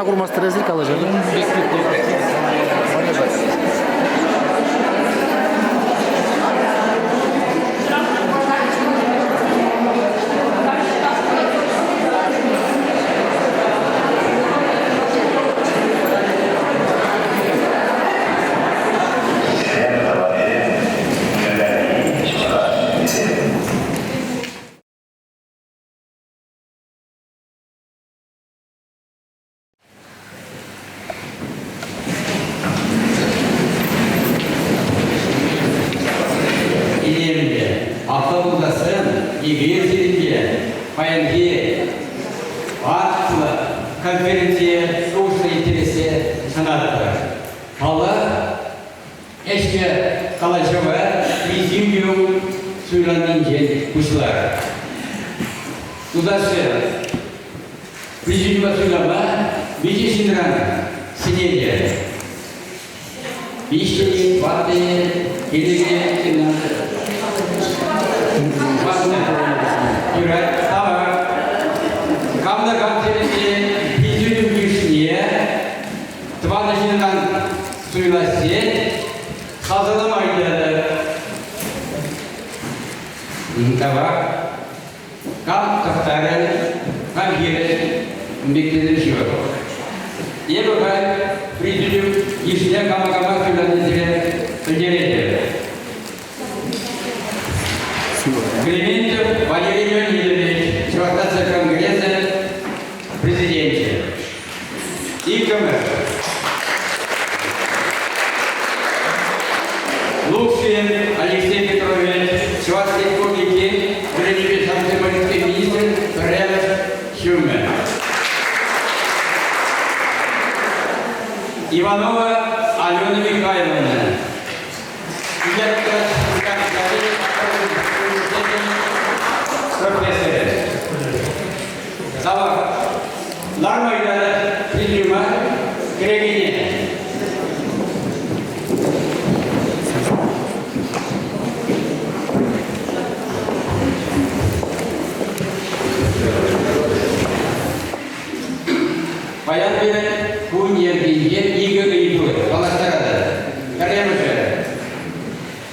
курмастӑр эсир калаҫатӑр. Илемлӗ, апла пултарсан эпир сирӗнпе паянхи аслӑ конференцие шухӑшлӑ ирттерессе шанатпӑр. Паллах, ӗҫлӗ калаҫӑва президиум суйланнинчен пуҫлар. Тутарсем президиума суйлама миҫе ҫынран сӗнетӗр? Виҫҫӗн-и, тӑваттӑн-и, пиллӗкӗн-и ҫынна? Тӑваттӑн. Юрать, тавах. Кам та кам сирӗнпе президиум йышне тӑватӑ ҫынран суйласси сасӑлама ыйтатӑп. Тавах. Кам тӑхтарӗ, кам хирӗҫ, ун пек тесен ҫывӑх. Эпӗ халь президиум йышне кама-кама суйланнисене пӗлтеретӗп. Клементьев Валерий Леонидович, Чӑваш наци конгресӗн президенчӗ. Иккӗмӗш. Лукшин Алексей Петрович, Чӑваш Республикин вӗренӳпе ҫамрӑксен политикин министрӗн пӗрремӗш ҫумӗ. Иванова Алена Михайловна, профессорӗ. Тавах. Ларма ыйтатӑп президиума кӗрекене. Паян пирӗн кун йӗркинче икӗ ыйту калаҫтаратӑр. Пӗрремӗшӗ.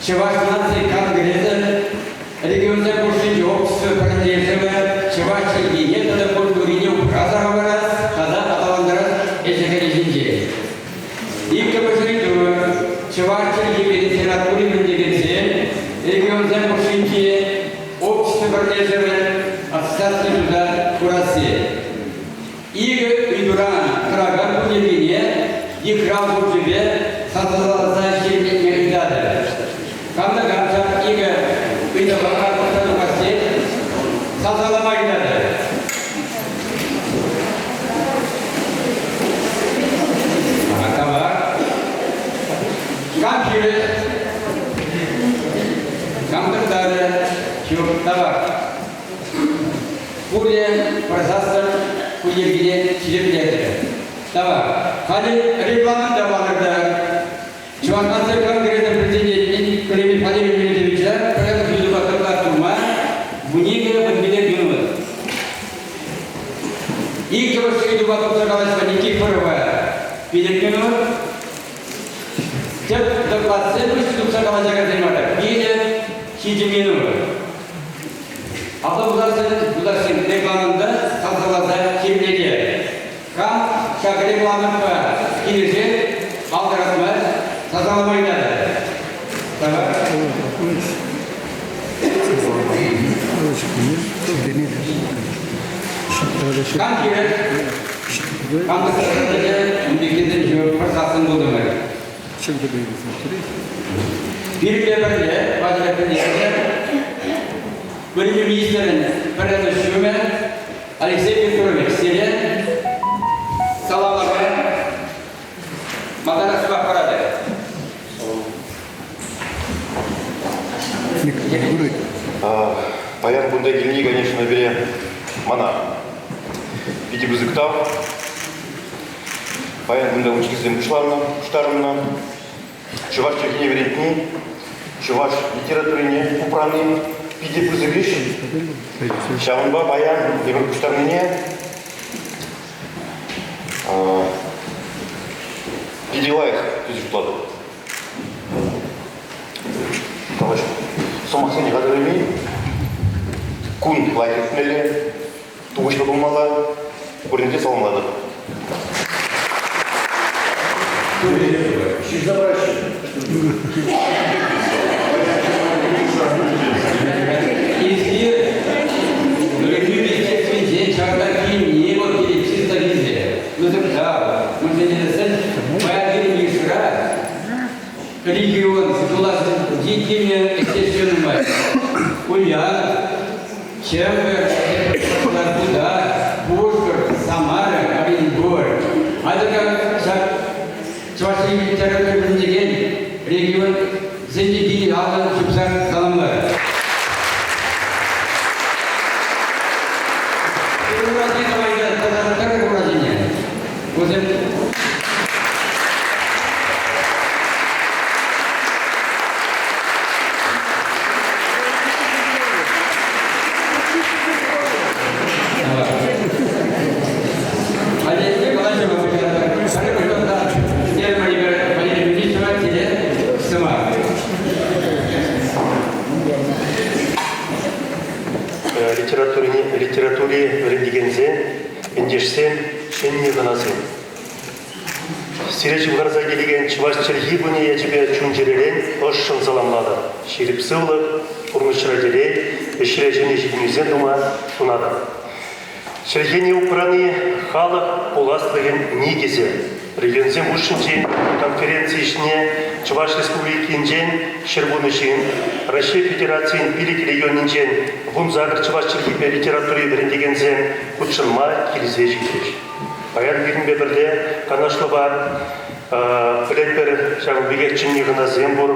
Чӑваш наци конгресӗн регионсен хушшинчи общество пӗрлешӗвӗ чӑваш чӗлхине тата культурине упраса хӑварас тата аталантарас ӗҫӗ-хӗлӗ ҫинчен. Иккӗмӗш ыйту. Чӑваш чӗлхипе литератури вӗрентекенсен регионсен хушшинчи общество пӗрлешӗвӗн ассоциаци туса хурасси. Икӗ ыйтуран тӑракан кун йӗркине йыхрав хучӗпе сасӑласа ҫирӗплетме ыйтатӑп. Кам та кам ҫак икӗ ыйтӑва пӑхса тухасси сасӑлама ыйтатӑп. Тавах. Кам хирӗҫ? Кам тӑхтарӗ? Ҫук, тавах. Пурте пӗр сассӑр ку йӗркене ҫирӗплетрӗ. Тавах. Халӗ регламента палӑртар. Чӑваш наци конгресӗн президентне Климент Валерий Леонидовича пӗрремӗш ыйтупа доклад тума вуникӗ вунпилӗк минут. Иккӗмӗш ыйтупа тухса калаҫма Никифорова пилӗк минут. Тӗп докладсем хыҫҫӑн тухса калаҫакансем вара пилӗк ҫичӗ минут. Апла пулсан юлташсем рекламӑнта сасӑласа ҫирӗплетер. Кам ҫак рекламӑпа килӗшет, ал тӑратмасть, сасӑлама ыйтатӑп. Тавах. Кам килет? Кам ун пеккисем ҫук, пӗр сассӑн пултӑмӑр. Пирӗнпе пӗрле Владимир Премьер, вӗренӳ министрӗн пӗрремӗш ҫумӗ Алексей Петрович сире саламлама малтанах сӑмах паратӑп. Паян кунта килни, конечно, пире мана питӗ пысӑк тав. Паян кунта учительсем пуҫланнӑ, пуҫтарӑннӑ. Чӑваш чӗлхине вӗрентни, чӑваш литературине упрани питӗ пысӑк ӗҫ. Ҫавӑнпа паян эпир пуҫтарнине. Питӗ лайӑх тесе шутлатӑп. Калаҫу. Сӑмахсене хатӗрлемен. Кун лайӑх иртмелле, тухӑҫлӑ пулмалла. Пурне те саламлатӑп. Ҫырса параҫҫӗ. Эсир вӗренӳ министерствинчен ҫакна килни вӑл килет чисто виҫе. Пысӑк тав. Мӗншӗн тесен паян пирӗн йышра регион тулашӗнчи килнӗ ӗҫтешсем нумай. Ульян, Чӗмпӗр, Тутар, Пушкӑрт, Самара, Оренбург. Атьӑр-ха ҫак Чӑваш Ен литература вӗрентекен регионсенчи килнӗ алӑ ҫупса саламлар. Ураҫине тӑвайса тата тӑрӑх ураҫине. Вӗсем Литератури вӗрентекенсем, ентешсем, ҫӗнӗ хӑнасем. Сире ҫывхарса килекен чӑваш чӗлхи кунӗ ячӗпе чун-чӗререн ӑшшӑн саламлатӑп. Ҫирӗп сывлӑх, пурнӑҫра телей, ӗҫре ҫӗнӗ ҫитӗнӳсем тума сунатӑп. Чӗлхене упрани халӑх пуласлӑхӗн никӗсӗ. Регионсем хушшинчи конференци ӗҫне Чӑваш Республикинчен 110 ҫын, Раҫҫей Федерацийӗн пилӗк регионӗнчен 18 чӑваш чӗлхипе литератури вӗрентекенсем хутшӑнма килсе ҫитрӗҫ. Паян пирӗнпе пӗрле канашлӑва пӗлетпӗр, ҫавӑн пекех чӗннӗ хӑнасем пур.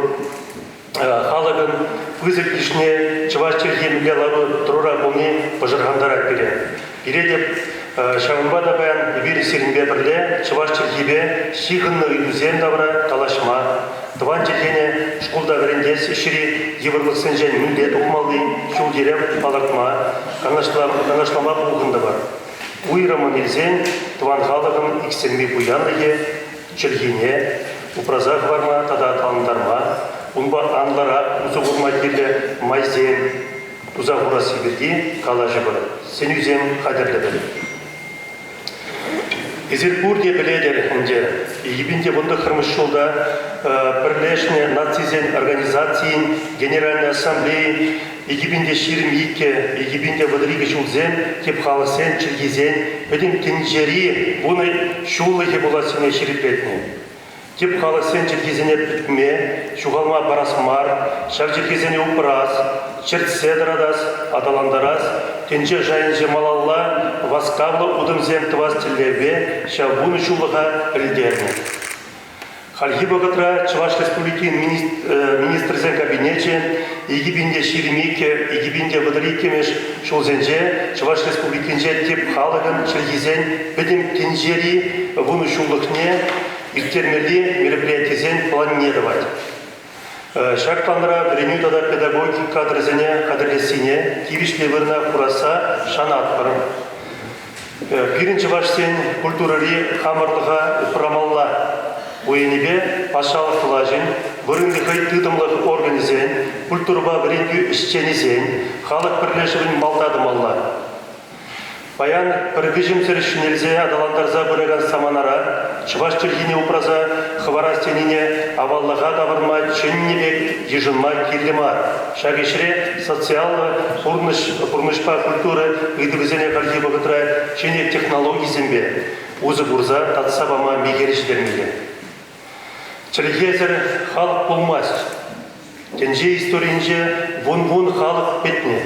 Халӑхӑн пысӑк йышне чӑваш чӗлхи мӗнле лару-тӑрура пулни пӑшӑрхантарать пире. Пире те ҫавӑнпа та паян эпир сирӗнпе пӗрле чӑваш чӗлхипе ҫыхӑннӑ ыйтусем тавра калаҫма, тӑван чӗлхене шкулта вӗрентес ӗҫри йывӑрлӑхсенчен мӗнле тухмалли ҫул-йӗре палӑртма, канашлама пухӑнтӑмӑр. Уйрӑммӑн илсен, тӑван халӑхӑн иксӗлми пуянлӑхӗ чӗлхине упраса хӑварма тата аталантарма, унпа анлӑрах усӑ курма кирлӗ майсем туса хурасси пирки калаҫӑпӑр, сӗнӳсем хатӗрлӗпӗр. Эсир пурте пӗлетӗр ӗнтӗ, 2019 ҫулта Пӗрлешнӗ Нацисен Организацийӗн Генеральнӑй Ассамблейи 2022, 2032 ҫулсем тӗп халӑхсен чӗлхисен пӗтӗм тӗнчери вунӑ ҫуллӑхӗ пулассине ҫирӗплетнӗ. Тӗп халӑхсен чӗлхисене пӗтме, ҫухалма парас мар, ҫав чӗлхесене упрас, чӗртсе тӑратас, аталантарас, тӗнче шайӗнче малалла васкавлӑ утӑмсем тӑвас тӗллевпе ҫав вунӑ ҫуллӑха пӗлтернӗ. Хальхи вӑхӑтра Чӑваш Республикин Министрсен Кабинечӗ 2022 2032 ҫулсенче Чӑваш Республикинче тӗп халӑхӑн чӗлхисен пӗтӗм тӗнчери вунӑ ҫуллӑхне ирттермелли мероприятисен планне тӑвать. Ҫак планра вӗренӳ тата педагогика кадрӗсене хатӗрлессине тивӗҫлӗ вырӑна хурасса шанатпӑр. Пирӗн чӑвашсен культурӑри хамӑрлӑха упрамалла. Ку енӗпе патшалӑх влаҫӗн, вырӑнти хӑй тытӑмлӑх органӗсен, культурӑпа вӗрентӳ ӗҫченӗсен, халӑх пӗрлешӗвӗн малта тӑмалла. Паян пӗр вӗҫӗмсӗр ҫӗнелсе аталантарса пыракан саманара чӑваш чӗлхине упраса хӑварас тенине аваллӑха тавӑрма чӗннӗ пек йышӑнма кирлӗ мар. Ҫак ӗҫре социаллӑ пурнӑҫ, пурнӑҫпа культура ыйтӑвӗсене хальхи вӑхӑтра ҫӗнӗ технологисемпе усӑ курса татса пама мехел ҫитермелле. Чӗлхесӗр халӑх пулмасть. Тӗнче историйӗнче вун-вун халӑх пӗтнӗ.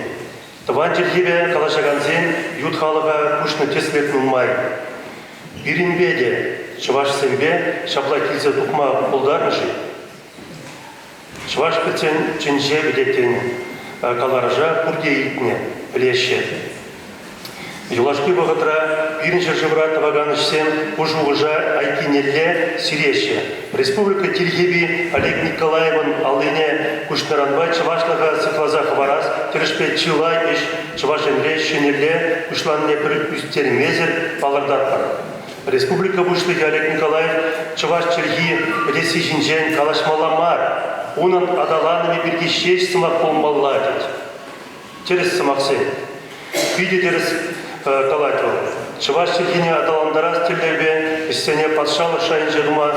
Тӑван чӗлхепе калаҫакансен ют халӑха куҫнӑ тӗслӗх нумай. Пирӗнпе те, чӑвашсемпе, ҫапла килсе тухма пултарнӑ-ши? Чӑваш пӗтсен чӗнче пӗтет тенӗ каларӑша пурте илтнӗ, пӗлеҫҫӗ. Юлашки вӑхӑтра пирӗн ҫӗршывра тӑвакан ӗҫсем ку шухӑша айккинелле сиреҫҫӗ. Республика тилхепи Олег Николаевӑн аллине куҫнӑранпа чӑвашлӑха сыхласа хӑварас тӗлӗшпе чылай ӗҫ Чӑваш Енре ҫӗнӗлле пуҫланнине пӗр ӳстермесӗр палӑртатпӑр. Республика Пуҫлӑхӗ Олег Николаев чӑваш чӗлхи пӗтесси ҫинчен калаҫмалла мар, унӑн аталанӑвӗ пирки ҫеҫ сӑмах пулмалла тет. Тӗрӗс сӑмахсем. Питӗ тӗрӗс калать вӑл. Чӑваш чӗлхине аталантарас тӗллевпе ӗҫсене патшалӑх шайӗнче тума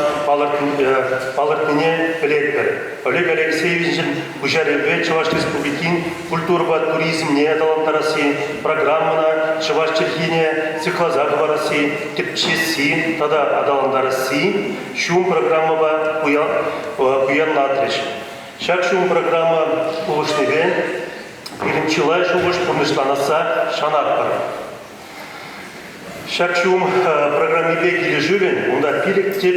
палӑртнине пӗлетпӗр. Олег Алексеевичӑн пуҫарӑвӗпе Чӑваш Республикин культурӑпа туризмне аталантарасси программӑна чӑваш чӗлхине сыхласа хӑварасси, тӗпчесси тата аталантарасси ҫум программӑпа пуянлатрӗҫ. Ҫак ҫум программа пулӑшнипе пирӗн чылай шухӑш пурнӑҫланасса шанатпӑр. Ҫак ҫум программипе килӗшӳллӗн унта 5 тӗп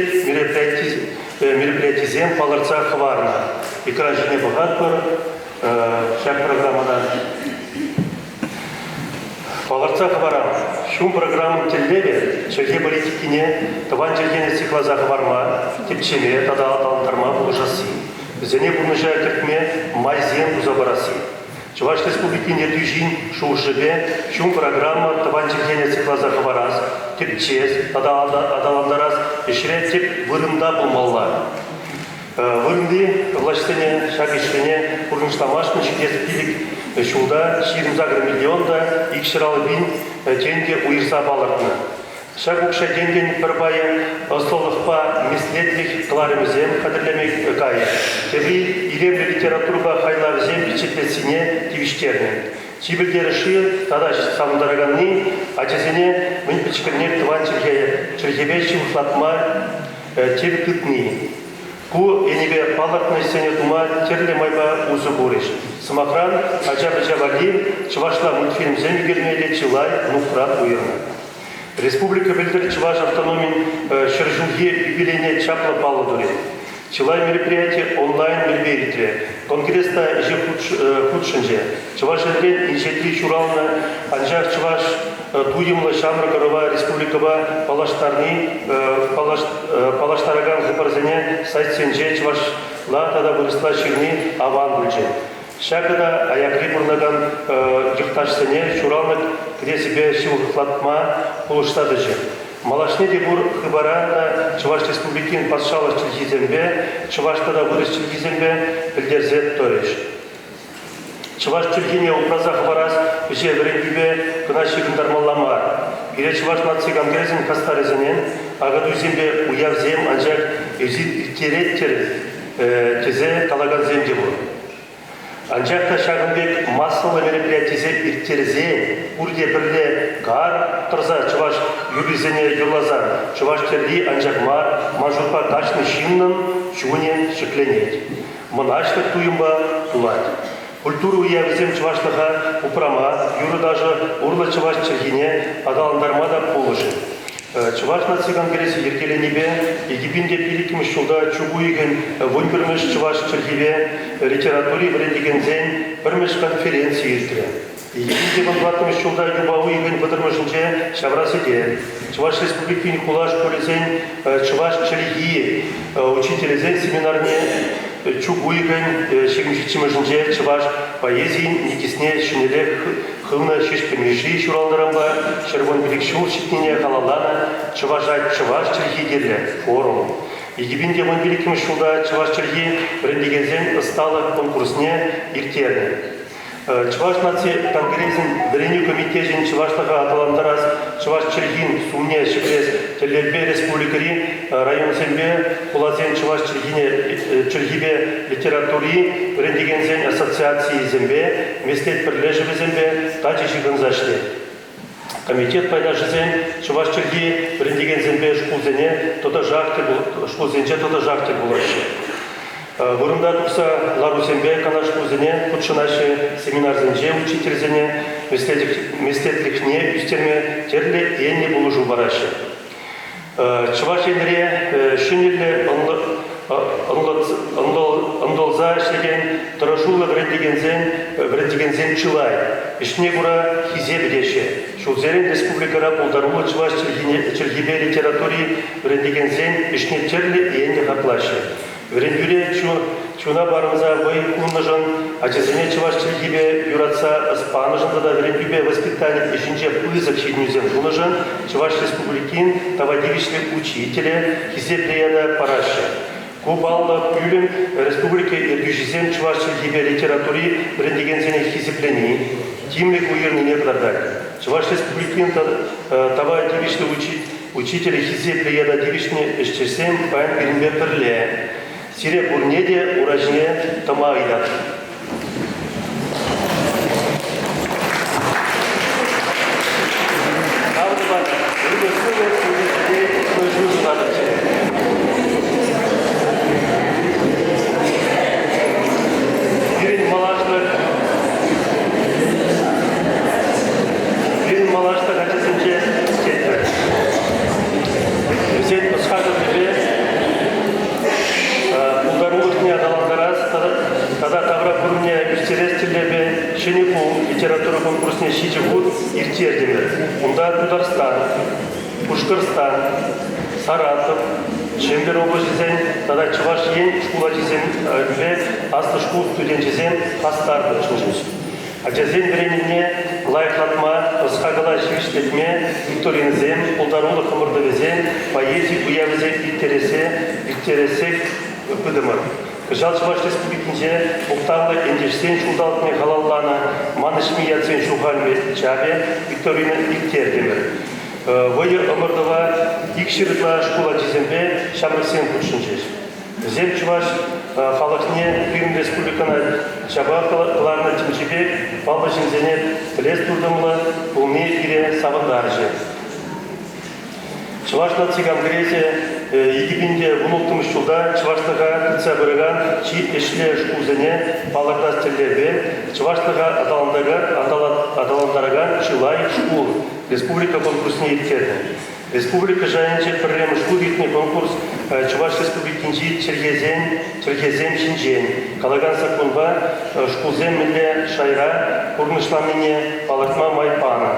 мероприятисем палӑртса хӑварнӑ. Экран ҫине пӑхатпӑр. Ҫак программӑна палӑртса хӑварам. Ҫум программӑн тӗллевӗ чӗлхе политикине тӑван чӗлхене сыхласа хӑварма, тӗпчеме тата аталантарма пулӑшасси, вӗсене пурнӑҫа кӗртме майсем туса парасси. Чӑваш Республикин ертӳҫин шухӑшӗпе ҫум программа тӑван чӗлхене сыхласа хӑварас, тӗпчес тата аталантарас ӗҫре тӗп вырӑнта пулмалла. Вырӑнти влаҫсене ҫак ӗҫсене пурнӑҫламашкӑн ҫитес 5 ҫулта 28 миллион та 250 пин тенкӗ уйӑрса палӑртнӑ. Ҫак укҫа-тенкӗн пӗр пайӗ ӑслӑлӑхпа меслетлӗх кӑларӑмӗсем хатӗрлеме кайӗ, тепри илемлӗ литературӑпа хайлавсем пичетлессине тивӗҫтернӗ. Чи пӗлтерӗшли тата савӑнтараканни ачасене мӗн пӗчӗкренех тӑван чӗлхепе ҫывӑхлатма тӗв тытни. Ку енӗпе палӑртнӑ ӗҫсене тума тӗрлӗ майпа усӑ курӗҫ. Сӑмахран, ача-пӑча валли чӑвашла мультфильмсем ӳкерме те чылай нухрат уйӑрнӑ. Республика пӗлтӗр Чӑваш автономин ҫӗрҫулхи юбилейне чаплӑ паллӑ турӗ. Чылай мероприяти онлайн мелпе иртрӗ. Конгресс та ӗҫе хутшӑнчӗ. Чӑваш Енрен инҫетри ҫуралнӑ, анчах чӑваш туйӑмлӑ ҫамрӑк ӑрӑва республикӑпа паллаштарни паллаштаракан хыпарсене сайтсенче чӑвашла тата вырӑсла ҫырни аван пулчӗ. Ҫакӑ та аякри пурӑнакан йӑхташсене ҫуралнӑ кӗтесӗпе ҫывӑхлатма пулӑшса тӑчӗ. Малашне те пур хыпара та Чӑваш Республикин патшалӑх чӗлхисемпе, чӑваш тата вырӑс чӗлхисемпе пӗлтерсе тӑрӗҫ. Чӑваш чӗлхине упраса хӑварас ӗҫе вӗрентӳпе кӑна ҫыхӑнтармалла мар. Пире Чӑваш наци конгресӗн хастарӗсене акатуйсемпе уявсем анчах эсир ирттереттӗр тесе калакансем те пур. Анчах та ҫакӑн пек массӑллӑ мероприятисем ирттерсен пурте пӗрле кар тӑрса чӑваш юррисене юрласан чӑваш тӗрри анчах мар, ман шутпа кашни ҫыннӑн чунӗ ҫӗкленет, мӑнаҫлӑх туйӑмпа тулать. Культура уявӗсем чӑвашлӑха упрама, юрӑ-ташӑ урлӑ чӑваш чӗлхине аталантарма та пулӑшӗ. Чӑваш наци конгресӗ йӗркеленипе 2005 ҫулта чӳк уйӑхӗн 11-мӗш чӑваш чӗлхипе литератури вӗрентекенсен пӗрмӗш конференцийӗ иртрӗ. 2014 ҫулта юпа уйӑхӗн 30-мӗшӗнче ҫавра сӗтел Чӑваш Республикин хула шкулӗсен чӑваш чӗлхи учителӗсен семинарне чӳк уйӑхӗн 27-мӗшӗнче чӑваш поэзийӗн никӗсне ҫӗнӗлле хывнӑ Ҫеҫпӗл Мишши ҫуралнӑранпа 115 ҫул ҫитнине халалланӑ Чӑваша чӑваш чӗлхи кирлӗ форум. 2015 ҫулта чӑваш чӗлхи вӗрентекенсен ӑсталӑх конкурсне ирттернӗ. Чӑваш наци конгресӗн вӗренӳ комитечӗн чӑвашлӑха аталантарас, чӑваш чӗлхин сумне ҫӗклес тӗллевпе республикӑри районсемпе хуласен чӑваш чӗлхине чӗлхипе литератури вӗрентекенсен ассоциацийӗсемпе, меслет пӗрлешӗвӗсемпе тачӑ ҫыхӑнса ӗҫлет. Комитет пайташӗсем чӑваш чӗлхи вӗрентекенсемпе шкулсене тӑтӑшах шкулсенче тӑтӑшах тӗл пулаҫҫӗ. Вырӑнта тухса ларусемпе канашлусене хутшӑнаҫҫӗ, семинарсенче учительсене меслетлӗхне ӳстерме тӗрлӗ енлӗ пулӑшу параҫҫӗ. Чӑваш Енре ҫӗнӗлле ӑнтӑлса ӗҫлекен тӑрӑшуллӑ вӗрентекенсен вӗрентекенсем чылай. Ӗҫне кура хисепӗ теҫҫӗ. Ҫулсерен республикӑра пултаруллӑ чӑваш чӗлхипе литератури вӗрентекенсен ӗҫне тӗрлӗ енлӗ хаклаҫҫӗ. Вӗрентӳре чуна парӑнса вӑй хунӑшӑн ачасене чӑваш чӗлхипе юратса ӑс панӑшӑн тата вӗрентӳпе воспитани ӗҫӗнче пысӑк ҫитӗнӳсем тунӑшӑн Чӑваш Республикин тава тивӗҫлӗ учителӗ хисеплӗ ята параҫҫӗ. Ку паллӑ пӳлӗм республика ертӳҫисем чӑваш чӗлхипе литератури вӗрентекенсене хисеплени, тимлӗх уйӑрнине кӑтартать. Чӑваш Республикин тава тивӗҫлӗ учителӗ хисеплӗ ята тивӗҫнӗ ӗҫтешсем паян пирӗнпе пӗрле. Сире пурне те ура ҫине тӑма ыйтатӑп. Тав тӑватӑп. Ырӑ-сывӑ ҫулсене ӑнӑҫу сунатӑп сире. Пирӗн малашлӑх пирӗн малашлӑх ачасенче тетпӗр. Вӗсен ӑс-хакӑлӗпе пултарулӑхне аталантарас тата тавра курӑмне ӳстерес тӗллевпе Ҫӗнӗ хул литература конкурсне ҫичӗ хут ирттертӗмӗр. Унта Тутарстан, Пушкӑртстан, Саратов, Чӗмпӗр облаҫӗсен тата Чӑваш Ен шкул ачисемпе аслӑ шкул студенчӗсем хастар хутшӑнчӗҫ. Ачасен вӗренӗвне лайӑхлатма, ӑс-хакӑла ҫивӗчлетме викторинӑсем, пултарулӑх ӑмӑртӑвӗсем, поэзи уявӗсем ирттересе ирттересех пытӑмӑр. Кӑҫал Чӑваш Республикинче мухтавлӑ ентешсен ҫулталӑкне халалланӑ «Манӑҫми ятсен ҫухалмӗ чапӗ» викторина ирттертӗмӗр. Вӑйӑ ӑмӑртӑва 200 ытла шкул ачисемпе ҫамрӑксем хутшӑнчӗҫ. Вӗсем чӑваш халӑхне пирӗн республикӑна чапа кӑларнӑ тӗнчипе паллӑ ҫынсене пӗлес туртӑмлӑ пулни пире савӑнтарчӗ. Чӑваш наци конгресӗ 2016 ҫулта чӑвашлӑха тытса пыракан чи ӗҫлӗ шкулсене палӑртас тӗллевпе чӑвашлӑха аталантаракан чылай шкул республика конкурсне ирттернӗ. Республика шайӗнче пӗрремӗш хут иртнӗ конкурс Чӑваш Республикинчи чӗлхесен чӗлхесем ҫинчен калакан саккунпа шкулсем мӗнле шайра пурнӑҫланнине палӑртма май панӑ.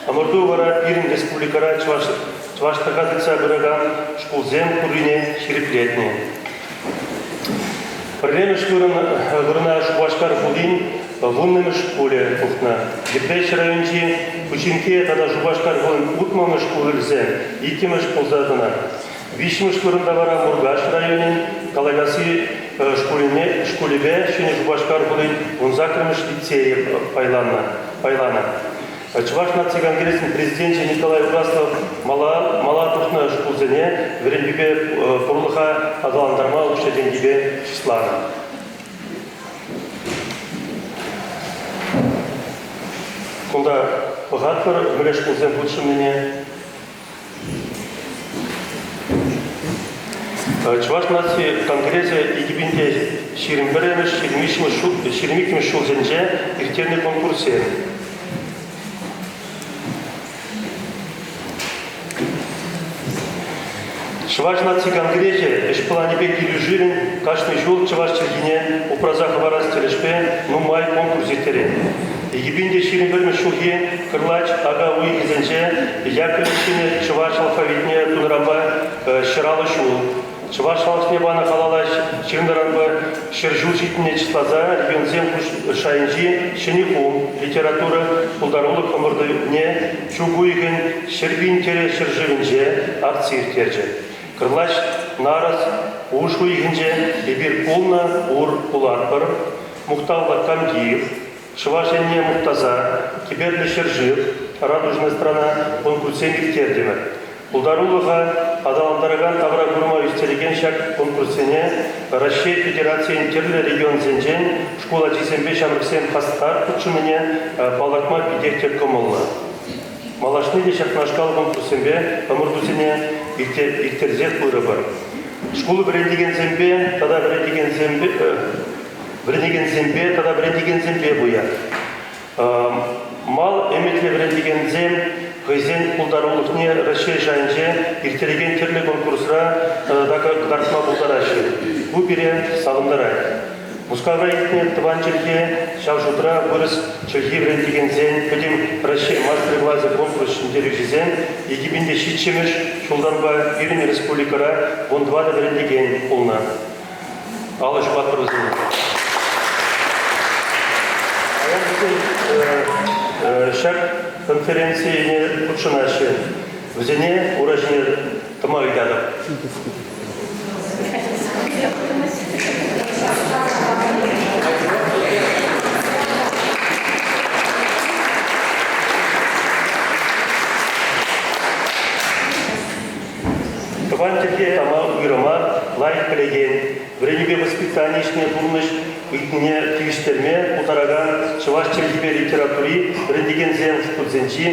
Ӑмӑрту вара пирӗн республикӑра чӑваш чӑвашлӑха тытса пыракан шкулсем пуррине ҫирӗплетнӗ. Пӗрремӗш вырӑн вырӑна Шупашкар хулин вуннӑмӗш шкулӗ тухнӑ. Йӗпреҫ районӗнчи Пучинке тата Шупашкар хулин утмӑлмӗш шкулӗсем иккӗмӗш пулса тӑнӑ. Виҫҫӗмӗш вырӑнта вара Муркаш районӗн Калайкасси шкулӗне шкулӗпе Ҫӗнӗ Шупашкар хулин вунсаккӑрмӗш лицейӗ пайланнӑ. пайланӑ. Чӑваш наци конгресӗн президенчӗ Николай Угаслов мала, мала тухнӑ шкулсене вӗрентӳпе пурлӑха аталантарма укҫа-тенкӗпе чысланӑ. Кунта пӑхатпӑр мӗнле шкулсем хутшӑннине. Чӑваш наци конгресӗ 2021-мӗш, 23-мӗш ҫул, 22-мӗш ҫулсенче ирттернӗ конкурссем. Чӑваш наци конгресӗ ӗҫ планӗпе килӗшӳллӗн кашни ҫул чӑваш чӗлхине упраса хӑварас тӗлӗшпе нумай конкурс ирттерет. 2021 ҫулхи кӑрлач ака уйӑхӗсенче Яковлев ҫӗнӗ чӑваш алфавитне тунӑранпа 150 ҫул, чӑваш халӑхне панӑ халала ҫырнӑранпа 100 ҫул ҫитнине чысласа регионсем шайӗнчи Ҫӗнӗ хум литература пултарулӑх ӑмӑртӑвне чӳк уйӑхӗн 100 000 тӗрӗ ҫӗршывӗнче акци ирттерчӗ. Кӑрлач нарӑс пуш уйӑхӗнче эпир пулнӑ пур пулатпӑр. Мухтавлӑ Камдиев, Чӑваш Енне мухтаса Кӗперлӗ ҫӗршыв, Радужная страна конкурссем ирттертӗмӗр. Пултарулӑха аталантаракан тавра курма ӳстерекен ҫак конкурссене Раҫҫей Федерацийӗн тӗрлӗ регионсенчен шкул ачисемпе ҫамрӑксем хастар хутшӑннине палӑртма питех те кӑмӑллӑ. Малашне те ҫакнашкал конкурссемпе ӑмӑртусене ирттерсех пырӑпӑр. Шкул вӗрентекенсемпе тата вӗрентекенсемпе вӗренекенсемпе тата вӗрентекенсемпе пуян. Мал ӗмӗтлӗ вӗрентекенсем хӑйсен пултарулӑхне Раҫҫей шайӗнче ирттерекен тӗрлӗ конкурсра та кӑтартма пултараҫҫӗ. Ку пире савӑнтарать. Мускавра иртнӗ тӑван чӗлхе, ҫав шутра вырӑс чӗлхи вӗрентекенсен Пӗтӗм Раҫҫей мастер-класӗ конкурс ҫӗнтерӳҫисем 2007 ҫултанпа пирӗн республикӑра 14 вӗрентекен пулнӑ. Алӑ ҫупатпӑр вӗсене. Специалистсем ҫак конференцине хутшӑнаҫҫӗ. Вӗсене ура ҫине тӑма ыйтатӑп. Тӑван чӗлхе тама уйрӑма лайӑх пӗлекен, вӗренӳпе воспитани ӗҫне пурнӑҫ ыйтнине тивӗҫтерме пултаракан чӑваш чӗлхипе литератури вӗрентекенсем шкулсенчи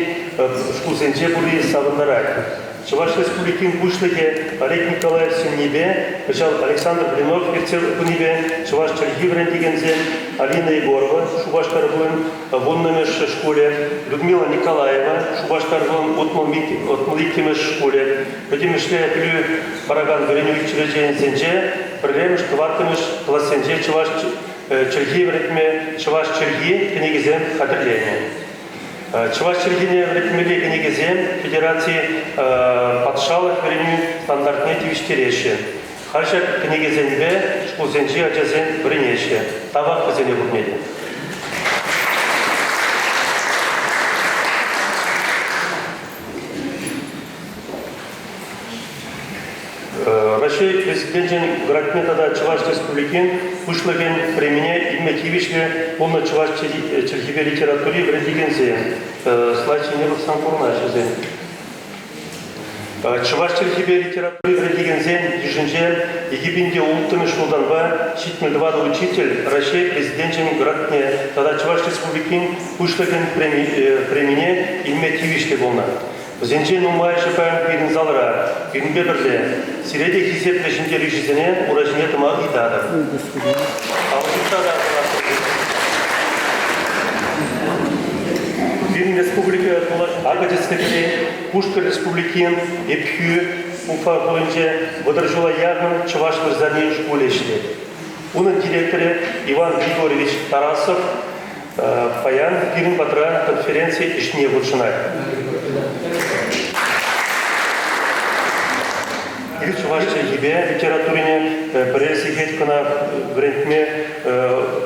шкулсенче пурри савӑнтарать. Чӑваш Республикин Пуҫлӑхӗ Олег Николаев сӗннипе кӑҫал Александр Блинов ертсе пынипе чӑваш чӗлхи вӗрентекенсем Алина Егорова, Шупашкар хулин вуннӑмӗш шкулӗ, Людмила Николаева, Шупашкар хулин 62-мӗш шкулӗ, пӗтӗмӗшле пӗлӳ паракан вӗренӳ учрежденийӗсенче пӗрремӗш, тӑваттӑмӗш классенче чӑваш чӗлхи вӗрентме чӑваш чӗлхи кӗнекисем хатӗрленӗ. Чӑваш чӗлхине вӗрентмелли кӗнекесем федераци патшалӑх вӗренӳ стандартне тивӗҫтереҫҫӗ. Халь ҫак кӗнекесемпе шкулсенчи ачасем вӗренеҫҫӗ. Тавах вӗсене пурне те. Раҫҫей Президенчӗн грантне тата Чӑваш Республикин Пуҫлӑхӗн премине илме тивӗҫлӗ пулнӑ чӑваш чӗлхипе литератури вӗрентекенсем слайд ҫине пӑхсан курӑнаҫҫӗ вӗсем. Чӑваш чӗлхипе литератури вӗрентекенсен йышӗнче 2006 ҫултанпа 74 учитель Раҫҫей Президенчӗн грантне тата Чӑваш Республикин Пуҫлӑхӗн премине илме тивӗҫлӗ пулнӑ. Вӗсенчен нумайӑшӗ паян пирӗн залра, пирӗнпе пӗрле. Сире те хисеплӗ ҫӗнтерӳҫӗсене ура ҫине тӑма ыйтатӑп. Алӑ та Пирӗн республика акӑ тӗслӗхре Пушкӑрт Республикин Ӗпхӳ Уфа хулинче 30 ҫула яхӑн чӑваш вырсарни шкулӗ ӗҫлет. Унӑн директорӗ Иван Григорьевич Тарасов паян пирӗн патра конференци ӗҫне хутшӑнать. Чӑваш чӗлхипе литературине пӗрер сехет кӑна вӗрентме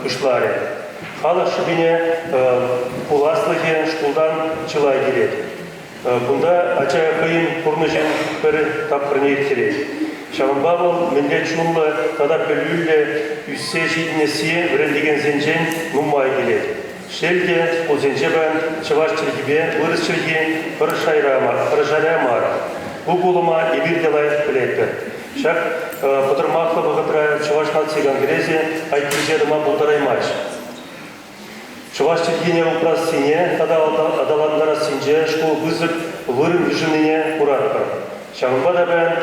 пуҫларӗ. Халӑх шӑпине пуласлӑхӗ шкултан чылай килет. Кунта ача хӑйӗн пурнӑҫӗн пӗр тапхӑрне ирттерет. Ҫавӑнпа вӑл мӗнле чунлӑ тата пӗлӳллӗ ӳссе ҫитӗнесси вӗрентекенсенчен нумай килет. Шел те, шкулсенче паян чӑваш чӗлхипе вырӑс чӗлхи пӗр шайра мар, пӗр шайра мар. Ку пулӑма эпир те лайӑх пӗлетпӗр. Ҫак пӑтӑрмахлӑ вӑхӑтра Чӑваш наци конгресӗ айккинче тӑма пултараймасть. Чӑваш чӗлхине упрассине тата аталантарассинче шкул пысӑк вырӑн йышӑннине куратпӑр. Ҫавӑнпа та паян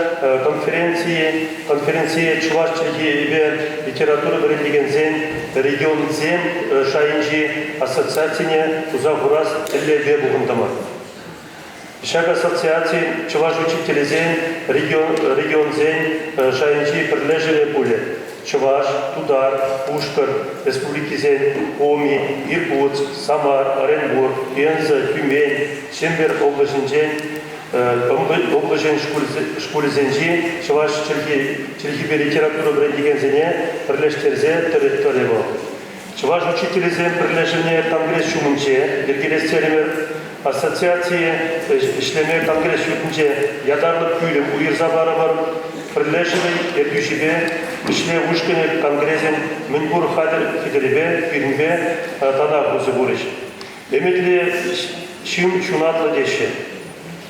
конференцие, конференцие чӑваш чӗлхипе литература вӗрентекенсен регионсем шайӗнчи ассоциацине туса хурас тӗллевпе пухӑнтӑмӑр. Ҫак ассоциаци чӑваш учителӗсен регионсен шайӗнчи пӗрлешӗвӗ пулӗ. Чӑваш, Тутар, Пушкӑрт республикисен, Коми, Иркутск, Самар, Оренбург, Пенза, Тюмень, Чӗмпӗр облаҫӗнчен облаҫӗн шкулӗсенчи чӑваш чӗлхипе литература вӗрентекенсене пӗрлештерсе тӑрӗ вӑл. Чӑваш учителӗсен пӗрлешӗвне Конгресс ҫумӗнче йӗркелес терӗмӗр. Ассоциацие ӗҫлеме Конгресс ҫуртӗнче ятарлӑ пӳлӗм уйӑрса парӑпӑр. Пӗрлешӗвӗн ертӳҫипе ӗҫлев ушкӑнӗ Конгресӗн мӗнпур хатӗр-хӗтӗрӗпе пирӗнпе татах усӑ курӗҫ. Ӗмӗтлӗ ҫын ҫунатлӑ теҫҫӗ.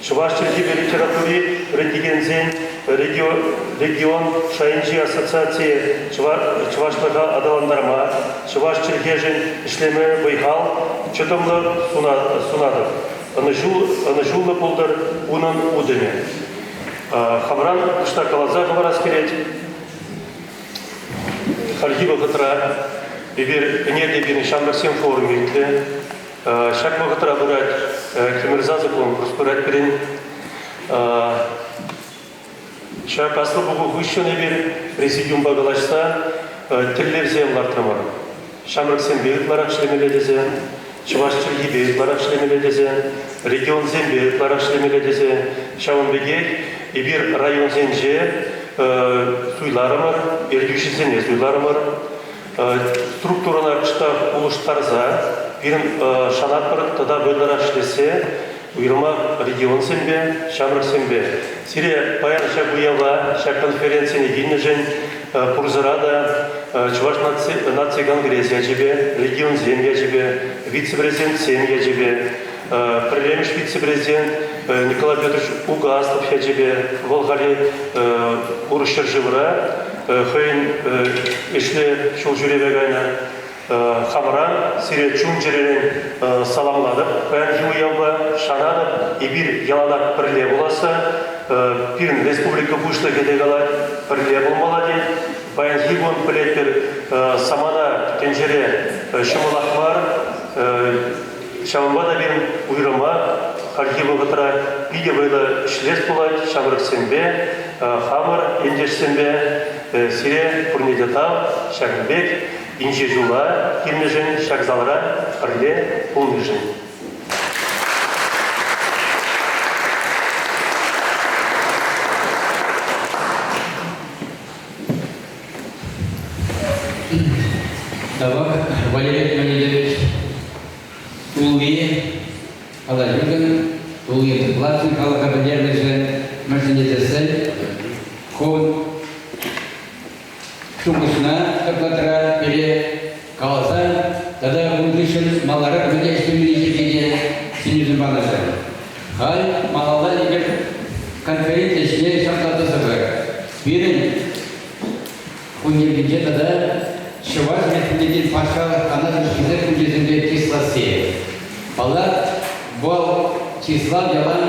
Чӑваш чӗлхипе литератури вӗрентекенсен регион шайӗнчи ассоциацийӗ чӑвашлӑха аталантарма, чӑваш чӗлхешӗн ӗҫлеме вӑй-хал, чӑтӑмлӑ сунатӑп. Ӑнӑҫуллӑ пултӑр унӑн утӑмӗ. Хамран кӑштах каласа хӑварас килет. Хальхи вӑхӑтра эпир ӗнер те пирӗн ҫамрӑксен форумӗ иртрӗ. Ҫак вӑхӑтра пырать Кӗмӗл сасӑ конкурс пырать пирӗн. Ҫак аслӑ пуху хыҫҫӑн эпир президиумпа калаҫса тӗллевсем лартрӑмӑр. Ҫамрӑксемпе ытларах ӗҫлемелле тесе, чӑваш чӗлхипе ытларах ӗҫлемелле тесе, регионсемпе ытларах ӗҫлемелле тесе. Ҫавӑн пекех эпир районсенче суйларӑмӑр, ертӳҫӗсене суйларӑмӑр. Структурӑна кӑштах улӑштарса. Пирӗн шанатпӑр тата вӑйлӑрах ӗҫлессе, уйрӑмах регионсемпе, ҫамрӑксемпе. Сире паян ҫак уява, ҫак конференцине килнӗшӗн пурсӑра та Чӑваш наци, наци конгресс ячӗпе, регионсем ячӗпе, вице-президентсем ячӗпе, пӗрремӗш вице-президент Николай Петрович Угаслов ячӗпе, вӑл халӗ урӑх ҫӗршывра хӑйӗн ӗҫлӗ ҫул ҫӳреве кайнӑ. Хамӑран сире чун-чӗререн саламлатӑп. Паянхи уявпа шанатӑп, эпир яланах пӗрле пуласса. Пирӗн республика Пуҫлӑхӗ те калать, пӗрле пулмалла тет. Паянхи кун пӗлетпӗр, самана тӗнчере ҫӑмӑлах мар. Ҫавӑнпа та пирӗн уйрӑмах хальхи вӑхӑтра питӗ вӑйлӑ ӗҫлес пулать ҫамрӑксемпе, хамӑр ентешсемпе. Сире пурне те тав ҫакӑн пек инҫе ҫула килнӗшӗн, ҫак залра пӗрле пулнишӗн. Тавах, Валерий Леонидович. Тулли калаҫушӑн, тулли докладшӑн халӑха пӗлтернӗшӗн мӗншӗн тесессӗн хӑвӑн шухӑшна докладра пире каласа тата ун хыҫҫӑн маларах мӗнле ӗҫлемелли пирки те сӗнӳсем панӑшӑн. Халь малалла эпир конференци ӗҫне ҫапла тӑсӑпӑр. Пирӗн кун йӗркинче тата Чӑваш Республикин Патшалӑх Канашӗн Хисеп хучӗсемпе чысласси. Паллах, вӑл чыслав ялан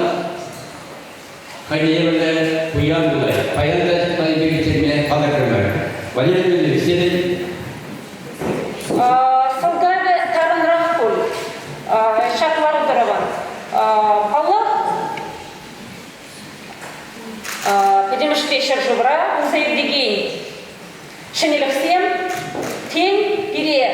хӑйне евӗрлӗ пуян пулать. Паян та ҫакна эпир ирттерме палӑртрӑмӑр. Валерий Леонидович, сирӗн Сӑлтавӗ тарӑнрах пуль ҫак лару-тӑрӑвӑн. Паллах, пӗтӗмӗшле ҫӗршывра пулса иртекен ҫӗнӗлӗхсем, тен, пире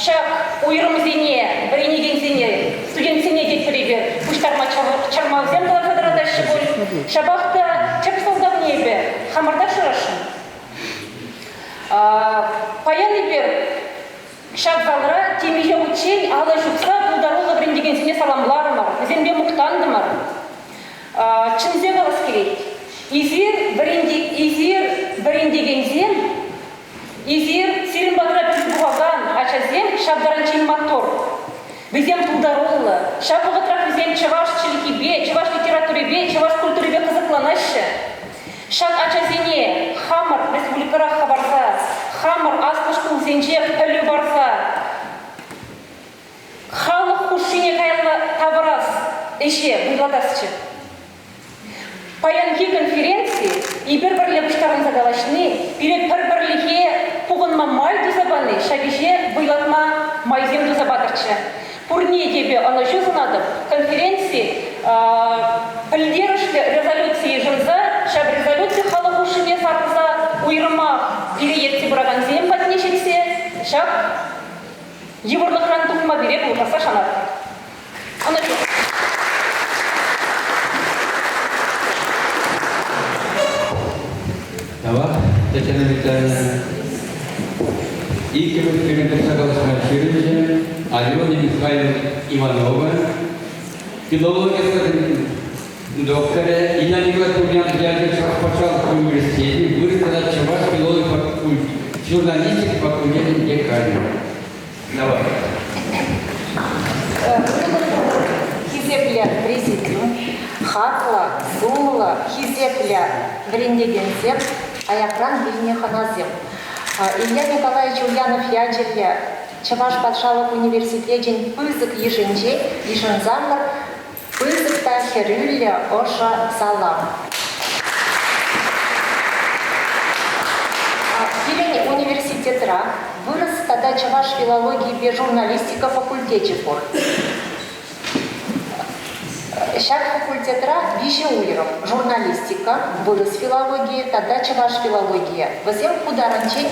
ҫак уйрӑмсене, вӗренекенсене, студентсене тетпӗр эпир, пуҫтарма чӑрмавсем кӑларса тӑратаҫҫӗ пуль. Ҫапах та тӗп сӑлтавне эпӗ хамӑрта шырасшӑн. Паян эпир ҫак залра темиҫе хутчен алӑ ҫупса пултаруллӑ вӗрентекенсене саламларӑмӑр, вӗсемпе мухтантӑмӑр. Чӗнсе калас килет. Эсир, эсир вӗрентекенсем, эсир сирӗн патра пӗлӳ пухакан ачасем ҫав таранччен маттур. Вӗсем пултаруллӑ. Ҫав вӑхӑтрах вӗсем чӑваш чӗлхипе, чӑваш литературипе, чӑваш культурипе кӑсӑкланаҫҫӗ. Ҫак ачасене хамӑр республикӑрах хӑварса, хамӑр аслӑ шкулсенчех пӗлӳ парса халӑх хушшине каялла тавӑрас ӗҫе вӑйлатасчӗ. Паянхи конференци эпир пӗрле пуҫтарӑнса калаҫни, пире пӗр-пӗрлӗхе пухӑнма май туса пани ҫак ӗҫе вӑйлатма майсем туса патӑрччӗ. Пурне те эпӗ ӑнӑҫу сунатӑп. Конференци пӗлтерӗшлӗ резолюци йышӑнса, ҫав резолюци халӑх хушшине сарӑлса уйрӑмах пире ертсе пыракансем патне ҫитсе ҫак йывӑрлӑхран тухма пире пулӑшасса шанатпӑр. Ӑнӑҫу! Тавах, Татьяна Витальевна. Иккӗмӗш пирӗн тухса калаҫма ҫырӑнчӗ Алена Михайловна Иванова, филологи докторӗ, Илья Николаевич Ульянов ячӗллӗ Чӑваш патшалӑх университечӗн вырӑс тата чӑваш филологи журналистика факультечӗн деканӗ. Давай. Хисеплӗ президиум, хаклӑ, сумлӑ, хисеплӗ вӗрентекенсем, аякран килнӗ хӑнасем. Илья Николаевич Ульянов ячӗллӗ Чӑваш патшалӑх университечӗн пысӑк йышӗнче йышӑнсамӑр пысӑк та хӗрӳллӗ ӑшӑ салам. Пирӗн университетра вырӑс тата чӑваш филологийӗпе журналистика факультечӗ пур. Ҫак факультетра виҫӗ уйрӑм: журналистика, вырӑс филологийӗ тата чӑваш филологийӗ. Вӗсем ку таранччен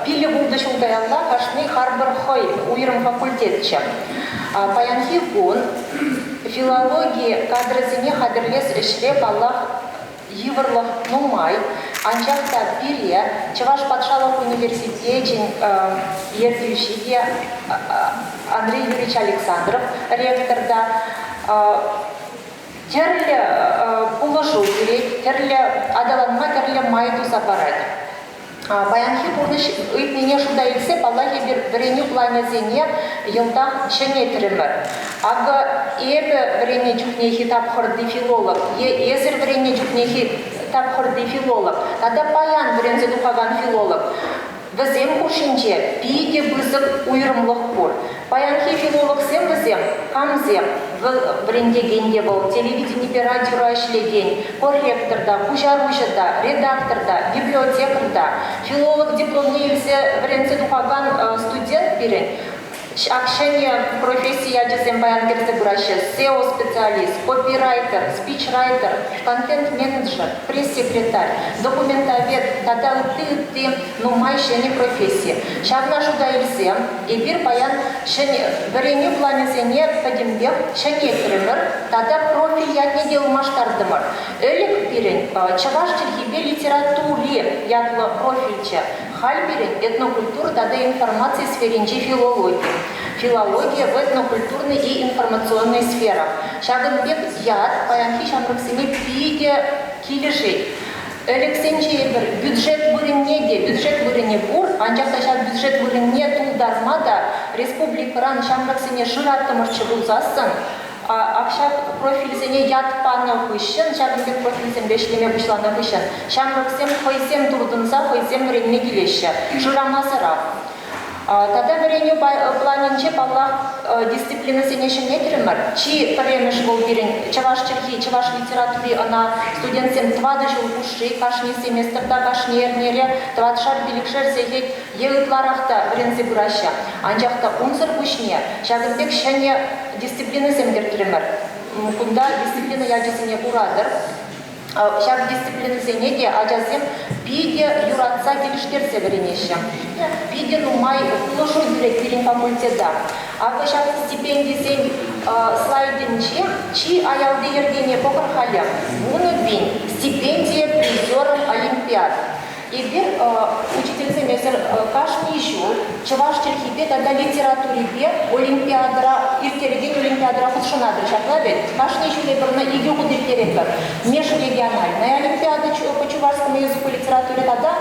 пилӗк-ултӑ ҫул каялла кашни харпӑр хӑй уйрӑм факультетчӗ. Паянхи кун филологи кадрӗсене хатӗрлес ӗҫре, паллах, йывӑрлӑх нумай. Анчах та пире Чӑваш патшалӑх университечӗн ертӳҫи те Андрей Юрьевич Александров ректор та тӗрлӗ пулӑшу кӳрет, тӗрлӗ аталанма тӗрлӗ май туса парать. Паянхи пурнӑҫ ыйтнине шута илсе, паллах, эпир вӗренӳ планӗсене йӑлтах ҫӗнетрӗмӗр. Акӑ эпӗ вӗреннӗ чухнехи тапхӑрти филолог е эсир вӗреннӗ чухнехи тапхӑрти филолог тата паян вӗренсе тухакан филолог вӗсем хушшинче питӗ пысӑк уйрӑмлӑх пур. Паянхи филологсем вӗсем камсем? Вӑл вӗрентекен те вӑл, телевиденипе радиора ӗҫлекен, корректор та, куҫаруҫӑ та, редактор та, библиотекарь та, филолог дипломне илсе вӗренсе тухакан студент пирӗн Ҫак ҫӗнӗ професси ячӗсем паян кӗрсе пыраҫҫӗ: SEO-специалист, копирайтер, спичрайтер, контент-менеджер, пресс-секретарь, документовед тата ытти-ытти нумай ҫӗнӗ професси. Ҫавна шута илсе эпир паян ҫӗнӗ вӗренӳ планӗсене пӗтӗмпех ҫӗнетрӗмӗр тата профиль ятне те ылмаштартӑмӑр. Ӗлӗк пирӗн чӑваш чӗлхипе литератури ятлӑ профильччӗ. Халь пирӗн этнокультура тата информаци сферинчи филологи, филология в этнокультурной и информационной сферах. Ҫакӑн пек ят паянхи ҫамрӑксене питӗ килӗшет. Ӗлӗксенче эпир бюджет вырӑнне те, бюджет вырӑнӗ пур, анчах та ҫав бюджет вырӑнне тултарма та республикӑран ҫамрӑксене шыраттӑмӑрччӗ пулсассӑн, Ак ҫак профильсене ят панӑ хыҫҫӑн, ҫакӑн пек профильсемпе ӗҫлеме пуҫланӑ хыҫҫӑн ҫамрӑксем хӑйсем туртӑнса хӑйсем вӗренме килеҫҫӗ, шырамасӑрах. Тата вӗренӳ планӗнче, паллах, дисциплинӑсене ҫӗнетрӗмӗр. Чи пӗрремӗш вӑл пирӗн чӑваш чӗлхи, чӑваш литератури ӑна студентсем тӑватӑ ҫул хушши кашни семестрта, кашни эрнере тӑватшар-пилӗкшер сехет е ытларах та вӗренсе пыраҫҫӗ. Анчах та унсӑр пуҫне ҫакӑн пек ҫӗнӗ дисциплинӑсем кӗртрӗмӗр. Кунта дисциплина ячӗсене куратӑр. Ҫак дисциплинӑсене те ачасем питӗ юратса килӗштерсе вӗренеҫҫӗ. Питӗ нумай пулӑшу кӳрет пирӗн факультета. Акӑ ҫак стипендисен слайдӗнче чи аялти йӗркене пӑхӑр-халӗ. 10,000 стипендия призерам Олимпиад. Эпир учительсем эсир кашни ҫул чӑваш чӗлхипе тата литературипе олимпиадӑра ирттерекен олимпиадӑра хутшӑнатӑр ҫапла вӗт? Кашни ҫул эпир ӑна икӗ хут ирттеретпӗр. Межрегиональная олимпиада по чувашскому языку литературе тата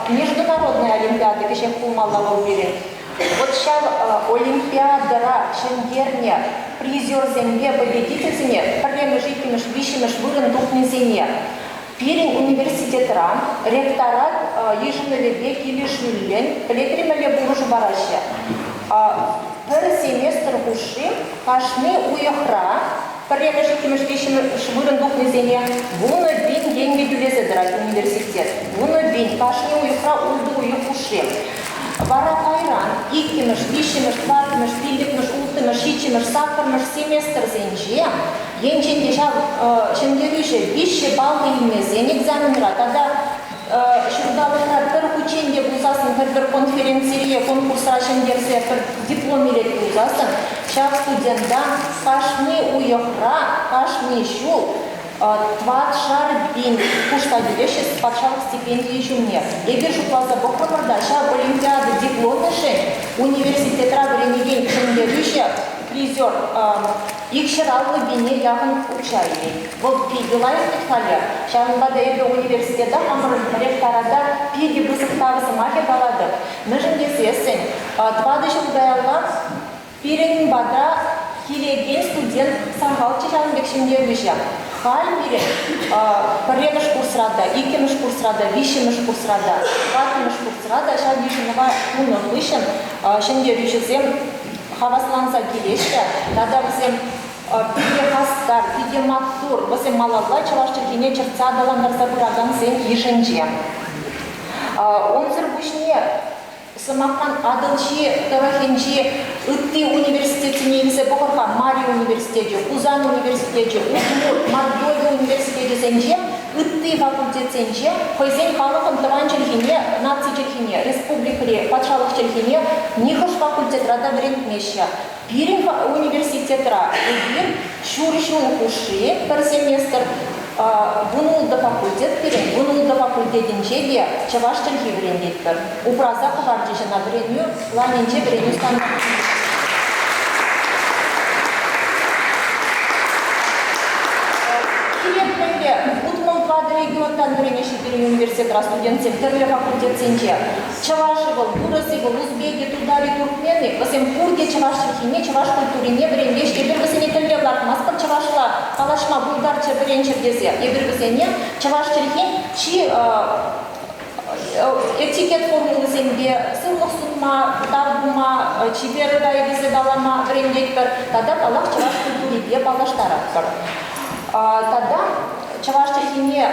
международная олимпиада кӗҫех пулмалла вӑл пирӗн. Вот ҫав олимпиадӑра ҫӗнтернӗ призерсемпе победительсене пӗрремӗш, иккӗмӗш, виҫҫӗмӗш вырӑн тухнисене Пирӗн университетра ректорат йышӑнӑвӗпе килӗшӳллӗн пӗлетри мӗнле пулӑшу параҫҫӗ. Пӗр семестр хушши кашни уйӑхра пӗрремӗш, иккӗмӗш, виҫҫӗмӗш вырӑн тухнисене 10,000 тенкӗ тӳлесе тӑрать университет. 10,000 кашни уйӑхра ултӑ уйӑх хушши. Вара кайран иккӗмӗш, виҫҫӗмӗш, тӑваттӑмӗш, пиллӗкмӗш, улттӑмӗш, ҫиччӗмӗш, саккӑрмӗш семестрсенче Енчен те ҫав ҫӗнтерӳҫӗ виҫҫӗ паллӑ илмесен экзаменра тата ҫулталӑкра пӗр хутчен те пулсассӑн пӗр-пӗр конференцире, конкурсра ҫӗнтерсе пӗр диплом илет пулсассӑн, ҫав студента кашни уйӑхра, кашни ҫул тӑватшар пин хушса тӳлеҫҫӗ патшалӑх стипендийӗ ҫумне. Эпир шутласа пӑхрӑмӑр та ҫав олимпиада дипломӗшӗн университетра вӗренекен ҫӗнтерӳҫӗ призер 250 пине яхӑн укҫа илет. Вӑл питӗ лайӑх вӗт халӗ. Ҫавӑнпа та эпӗ университета хамӑрӑн ректората питӗ пысӑк тав сӑмахӗ калатӑп. Мӗншӗн тесессӗн тӑватӑ ҫул каялла пирӗн пата килекен студент сахалччӗ ҫавӑн пек ҫӗнтерӳҫӗ. Халь пирӗн пӗрремӗш курсра та, иккӗмӗш курсра та, виҫҫӗмӗш курсра та, тӑваттӑмӗш курсра та ҫав йышӑнӑва тунӑ хыҫҫӑн ҫӗнтерӳҫӗсем хавасланса килеҫҫӗ тата вӗсем питӗ хастар, питӗ маттур, вӗсем малалла чӑваш чӗлхине чӗртсе аталантарса пыракансен йышӗнче. Унсӑр пуҫне, сӑмахран, Атӑлҫи тӑрӑхӗнчи ытти университетсене илсе пӑхӑр-ха, Мари университечӗ, Хусан университечӗ, Удмурт, Мордови университечӗсенче ытти факультетсенче хӑйсен халӑхӑн тӑван чӗлхине, наци чӗлхине, республикӑри патшалӑх чӗлхине нихӑш факультетра та вӗрентмеҫҫӗ. Пирӗн университетра эпир ҫур ҫул хушши пӗр семестр. Вунултӑ факультет пирӗн, вунултӑ факультетӗнче те чӑваш чӗлхи вӗрентетпӗр. Упраса хӑварчӗҫ ӑна вӗренӳ планӗнче вӗренӳ стандартне. Кирек мӗнле 64 регионтан вӗренеҫҫӗ пирӗн университетра студентсем тӗрлӗ факультетсенче. Чӑваш-и вӑл, вырӑс-и вӑл, узбек-и, тутар-и, туркмен-и, вӗсем пурте чӑваш чӗлхине, чӑваш культурине вӗренеҫҫӗ. Эпир вӗсене тӗллев лартмастпӑр чӑвашла калаҫма пултарччӑр, вӗренччӗр тесе. Эпир вӗсене чӑваш чӗлхин чи этикет формулисемпе сывлӑх сунма, тав тума, чипер кай тесе калама вӗрентетпӗр тата, паллах, чӑваш культурипе паллаштаратпӑр. Тата чӑваш чӗлхине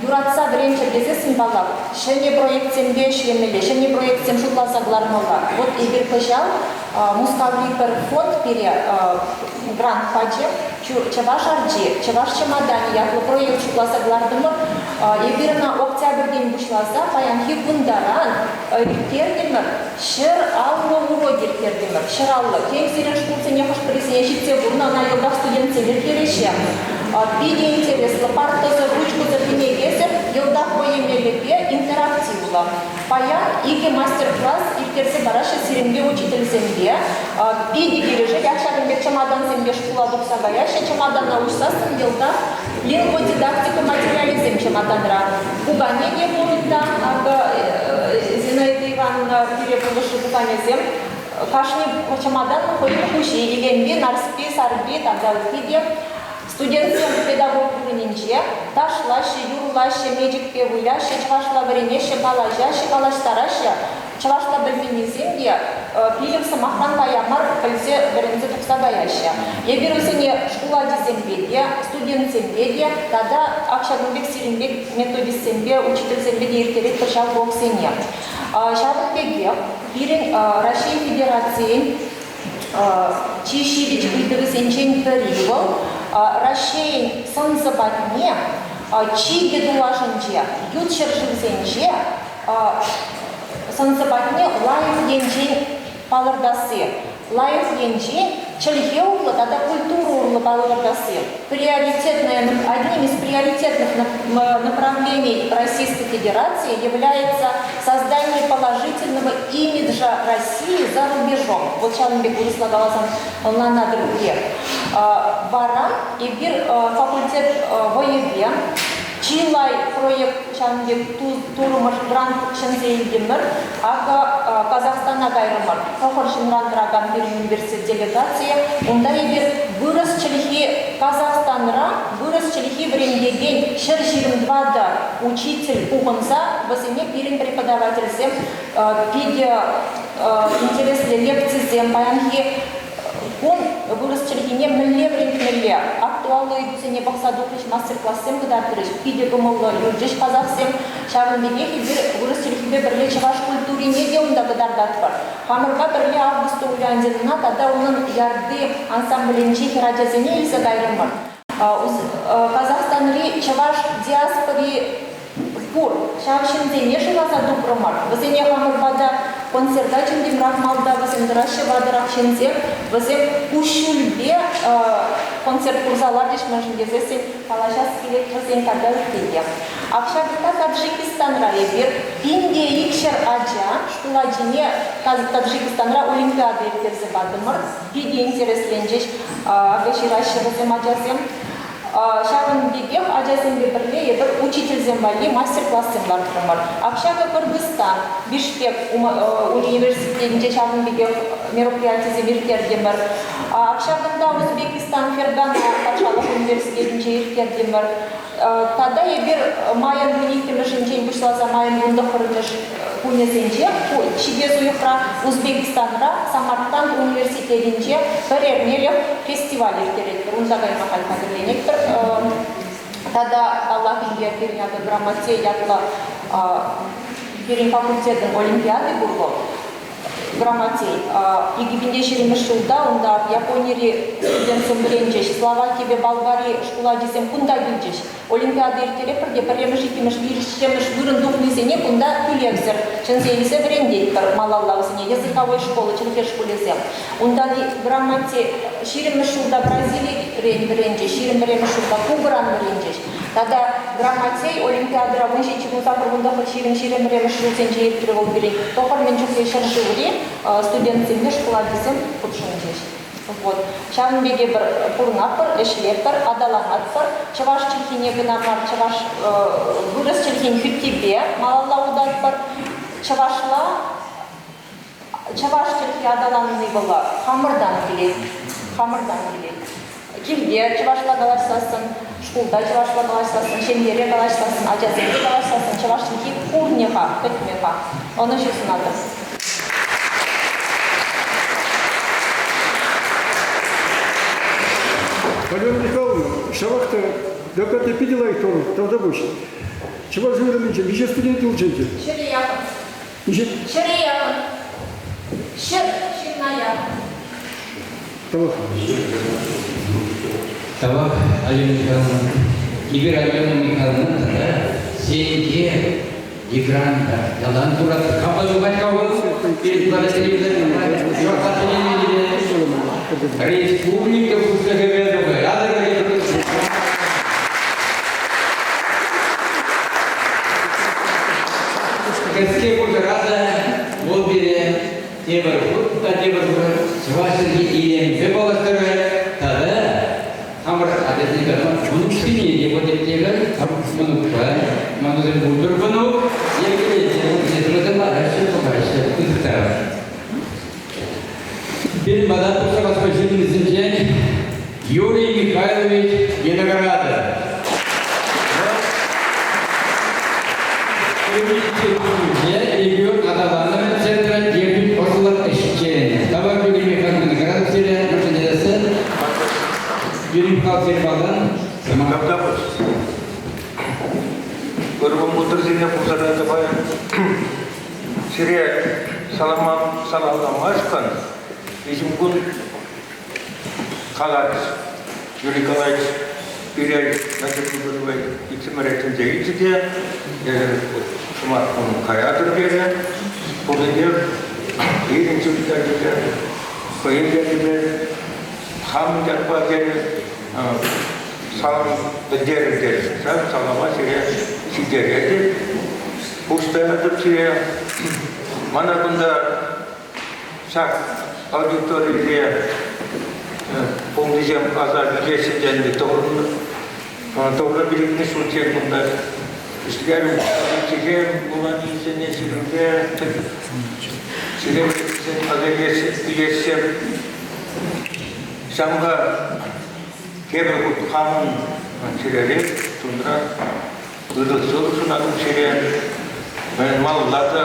юратса вӗренччӗр тесессӗн, паллах, ҫӗнӗ проектсемпе ӗҫлемелле, ҫӗнӗ проектсем шутласа кӑлармалла. Вот эпир кӑҫал Мускаври пӗр фонд пире грант пачӗ. Чӑваш арчи, Чӑваш чӑматанӗ ятлӑ проект шутласа кӑлартӑмӑр. Эпир ӑна октябрьтен пуҫласа паянхи кун таран ирттертӗмӗр. 150 урок ирттертӗмӗр. 150. Тен, сирӗн шкулсене хӑш-пӗрисене ҫитсе курнӑ, ӑна йӑлтах студентсем ирттереҫҫӗ. Питӗ интереслӗ, парттӑсӑр, ручкӑсӑр, кӗнекесӗр, йӑлтах вӑйӑ мелӗпе интерактивлӑ. Паян икӗ мастер-класс ирттерсе параҫҫӗ сирӗнпе учительсемпе. Питӗ килӗшет. Ак ҫакӑн пек чӑматансемпе шкула тухса каяҫҫӗ. Чӑматана уҫсассӑн йӑлтах лингводидактика материалӗсем чӑматанра. Пукане те пур унта. Акӑ Зинаида Ивановна пире пулӑшрӗ пуканесем. Кашни чӑматан хӑйӗн хуҫи. Илемпи, Нарспи, Сарпи тата ытти те. Студентсем педагог вырӑнӗнче ташлаҫҫӗ, юрлаҫҫӗ, мечӗкпе выляҫҫӗ, чӑвашла вӗренеҫҫӗ, калаҫаҫҫӗ, калаҫтараҫҫӗ. Чӑвашла пӗлменнисем те пилӗк сӑмахран кая мар пӗлсе вӗренсе тухса каяҫҫӗ. Эпир вӗсене шкул ачисемпе те, студентсемпе те тата ак ҫакӑн пек сирӗн пек методистсемпе, учительсемпе те ирттеретпӗр ҫав уроксене. Ҫавӑн пекех пирӗн Раҫҫей Федерацийӗн чи ҫивӗч ыйтӑвӗсенчен пӗри вӑл Раҫҫейӗн сӑн-сӑпатне чикӗ тулашӗнче, ют ҫӗршывсенче сӑн-сӑпатне лайӑх енчен палӑртасси, лайӑх енчен чӗлхе урлӑ тата культура урлӑ палӑртасси. Приоритетное, одним из приоритетных направлений Российской Федерации является создание положительного имиджа России за рубежом. Вот ҫавӑн пек вырӑсла каласан ӑнланатӑр пулӗ. Вара эпир факультет вӑйӗпе чылай проект ҫавӑн пек турӑмӑр, грант ҫӗнсе илтӗмӗр. Акӑ Казахстана кайрӑмӑр. Тӑхӑр ҫынран тӑракан пирӗн университет делегацийӗ. Унта эпир вырӑс чӗлхи Казахстанра вырӑс чӗлхи вӗрентекен 124 учитель пухӑнса вӗсене пирӗн преподавательсем питӗ интереслӗ лекцисем паянхи кун вырӑс чӗлхине мӗнле вӗрентмелле, актуаллӑ ыйтусене пӑхса тухрӗҫ, мастер-классем кӑтартрӗҫ, питӗ кӑмӑллӑ юлчӗҫ казахсем. Ҫавӑн пекех эпир вырӑс чӗлхипе пӗрле чӑваш культурине те унта кӑтартатпӑр. Хамӑрпа пӗрле Августа Уляндинӑна тата унӑн Ярды ансамблӗнчи хӗрачасене илсе кайрӑмӑр. Казахстанри чӑваш диаспори пур. Ҫав ҫынсене шыраса тупрӑмӑр. Вӗсене хамӑр пата концерта чӗнтӗмрах малта вӗсем тӑраҫҫӗ ватӑрах ҫынсем. Вӗсем куҫҫульпе концерт курса ларчӗҫ, мӗншӗн тесессӗн калаҫас килет вӗсен тата ытти те. Ак ҫакӑнта Таджикистанра эпир 1200 ача шкул ачине Таджикистанра олимпиада ирттерсе патӑмӑр. Питӗ интересленчӗҫ. Акӑ ҫыраҫҫӗ вӗсем ачасем. Ҫавӑн пекех ачасемпе пӗрле эпир учительсем валли мастер-классем лартрӑмӑр. Ак ҫакӑ Кыргызстан, Бишкек университетӗнче ҫавӑн пекех мероприятисем ирттертӗмӗр. Ак ҫакӑнта Узбекистан Фергана патшалӑх университетӗнче ирттертӗмӗр. Тата эпир майӑн 12-мӗшӗнчен пуҫласа майӑн 19-мӗш кунӗсенче ҫитес уйӑхра Узбекистанра Самарканд университетӗнче пӗр эрнелӗх фестиваль ирттеретпӗр. Унта кайма халь хатӗрленетпӗр. Тата, паллах, ӗнтӗ пирӗн акӑ Грамотей ятлӑ пирӗн факультетӑн олимпиади пур вӑл. Грамотей. 2020 ҫулта унта Японири студентсем вӗренчӗҫ, Словакипе Болгари шкул ачисем кунта килчӗҫ. Олимпиада ирттеретпӗр те пӗрремӗш, иккӗмӗш, виҫҫӗмӗш вырӑн тухнисене кунта тӳлевсӗр чӗнсе илсе вӗрентетпӗр малалла вӗсене языковой школа, чӗлхе шкулӗсем. Унтан грамоте. Ҫирӗммӗш ҫулта Бразилирен вӗренчӗҫ, 21-мӗш ҫулта Кубӑран вӗренчӗҫ. Тата Грамотей олимпиадӑра 17 19 20 21-мӗш ҫулсенче иртрӗ вӑл пирӗн. Пӑхӑр мӗн чухлӗ ҫӗршыври студентсемпе шкул ачисем хутшӑнчӗҫ. Вот. Ҫавӑн пек эпир пурӑнатпӑр, ӗҫлетпӗр, аталанатпӑр. Чӑваш чӗлхине кӑна мар, чӑваш вырӑс чӗлхин хӳттипе малалла утатпӑр. Чӑвашла чӑваш чӗлхи аталанни вӑл хамӑртан килет. Хамӑртан килет. Килте чӑвашла калаҫсассӑн, шкулта чӑвашла калаҫсассӑн, ҫемьере калаҫсассӑн, ачасемпе калаҫсассӑн чӑваш чӗлхи пурне-ха, пӗтмӗ-ха. Ӑнӑҫу сунатӑп. Алена Михайловна, ҫавах та докладне питӗ лайӑх турӑм, тавтапуҫ. Чӑваш уйрӑмӗнче миҫе студент юлчӗ ӗнтӗ? Ҫӗре яхӑн. Миҫе? Ҫӗре яхӑн. Ҫӗр ҫынна яхӑн. Тавах. Тавах, Алена Михайловна. Эпир Алена Михайловна тата Сенке Экран ялан курать. Капла тухать-ха вӑл. Пирӗн Республика Пуҫлӑхӗпе тухать. Кӗске хушӑра та вӑл пире тепӗр хут та тепӗр хут чӑваш чӗлхи илемӗпе паллаштарать тата Хамӑр ачасене калама мӑнуксене те вӑтетлетӗр, мӑнукпа, мӑнуксем пултӑр мӑнук, йӗркелесе лараҫҫӗ, пӑхаҫҫӗ, пысӑктарах. Пирӗн пата тухса калаҫма ҫыннисенчен Юрий Михайлович Виноградов. Регион аталанӑвӗн центрӗн ертӳҫ ӑслӑлӑх ӗҫченӗ. Тавах Юрий Михайлович Виноградов сире мӗншӗн Юрий Михайлович малтан сӑмах. Тавтапуҫ. Ырӑ мудрсене пулса тӑвай. Сире саламламашкӑн виҫӗмкун калать Юрий Николаевич пире Надежда иксӗмӗре чӗнсе илчӗ те шӑмат кун каятӑр терӗ. Пурне те пирӗн чӳртӗ хӑйӗн ячӗпе Хам ятпа терӗ, салам пӗлтерӗр терӗ. Ҫав салама сире ҫитеретӗп, пуҫтаратӑп сире. Мана кунта ҫак аудиторире пулнисем аса илеҫҫӗ те ӗнтӗ тӑхӑрнӑ пилӗкмӗш ҫулччен кунта ӗҫлерӗм. Чӗлхе вуланисене сирӗнпе сире аса илеҫҫӗ. Ҫавӑнпа тепӗр хут хамӑн чӗрере, чунра ырӑ сывлӑх сунатӑп сире. Малалла та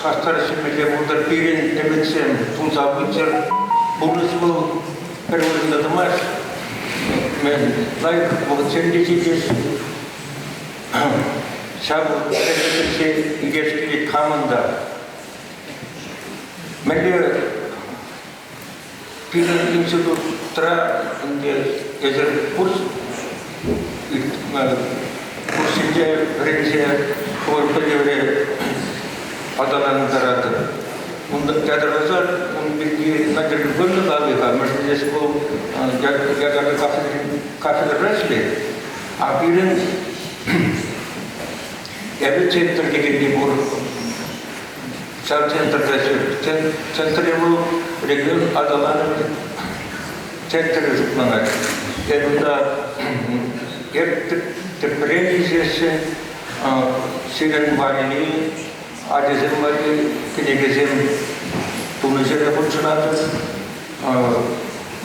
хастар ӗҫлемелле пултӑр. Пирӗн ӗмӗтсем тулса пыччӑр. Пурнӑҫ вӑл пӗр вырӑнта тӑмасть. Лайӑх вӑхӑтсем те ҫитӗҫ. Ҫав ӗмӗтсем илес килет хамӑн та. Мӗнле Пирӗн институтра ӗнтӗ эсир курс курссенче вӗренсе хӑвӑр пӗлӗве аталантаратӑр. Унта ятарласа ун пирки Надежда Григорьевна калани-ха, мӗншӗн тесен вӑл ятарлӑ кафедрӑра ӗҫлет. А пирӗн эпӗ центр текенни пур. Ҫав центрта центрӗ вӑл регион аталанӑвӗн центрӗ шутланать. Эп унта эп тӗпрен илсессӗн сирӗн валли, ачасем валли кӗнекесем тунӑ ҫӗре хутшӑнатӑп.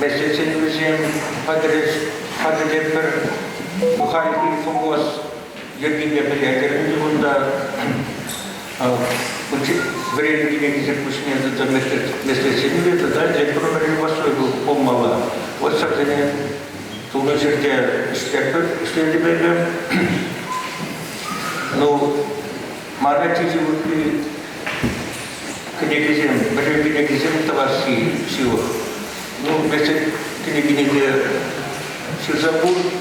Меслетсен вӗсем хатӗрлетпӗр. Хальхи ФОКОС йӗркипе пӗлетӗр ӗнтӗ кунта. Вӗренӳ кӗнекисен пуҫне тата меслетсене тата электронлӑ постройка пулмалла. Вот ҫавсене тунӑ ҫӗрте ӗҫлетпӗр, ӗҫлетӗпӗр. Ну, мана чи ҫывӑхри кӗнекесем, вӗренӳ кӗнекисем тӑвасси ҫывӑх. Ну, меслет кӗнекине те ҫырса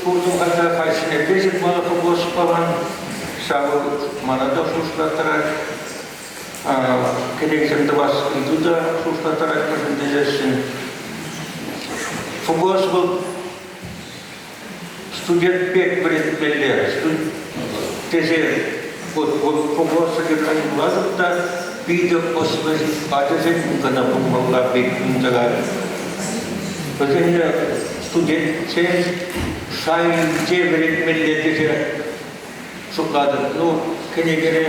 куртӑм-ха та, халь ҫӗнетсе ҫырмалла пулас палан. Ҫавӑ мана та шухӑшлаттарать. Кӗнекесем тӑвас ыйту та шухӑшлаттарать мӗншӗн тесессӗн. ФГОС вӑл студент пек вӗрентмелле тесе ФГОС содержани вулатӑп та питӗ ӑслӑ ачасем кӑна пулмалла пек тӑрать. Вӗсене студентсен шайӗнче вӗрентмелле тесе шутлатӑп. Ну, кӗнекере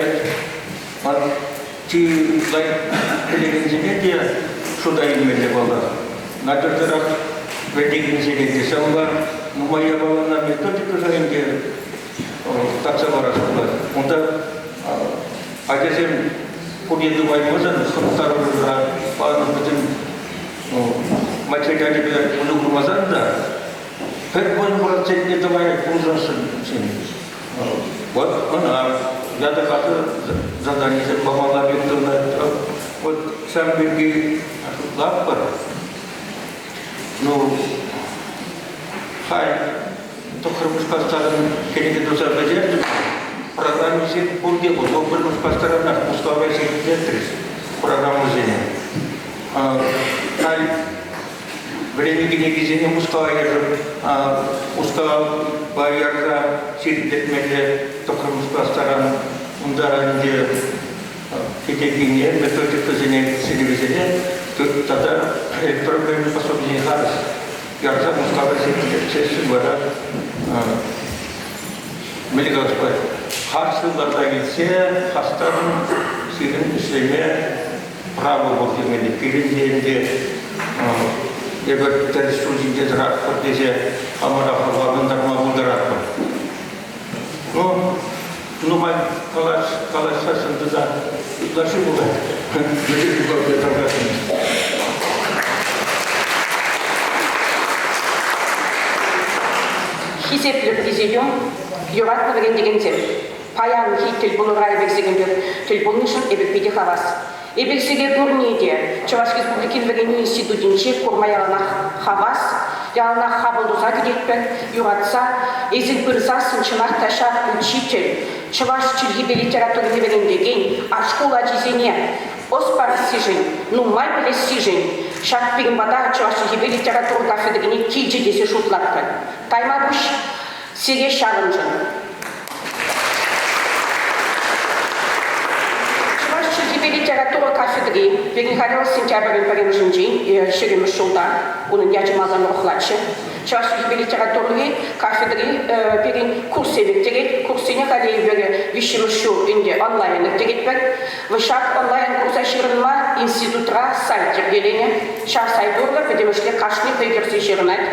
чи лайӑх пӗлекенсене те шута илмелле паллах. Надеждӑрах вӗрентекенсене те ҫавӑнпа нумай япалана методика шайӗнче татса парас пулать. Унта ачасем пурне тупаймасан хӑнӑхтарулӑхра панӑ пӗтӗм материалӗпе усӑ курмасан та пӗр процентне тӑваять пулсассӑн Вот ӑна ятарласа заданисем памалла пек тунӑ. Вот ҫав пирки шутлатпӑр. Ну, халь тӑххӑрмӗш класран кӗнеке туса пӗтертӗм. Программисем пурте пур. Вӑл пӗрмӗш класранах Мускава ҫиттертрӗҫ программӑсене. Халь Вӗренӳ кӗнекисене Мускава ярса Мускава ярса ҫирӗплетмелле тӑххӑрмӗш класс таран. Унта ӗнтӗ кӗнекине, методикӑсене, сӗнӗвӗсене тата электрон вӗренӳ пособине харӑс ярса Мускава ҫирӗплетсессӗн вара мӗнле калас пулать, харсӑрласа илсе хастаррӑн сирӗн ӗҫлеме право пур темелле. Пирӗн те ӗнтӗ эпир тӗрӗс ҫул ҫинче тӑратпӑр тесе хамӑра хавхалантарма пултаратпӑр. Ну, нумай калаҫсассӑн тата ытлашши пулать. Хисеплӗ президиум, юратнӑ вӗрентекенсем! Паянхи тӗлпулура эпир сирӗнпе тӗл пулнӑшӑн эпир питӗ хавас. Эпир сире пурне те Чӑваш Республикин вӗренӳ институтӗнче курма яланах хавас, яланах хапӑл туса кӗтетпӗр, юратса. Эсир пырсассӑн чӑнах та ҫак учитель, чӑваш чӗлхипе литературине вӗрентекен, шкул ачисене ӑс парассишӗн, нумай пӗлессишӗн ҫак пирӗн пата чӑваш чӗлхипе литература кафедрине килчӗ тесе шутлатпӑр. Тайма пуҫ сире ҫавӑншӑн. Чӑваш чӗлхипе литература кафедри пирӗн халӗ сентябрӗн пӗрремӗшӗнчен ҫирӗммӗш ҫулта унӑн ячӗ малтан урӑхлаччӗ. Чӑваш чӗлхипе литератури кафедри пирӗн курссем ирттерет. Курссене халӗ эпир виҫҫӗмӗш ҫул ӗнтӗ онлайн ирттеретпӗр. Ҫак онлайн курса ҫырӑнма институтра сайт йӗркеленӗ. Ҫав сайт урлӑ пӗтӗмӗшле кашни хӑй кӗрсе ҫырӑнать.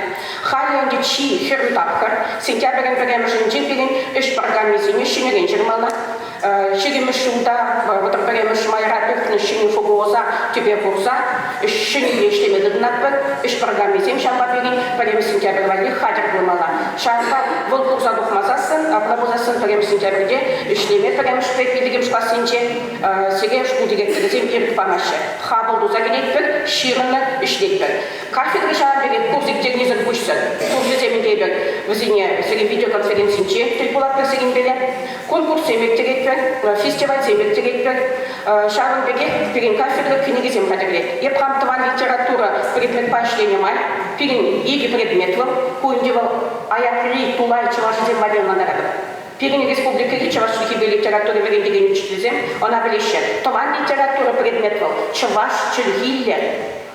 Халӗ ӗнтӗ чи хӗрӳ тапхӑр. Сентябрӗн пӗрремӗшӗнче пирӗн ӗҫ программисене ҫӗнӗрен ҫырмалла. Ҫирӗммӗш ҫулта 31 майра тухнӑ ҫӗнӗ ФГОСа тӗпе хурса ҫӗнӗлле ӗҫлеме тытӑнатпӑр. Ӗҫ программисем ҫавӑнпа пирӗн пӗрремӗш сентябрь валли хатӗр пулмалла. Ҫавӑнпа вӑл курса тухмасассӑн, апла пулсассӑн пӗрремӗш сентябрьте ӗҫлеме пӗрремӗшпе пиллӗкмӗш классенче сире шкул директорӗсем ирӗк памаҫҫӗ. Хапӑл туса килетпӗр, ҫырӑнӑр, ӗҫлетпӗр. Кафедра ҫавӑн пекех курс ирттернисӗр пуҫсӑр. Курсӗсем ӗнтӗ эпир вӗсене сирӗн видеоконференцинче тӗл пулатпӑр сирӗнпеле. Конкурссем ирттеретпӗр, фестивальсем ирттеретпӗр. Ҫавӑн пекех пирӗн кафедра кӗнекесем хатӗрлет. Эп хам тӑван литература предметпа ӗҫленӗ май пирӗн икӗ предмет вӑл. Ку ӗнтӗ вӑл аякри тулай чӑвашсем валли ӑнлантаратӑп. Пирӗн республикӑри чӑваш чӗлхипе литература вӗрентекен учительсем ӑна пӗлеҫҫӗ. Тӑван литература предмет вӑл чӑваш чӗлхиллӗ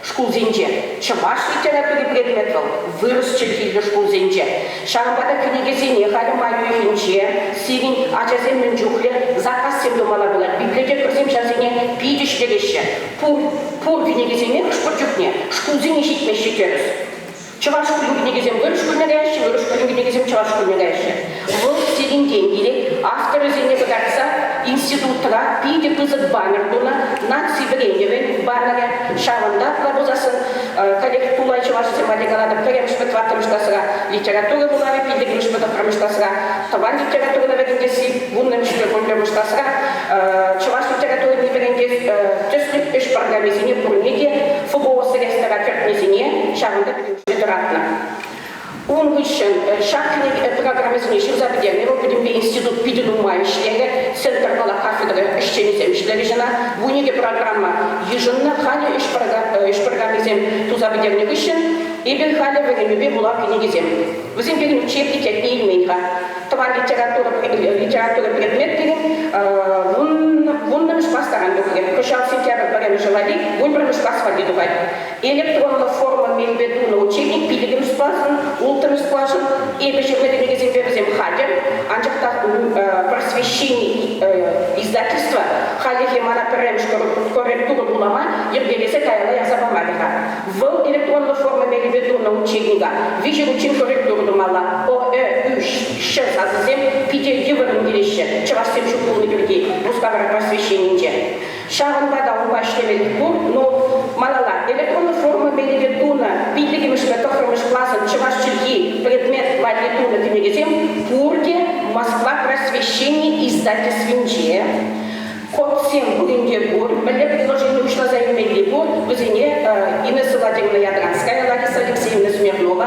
шкулсенче. Чӑваш литератури предмет вӑл вырӑс чӗлхиллӗ шкулсенче. Ҫавӑнпа та кӗнекесене халӗ май уйӑхӗнче сирӗн ачасем мӗн чухлӗ заказсем тумалла пулать. Библиотекарьсем ҫавсене питӗ ҫитереҫҫӗ. Пур, пур кӗнекесене хӑш-пӗр чухне шкулсене ҫитмеҫҫӗ тӗрӗс. Чӑваш шкулӗн кӗнекисем вырӑс шкулне каяҫҫӗ, вырӑс шкулӗн кӗнекисем чӑваш шкулне каяҫҫӗ. Вӑл сирӗнтен килет. Авторӗсене кӑтартса институтра питӗ пысӑк баннер тунӑ, наци вӗренӗвӗн баннерӗ. Ҫавӑнта апла пулсассӑн коллег тулай чӑвашсем валли калатӑп, пӗрремӗшпе тӑваттӑмӗш класра литература вулавӗ, пиллӗкмӗшпе тӑххӑрмӗш класра тӑван литературӑна вӗрентесси, вуннӑмӗшпе вунпӗрмӗш класра чӑваш литературине вӗрентес тӗслӗх ӗҫ программисене пурне те ФГО средства кӗртнисене ҫавӑнта пӗтӗмӗшле тӑратнӑ. Ун хыҫҫӑн ҫак кӗнеке программӑсене ҫырса пӗтернӗ вӑл пӗтӗмпе институт питӗ нумай ӗҫлерӗ. Центрпала кафедра ӗҫченӗсем ӗҫлерӗҫ ӑна. 12 программа йышӑннӑ. Халӗ ӗҫ программисем туса пӗтернӗ хыҫҫӑн. Эпир халӗ вӗренӳпе вулав кӗнекисем. Вӗсем пирӗн учебник ятне илмен-ха. Тӑван литература, литература предмет пирӗн вуннӑмӗш класс таран тухрӗ. Кӑҫал сентябрь пӗрремӗшӗ валли вунпӗрмӗш класс валли тухать. Электронлӑ форма мелпе тунӑ учебник пиллӗкмӗш класӑн, улттӑмӗш класӑн эпӗ ҫырнӑ кӗнекесемпе вӗсем хатӗр. Анчах та просвещени издательство хальлӗхе мана пӗрремӗш корректура вулама йӗркелесе каялла ярса памарӗ-ха. Вӑл электронлӑ форма мелӗпе тунӑ учебника виҫӗ хутчен корректура тумалла. О, Ӗ, Ӳ, Ҫ сасӑсем питӗ йывӑррӑн килеҫҫӗ чӑвашсем ҫук пулнӑ пирки Мускавра просвещенинче. Ҫавӑнпа та унпа ӗҫлемелли пур, но малалла электронлӑ форма мелӗпе тунӑ пиллӗкмӗшпе тӑххӑрмӗш класӑн чӑваш чӗлхи предмет валли тунӑ кӗнекесем пурте Москва просвещени издательствинче. Кодсем пурин те пур, мӗнле предложени уҫласа илмелли пур, вӗсене Инесса Владимировна Ядранская, Лариса Алексеевна Смирнова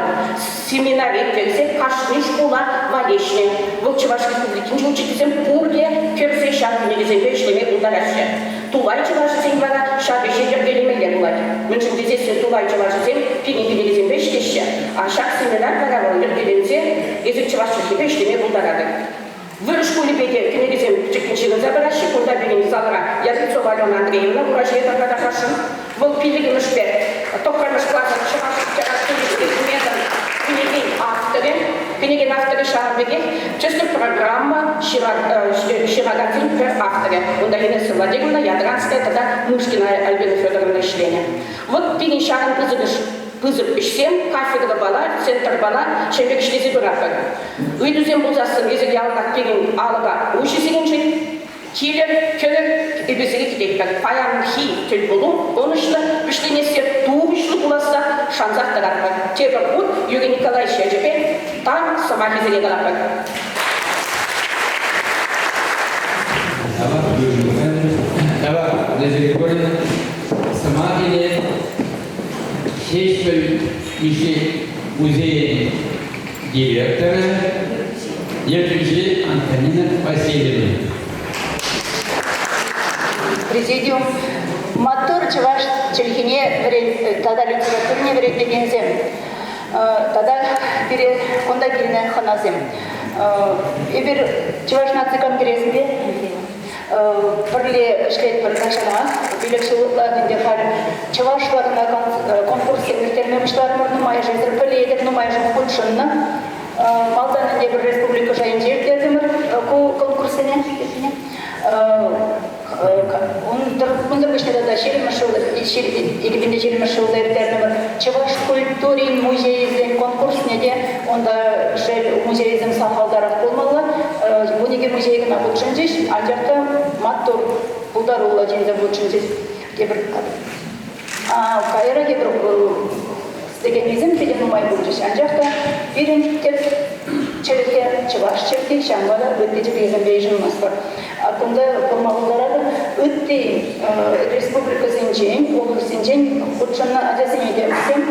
семинар ирттерсе кашни шкула валеҫнӗ. Вӑл Чӑваш Республикинчи учительсем пурте кӗрсе ҫак кӗнекесемпе ӗҫлеме пултараҫҫӗ. Тулай чӑвашӗсен вара ҫак ӗҫе йӗркелемелле пулать. Мӗншӗн тесессӗн тулай чӑвашӗсем пирӗн кӗнекесемпе ӗҫлеҫҫӗ, а ҫак семинар вара вӑл йӗркеленсе эсир чӑваш чӗлхипе ӗҫлеме пултаратӑр. Вырӑс шкулӗпе те кӗнекесем пӗчӗккӗн ҫырӑнса пыраҫҫӗ. Кунта пирӗн залра Языцова Алена Андреевна ура ҫине тӑрса тахашӑн. Вӑл пиллӗкмӗшпе тӑххӑрмӗш класӑн чӑваш литератури предметӑн кӗнекен авторӗ. Кӗнекен авторӗ ҫавӑн пекех тӗслӗх программа ҫыракансен пӗр авторӗ. Унта Инесса Владимировна Ядранская тата Мышкина Альбина Федоровна ӗҫленӗ. Вӑт пирӗн ҫакӑн пысӑкӑш пысӑк ӗҫсем кафедрӑпала, центрпала ҫӗн пек ӗҫлесе пыратпӑр. Ыйтусем пулсассӑн эсир яланах пирӗн алӑка уҫӑ сирӗншӗн. Килӗр, кӗрӗр, эпир сире кӗтетпӗр. Паянхи тӗлпулу ӑнӑҫлӑ вӗҫленессе, тухӑҫлӑ пуласса шансах тӑратпӑр. Тепӗр хут Юрий Николаевич ячӗпе тав сӑмахӗсене калатпӑр. Тавах, Юрий Михайлович. Тавах, Надежда Григорьевна. Сӑмах илет Ҫеҫпӗл Мишши музейӗн директорӗ, ертӳҫи Антонина Васильевна. Президиум маттур чӑваш чӗлхине тата литературине вӗрентекенсем тата пире кунта килнӗ хӑнасем. Эпир Чӑваш наци конгресӗпе Пӗрле ӗҫлетпӗр тахҫанах. Пилӗк ҫул ытла ӗнтӗ халь чӑвашла кӑна конкурссем ирттерме пуҫларӑмӑр. Нумайӑшӗсӗр пӗлетӗп, нумайӑшӗ хутшӑннӑ. Малтан ӗнтӗ пӗр республика шайӗнче ирттертӗмӗр ку конкурссене. Унсӑр пуҫне тата ҫирӗммӗш ҫул, 2020 ҫулта ирттертӗмӗр чӑваш культурин музейӗсен конкурсне те. Унта шел музейсем сахалтарах пулмалла. 12 музей кӑна хутшӑнчӗҫ, анчах та маттур, пултаруллӑ ҫынсем хутшӑнчӗҫ. Тепӗр кайра тепӗр текеннисем питӗ нумай пулчӗҫ. Анчах та пирӗн тӗп чӗлхе чӑваш чӗлхи, ҫавӑнпа та ытти чӗлхесемпе йышӑнмастпӑр. Кунта курма пултаратӑр, ытти республикӑсенчен, облаҫсенчен хутшӑннӑ ачасене те вӗсем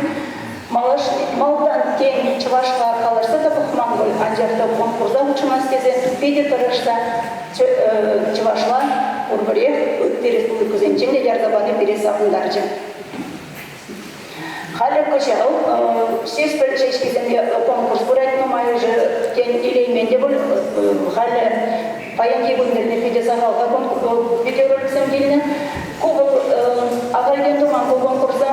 Малтан, тен, чӑвашла калаҫса та пӑхман пуль, анчах та конкурса хутшӑнас тесе питӗ тӑрӑшса чӑвашла пурпӗрех ытти республикӑсенчен те ярса пани пире савӑнтарчӗ. Халӗ кӑҫал Ҫеҫпӗл ҫеҫкисемпе конкурс пырать нумайӑшӗ, тен, илеймен те пуль. Халӗ паянхи кун тӗлне питӗ сахал-ха видеороликсем килнӗ. Ку вӑл ахальтен туман ку конкурса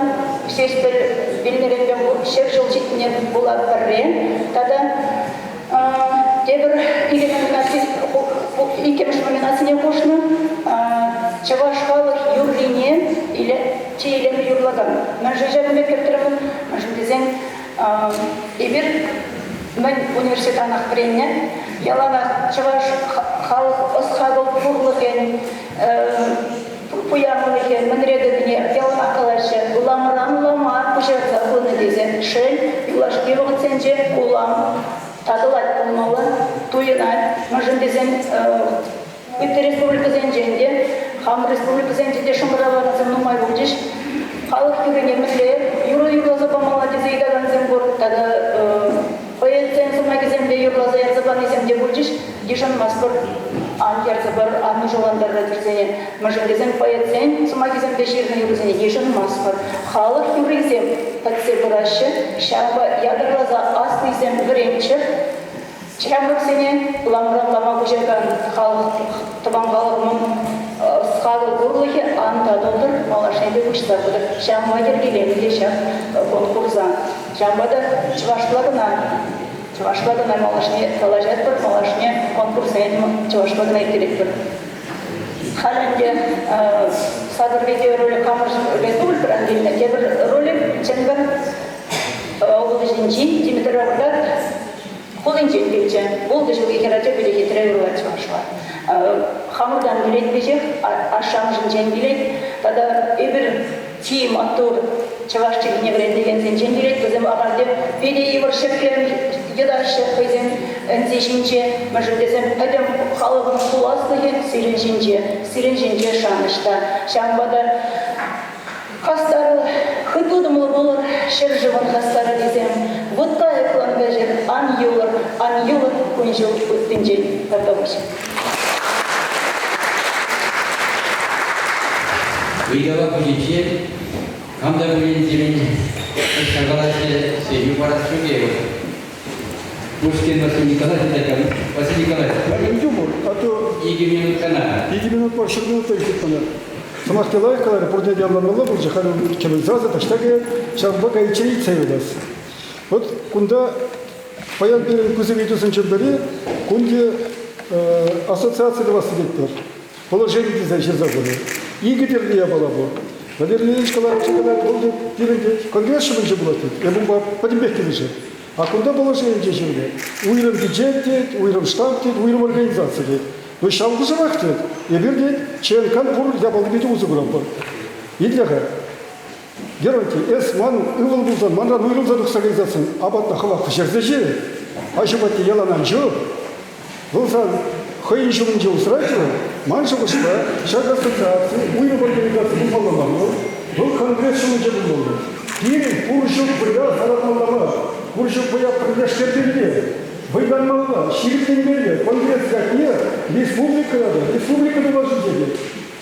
Ҫеҫпӗл вилнӗренпе 100 ҫул ҫитнине пула пӗрре тата тепӗр иккӗмӗш номинацине хушнӑ чӑваш халӑх юррине чи илемлӗ юрлакан. Мӗншӗн ҫакӑн пек кӗртрӗмӗр? Мӗншӗн тесен эпир мӗн университетранах вӗреннӗ, яланах чӑваш халӑх ӑс-хакӑл пурлӑхӗн пуянлӑхӗ мӗнре тӑнине яланах калаҫҫӗ. Ламран лама пуҫарса пынӑ тесе. Шел, юлашки вӑхӑтсенче улам татӑлать пулмалла, туйӑнать. Мӗншӗн тесен ытти республикӑсенчен те, хамӑр республикӑсенче те шӑнкӑравлакансем нумай пулчӗҫ. Халӑх юррине мӗнле юрӑ юрласа памалла тесе ыйтакансем пур тата поэтсен сӑмахӗсемпе юрласа ярса панисем те пулчӗҫ. Йышӑнмастпӑр. Ан ярса парӑр, ан нушалантарӑр ачӑрсене. Мӗншӗн тесен поэтсен сӑмахӗсемпе ҫырнӑ юрӑсене йышӑнмастпӑр. Халӑх юррисем пӗтсе пыраҫҫӗ. Ҫавӑнпа ятарласа аслисем вӗренччӗр. Ҫамрӑксене ламран лама куҫакан халӑх, тӑван халӑхӑмӑн ӑс-хакӑл пурлӑхӗ ан татӑлтӑр, малашне те куҫса пытӑр. Ҫавӑнпа йӗркеленӗ те ҫак конкурса. Ҫавӑнпа та чӑвашла кӑна, чӑвашла кӑна малашне калаҫатпӑр, малашне конкурссене чӑвашла кӑна ирттеретпӗр. Халь ӗнтӗ сакӑр видеоролик хамӑр республикӑран килнӗ, тепӗр ролик Чӗмпӗр облаҫӗнчи Димитровград хулинчен килчӗ. Ултӑ ҫулхи хӗрача питӗ хитре юрлать чӑвашла. Хамӑртан килет веҫех, ашшӗ-амӑшӗнчен килет. Тата эпир чи маттур чӑваш чӗлхине вӗрентекенсенчен килет. Вӗсем ахальтен питӗ йывӑр ҫӗклем йӑтаҫҫӗ хӑйсен ӗнси ҫинче. Мӗншӗн тесен пӗтӗм халӑхӑн пуласлӑхӗ сирӗн ҫинче, сирӗн ҫинче шанӑҫ та. Ҫавӑнпа та Хастарлӑ, хытӑ-тумлӑ пулӑр, ҫӗршывӑн хастарӗсем. Вут-кайӑклӑн вӗҫӗр, ан юлӑр, ан юлӑр кун-ҫул ыттинчен. Тавтапуҫ. Ыйтӑва пуҫӗнче кам та пулин сирӗн калаҫҫӗ, сӗнӳ парас ҫук-и? Пушкин Василий Николаевич, Василий Николаевич. Ыйту пур, а то... Икӗ минут кӑна. Икӗ минут пар, ҫур минут та ӳсет мана. Сӑмах те лайӑх каларӗ, пурне те ӑнланмалла пулчӗ, халь кӗмӗл сасӑ таҫта каять, ҫавӑнпа кайиччен ыйтса юлас. Вот кунта паян пирӗн пысӑк ыйтусенчен пӗри, кунти ассоциаци тӑвас тетпӗр. Положени тесе ҫырса хунӑ. Икӗ тӗрлӗ япала пур. Валерий Леонидович каларӗ, калать, вӑл тет, пирӗн тет, конгресс ҫумӗнче пулать тет. Эп унпа пӗтӗмпех килӗшеп. А кунта положенинче ҫырнӑ. Уйрӑм бюджет тет, уйрӑм штаб тет, уйрӑм организаци тет. Ну ҫав хушӑрах тет, эпир тет, ЧНК-н пур япалипе те усӑ куратпӑр. Итле-ха, Геронтий, эс ман ывӑл пулсан манран уйрӑлса тухса кайсассӑн апатна хӑвах пӗҫерсе ҫи. Аҫу патне ялан ан ҫу. Вӑл сан хӑйӗн ҫумӗнче усрать вӑл. Ман шухӑшпа, ҫак ассоциаци уйрӑм организаци пулмалла мар вӑл. Вӑл конгресс ҫумӗнче пулмалла. Пирӗн пур ҫук вӑя салатмалла мар. Пур ҫук вӑя пӗрлештермелле, вӑйланмалла, ҫирӗпленмелле. Конгресс ятне республикӑра та, республика тулашӗнче те,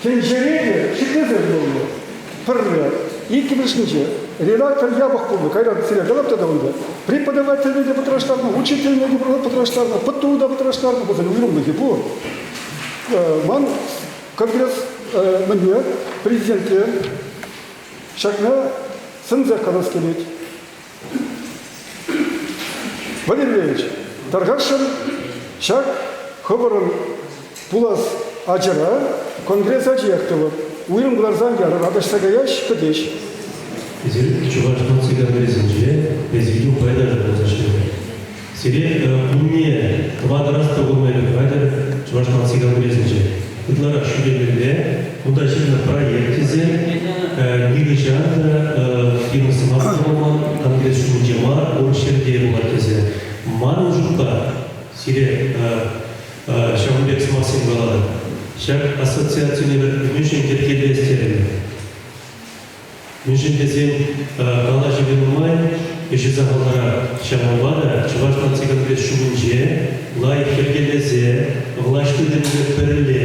тӗнчере те ҫӗклесе пымалла. Пӗрре, иккӗмӗшӗнче редактор япӑх пулнӑ, кайран сире калап тата унта. Преподавательне те пӑтраштарнӑ, учительне те пӑтраштарнӑ, ПТУ та пӑтраштарнӑ, вӗсен уйрӑмлӑхӗ пур. Ман конгресс мӗнне, президентне ҫакна сӗнсех калас килет. Валерий Ильич, тархасшӑн ҫак хӑвӑрӑн пулас ачӑра конгресс ачиех тӑвӑр. Уйрӑм кӑларсан ярӑр, аташса каяҫ, пӗтеҫ. Эсир Чӑваш наци конгресӗнче президиум пайташӗ пулса ӗҫлетӗр. Сире кунне тӑватӑ раз та курма эпир хатӗр Чӑваш наци конгресӗнче. Ытларах ҫӳремелле, кунта ҫырнӑ проект тесе нихӑҫан та пирӗн сӑмах пулман, конгресс ҫумӗнче мар, урӑх ҫӗрте пулать тесе. Манӑн шутпа, сире ҫавӑн пек сӑмахсем калатӑп. Ҫак ассоциацине мӗншӗн йӗркелес терӗмӗр? Мӗншӗн тесен калаҫӑвӗ нумай, ӗҫӗ сахалтарах. Ҫавӑнпа та Чӑваш наци конгресс ҫумӗнче лайӑх йӗркелесе, влаҫ тытӑмӗпе пӗрле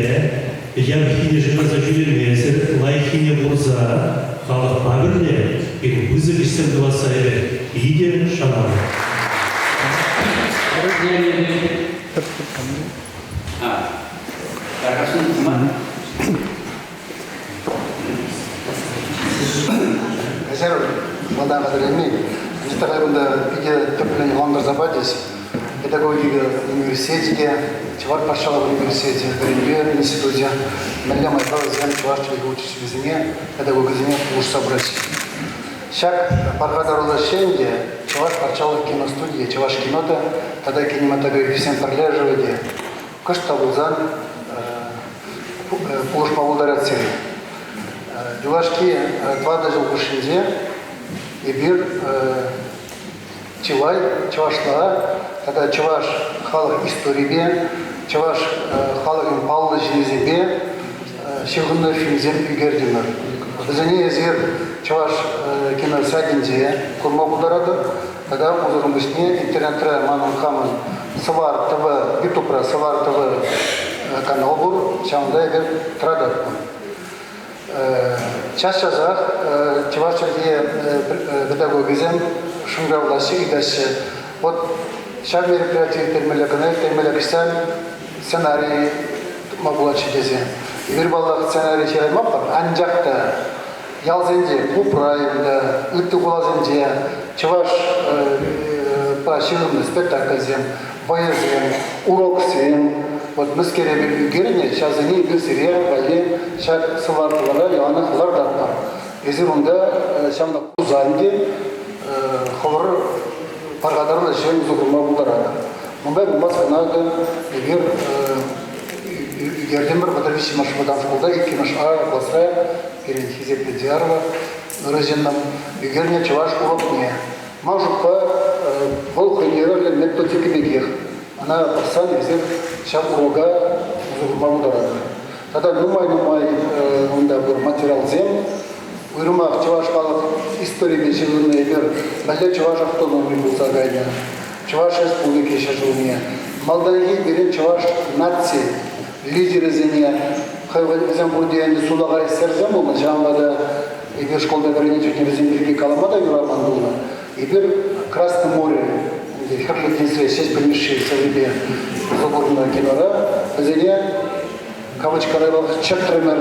япӑххине шыраса ҫӳремесӗр, лайӑххине курса халӑхпа пӗрле пирӗн пысӑк ӗҫсем тӑвасса эпӗ питӗ шанатӑп. Эсир малтан хатӗрленмен. Анчах кунта питӗ тӗплӗн ӑнлантарса пачӗҫ. Педагогика университечӗ те, Чӑваш патшалӑх университечӗ, вӗренӳ институчӗ мӗнле майпа вӗсем чӑваш чӗлхи учителӗсене, педагогӗсене пулӑшса пыраҫҫӗ. Ҫак пархатарлӑ ӗҫе те Чӑваш патшалӑх киностудийӗ, Чӑваш кино та тата кинематографистсен пӗрлешӗвӗ те кӑшт та пулсан пулӑшма пултарать сире. Юлашки тӑватӑ ҫул хушшинче эпир чылай чӑвашла тата чӑваш халӑх историпе, чӑваш халӑхӗн паллӑ ҫыннисемпе ҫыхӑннӑ фильмсем ӳкертӗмӗр. Вӗсене эсир чӑваш кино сайтӗнче курма пултаратӑр. Тата унсӑрӑн пуҫне интернетра манӑн хамӑн Сӑвар ТВ, Ютубра Сӑвар ТВ. канал пур, ҫавӑнта эпир тӑрататпӑр. Час-часах чӑваш чӗлхи педагогӗсем шӑнкӑравлаҫҫӗ, ыйтаҫҫӗ. Вот ҫав мероприяти ирттермелле кӑна ирттермелле кӗҫсен сценари тупма пулать-ши тесе. Эпир, паллах, сценари ҫыраймастпӑр, анчах та ялсенче, клубра ӗнтӗ, ытти хуласенче чӑвашпа ҫыхӑннӑ спектакльсем, вӑйӑсем, уроксем, вот мӗскер эпир ӳкернӗ, ҫавсене эпир сире валли ҫак сӑваплӑха яланах лартатпӑр. Эсир унта ҫавна курсан ӗнтӗ хӑвӑр пархатарлӑ ӗҫе усӑ курма пултаратӑр. Нумай пулмасть кӑна эпир ӳкертӗмӗр 33-мӗш вӑтам шкулта иккӗмӗш А класра пирӗн хисеплӗ Диарова ырӑ ҫыннӑм ӳкернӗ чӑваш урокне. Ман шутпа, вӑл хӑйне евӗрлӗ методика пекех. Ӑна пӑхсан эсир ҫав урока усӑ курма пултаратӑр. Тата нумай-нумай унта пур материалсем. Уйрӑмах чӑваш халӑх историпе ҫыхӑннӑ эпир мӗнле чӑваш автономи пулса кайнӑ, Чӑваш Республики ҫӗршывне, малтанхи пирӗн чӑваш наци лидерӗсене хӑй вӗсем пурте ӗнтӗ сулахай эсерсем пулнӑ, ҫавӑнпа та эпир шкулта вӗреннӗ чухне вӗсем пирки калама та юраман пулнӑ. Эпир Красное море, Хӗрлӗ тинӗсре Ҫеҫпӗл Мишши сӑввипе усӑ курнӑ кинора вӗсене кавычкӑра чӗртрӗмӗр.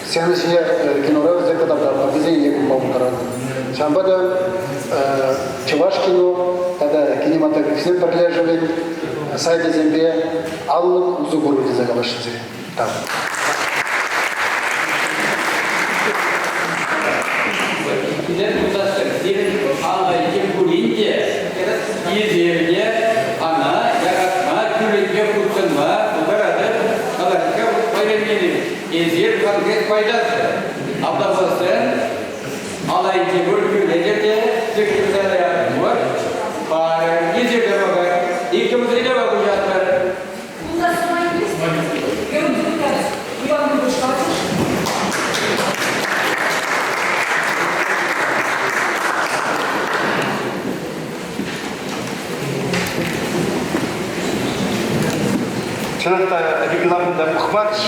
Сцена ҫине кинора вӗсем кӑтартатпӑр, вӗсене те курма пултаратӑр. Ҫавӑнпа та Чӑваш кино тата кинематографистсен пӗрлешӗвӗн сайчӗсемпе анлӑн усӑ курӑр тесе каласшӑн сире. Тав. Килен пулсассӑн сирӗн алла тем пулин те эсир те ӑна якатма, тӳрлетме хутшӑнма пултаратӑр. Калаҫка вӗренмелли эсир конкрет пайташӑ. Апла пулсан алла илсе пур тӳрлетӗр те секретариат пур. Парӑр, эсир те пӑхӑр. Иккӗмӗш ыйтӑва куҫатпӑр. Унта сӑмах Иван Михайлович. Чӑнах та регламента пӑхмарӗҫ,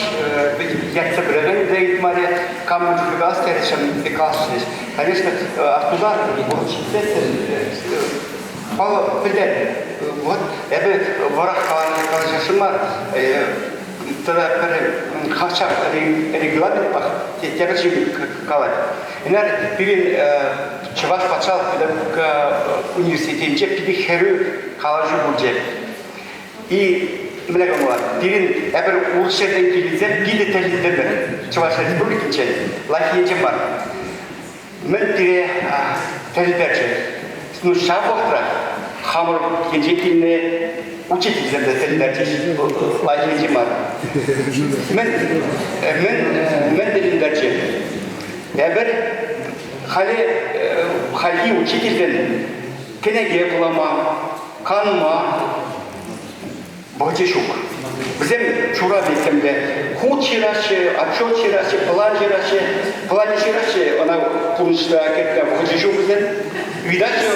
ертсе пыраканӗ те ыйтмарӗ, кам мӗн чухлӗ калас терӗ, ҫавӑн пек каласшӑн. Конечно, астуса вӑхӑт ҫитсессӗн Паллӑ, пӗлтернӗ. Вот эпӗ вӑрах калаҫасшӑн мар. Тата пӗр хавшак регламентпах тепӗр ҫын калать. Ӗнер пирӗн Чӑваш патшалӑх педагогика университетӗнче питӗ хӗрӳ калаҫу пулчӗ. И мӗнле калама, пирӗн эпир урӑх ҫӗртен килнисем питӗ тӗлӗнтӗмӗр Чӑваш Республикинчен, лайӑх енчен мар. Мӗн пире тӗлӗнтерчӗ? Ну, ҫав вӑхӑтра хамӑр енчен килнӗ учительсем те тӗлӗнтерчӗҫ, лайӑх енчен мар. Мӗн, мӗн, мӗн тӗлӗнтерчӗ? Эпир халӗ хальхи учительсен кӗнеке вулама, канма, Вӑхӑчӗ ҫук. Вӗсем чура пексемпе хут ҫыраҫҫӗ, отчет ҫыраҫҫӗ, план ҫыраҫҫӗ. Планне ҫыраҫҫӗ, ӑна пурнӑҫра кӗртме вӑхӑчӗ ҫук вӗсен. Ыйтаҫҫӗ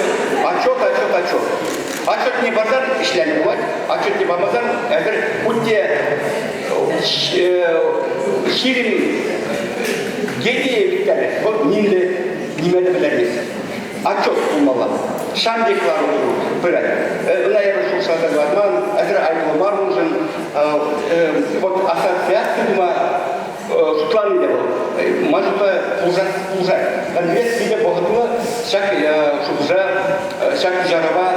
отчет, отчет, отчет. Отчетне парсан ӗҫленӗ пулать, отчетне памасан эсир хуть те 20 гений ирттерӗ, вӑл нимле ниме те пӗлтермест. Отчет пулмалла. Ҫам пек лару-тӑру пырать. Ӑна эпӗ шухӑшласа кӑларман, эсир айӑплӑ мар уншӑн. Вот ассоциаци тума шутлани те вӑл. Ман шутпа пулӑшать. пулӑшать. Конгресс питӗ вӑхӑтлӑ ҫак шухӑша, ҫак пуҫарӑва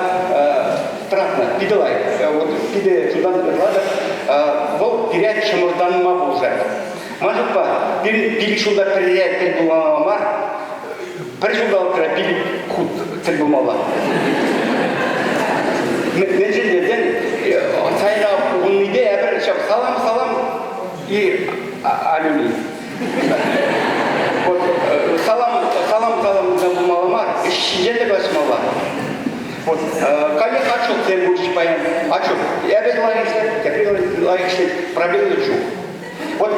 тӑратнӑ. Питӗ лайӑх. Вот питӗ чунтан ырлатӑп. Вӑл пире чӑмӑртанма пулӑшать. Ман шутпа, пирӗн пилӗк ҫулта пӗрре тӗл пулмалла мар, Пӗр ҫулталӑкра пилӗк хут тӗл пулмалла. Мӗншӗн тесен сайра пухӑннипе эпир ҫав салам, салам и алюмин. Вот салам, салам, салам пулмалла мар, ӗҫ ҫинчен те калаҫмалла. Вот каллех отчетсем пулчӗҫ паян. Отчет. Эпӗ лайӑх ӗҫлет, тепри лайӑх ӗҫлет. Проблема ҫук. Вот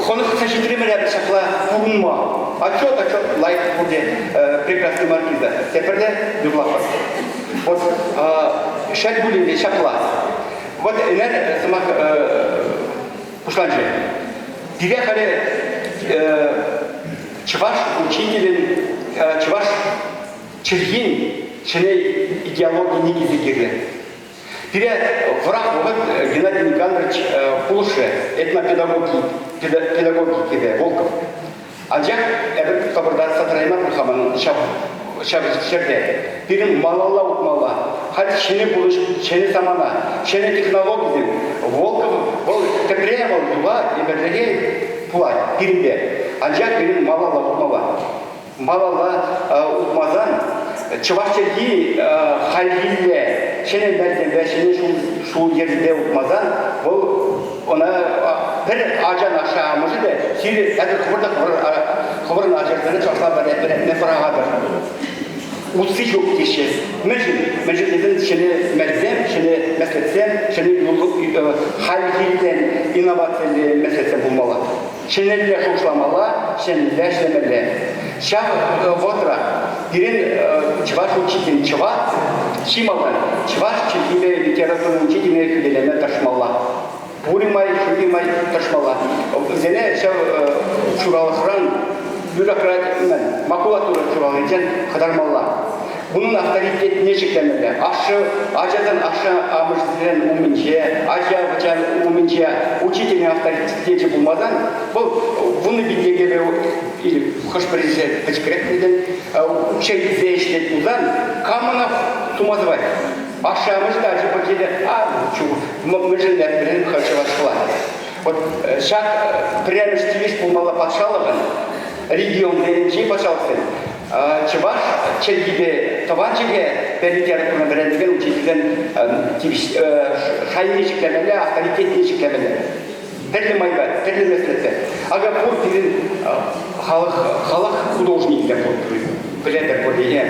хӑнӑхса ҫитрӗмӗр эпӗ ҫапла пурӑнма. Отчет, отчет, лайӑх пурте прекрасный маркиза. Тепӗр те юрлатпӑр. Вот шел пулин те ҫапла. Вот ӗнер сӑмах пуҫланчӗ. Пире халӗ чӑваш учителӗн, чӑваш чӗлхин ҫӗнӗ идеологи никӗсӗ кирлӗ. Пире вӑрах вӑхӑт Геннадий Никандрович пулӑшрӗ этнопедагогикипе Волков. Анчах эпир тӑпӑртатса тӑраймарӑм-ха ман ҫав ҫав ҫӗрте. Пирӗн малалла утмалла. Халь ҫӗнӗ пурнӑҫ, ҫӗнӗ самана, ҫӗнӗ технологисем. Волков вӑл тӗпре вӑл юлать, ӗмӗрлӗхе пулать пирӗнпе. Анчах пирӗн малалла утмалла. Малалла утмасан чӑваш чӗлхи хальхилле ҫӗнӗ мелсемпе, ҫӗнӗ ҫул-йӗрпе утмасан вӑл ӑна пӗр ачан ашшӗ-амӑшӗ те сире эсӗ хӑвӑр та хӑвӑрӑн ачӑрсене чӑвашла вӗрентме пӑрахатӑр. Усси ҫук теҫҫӗ. Мӗншӗн? Мӗншӗн тесен ҫӗнӗ мелсем, ҫӗнӗ меслетсем, ҫӗнӗ хальхилле инновациллӗ меслетсем пулмалла. Ҫӗнӗлле шухӑшламалла, ҫӗнӗлле ӗҫлемелле. Ҫав вӑхӑтра пирӗн чӑваш учителӗн чӑваш чи малтан чӑваш чӗлхипе литература учительне хӳтӗлеме тӑрӑшмалла. Пур май, ҫук май тӑрӑшмалла. Вӗсене ҫав чуралӑхран бюрократ, макулатура чуралӑхӗнчен хӑтармалла. Унӑн авторитетне ҫӗклемелле. Ашшӗ, ачасен ашшӗ-амӑшӗсен умӗнче, ача-пӑча умӗнче учителӗн авторитечӗ пулмасан, вӑл 10 000 тенкӗпе хӑш-пӗринче пӗчӗкрех пӗлтӗм, укҫа илсе ӗҫлет пулсан, кам ӑна тума тӑвать? Ашшӗ-амӑшӗ те ачи-пӑчи те, а, мӗншӗн вӗрен чӑвашла. Вот ҫак пӗрремӗш тивӗҫ пулмалла патшалӑхӑн, регионсенчи патшалӑхсен чӑваш чӗлхипе тӑван чӗлхепе литературӑна вӗрентекен учительсен тивӗҫ шайне ҫӗклемелле, авторитетне ҫӗклемелле. Тӗрлӗ майпа, тӗрлӗ меслетпе. Акӑ пур пирӗн халӑх, халӑх художникӗсем пур, пӗлетӗр пурне.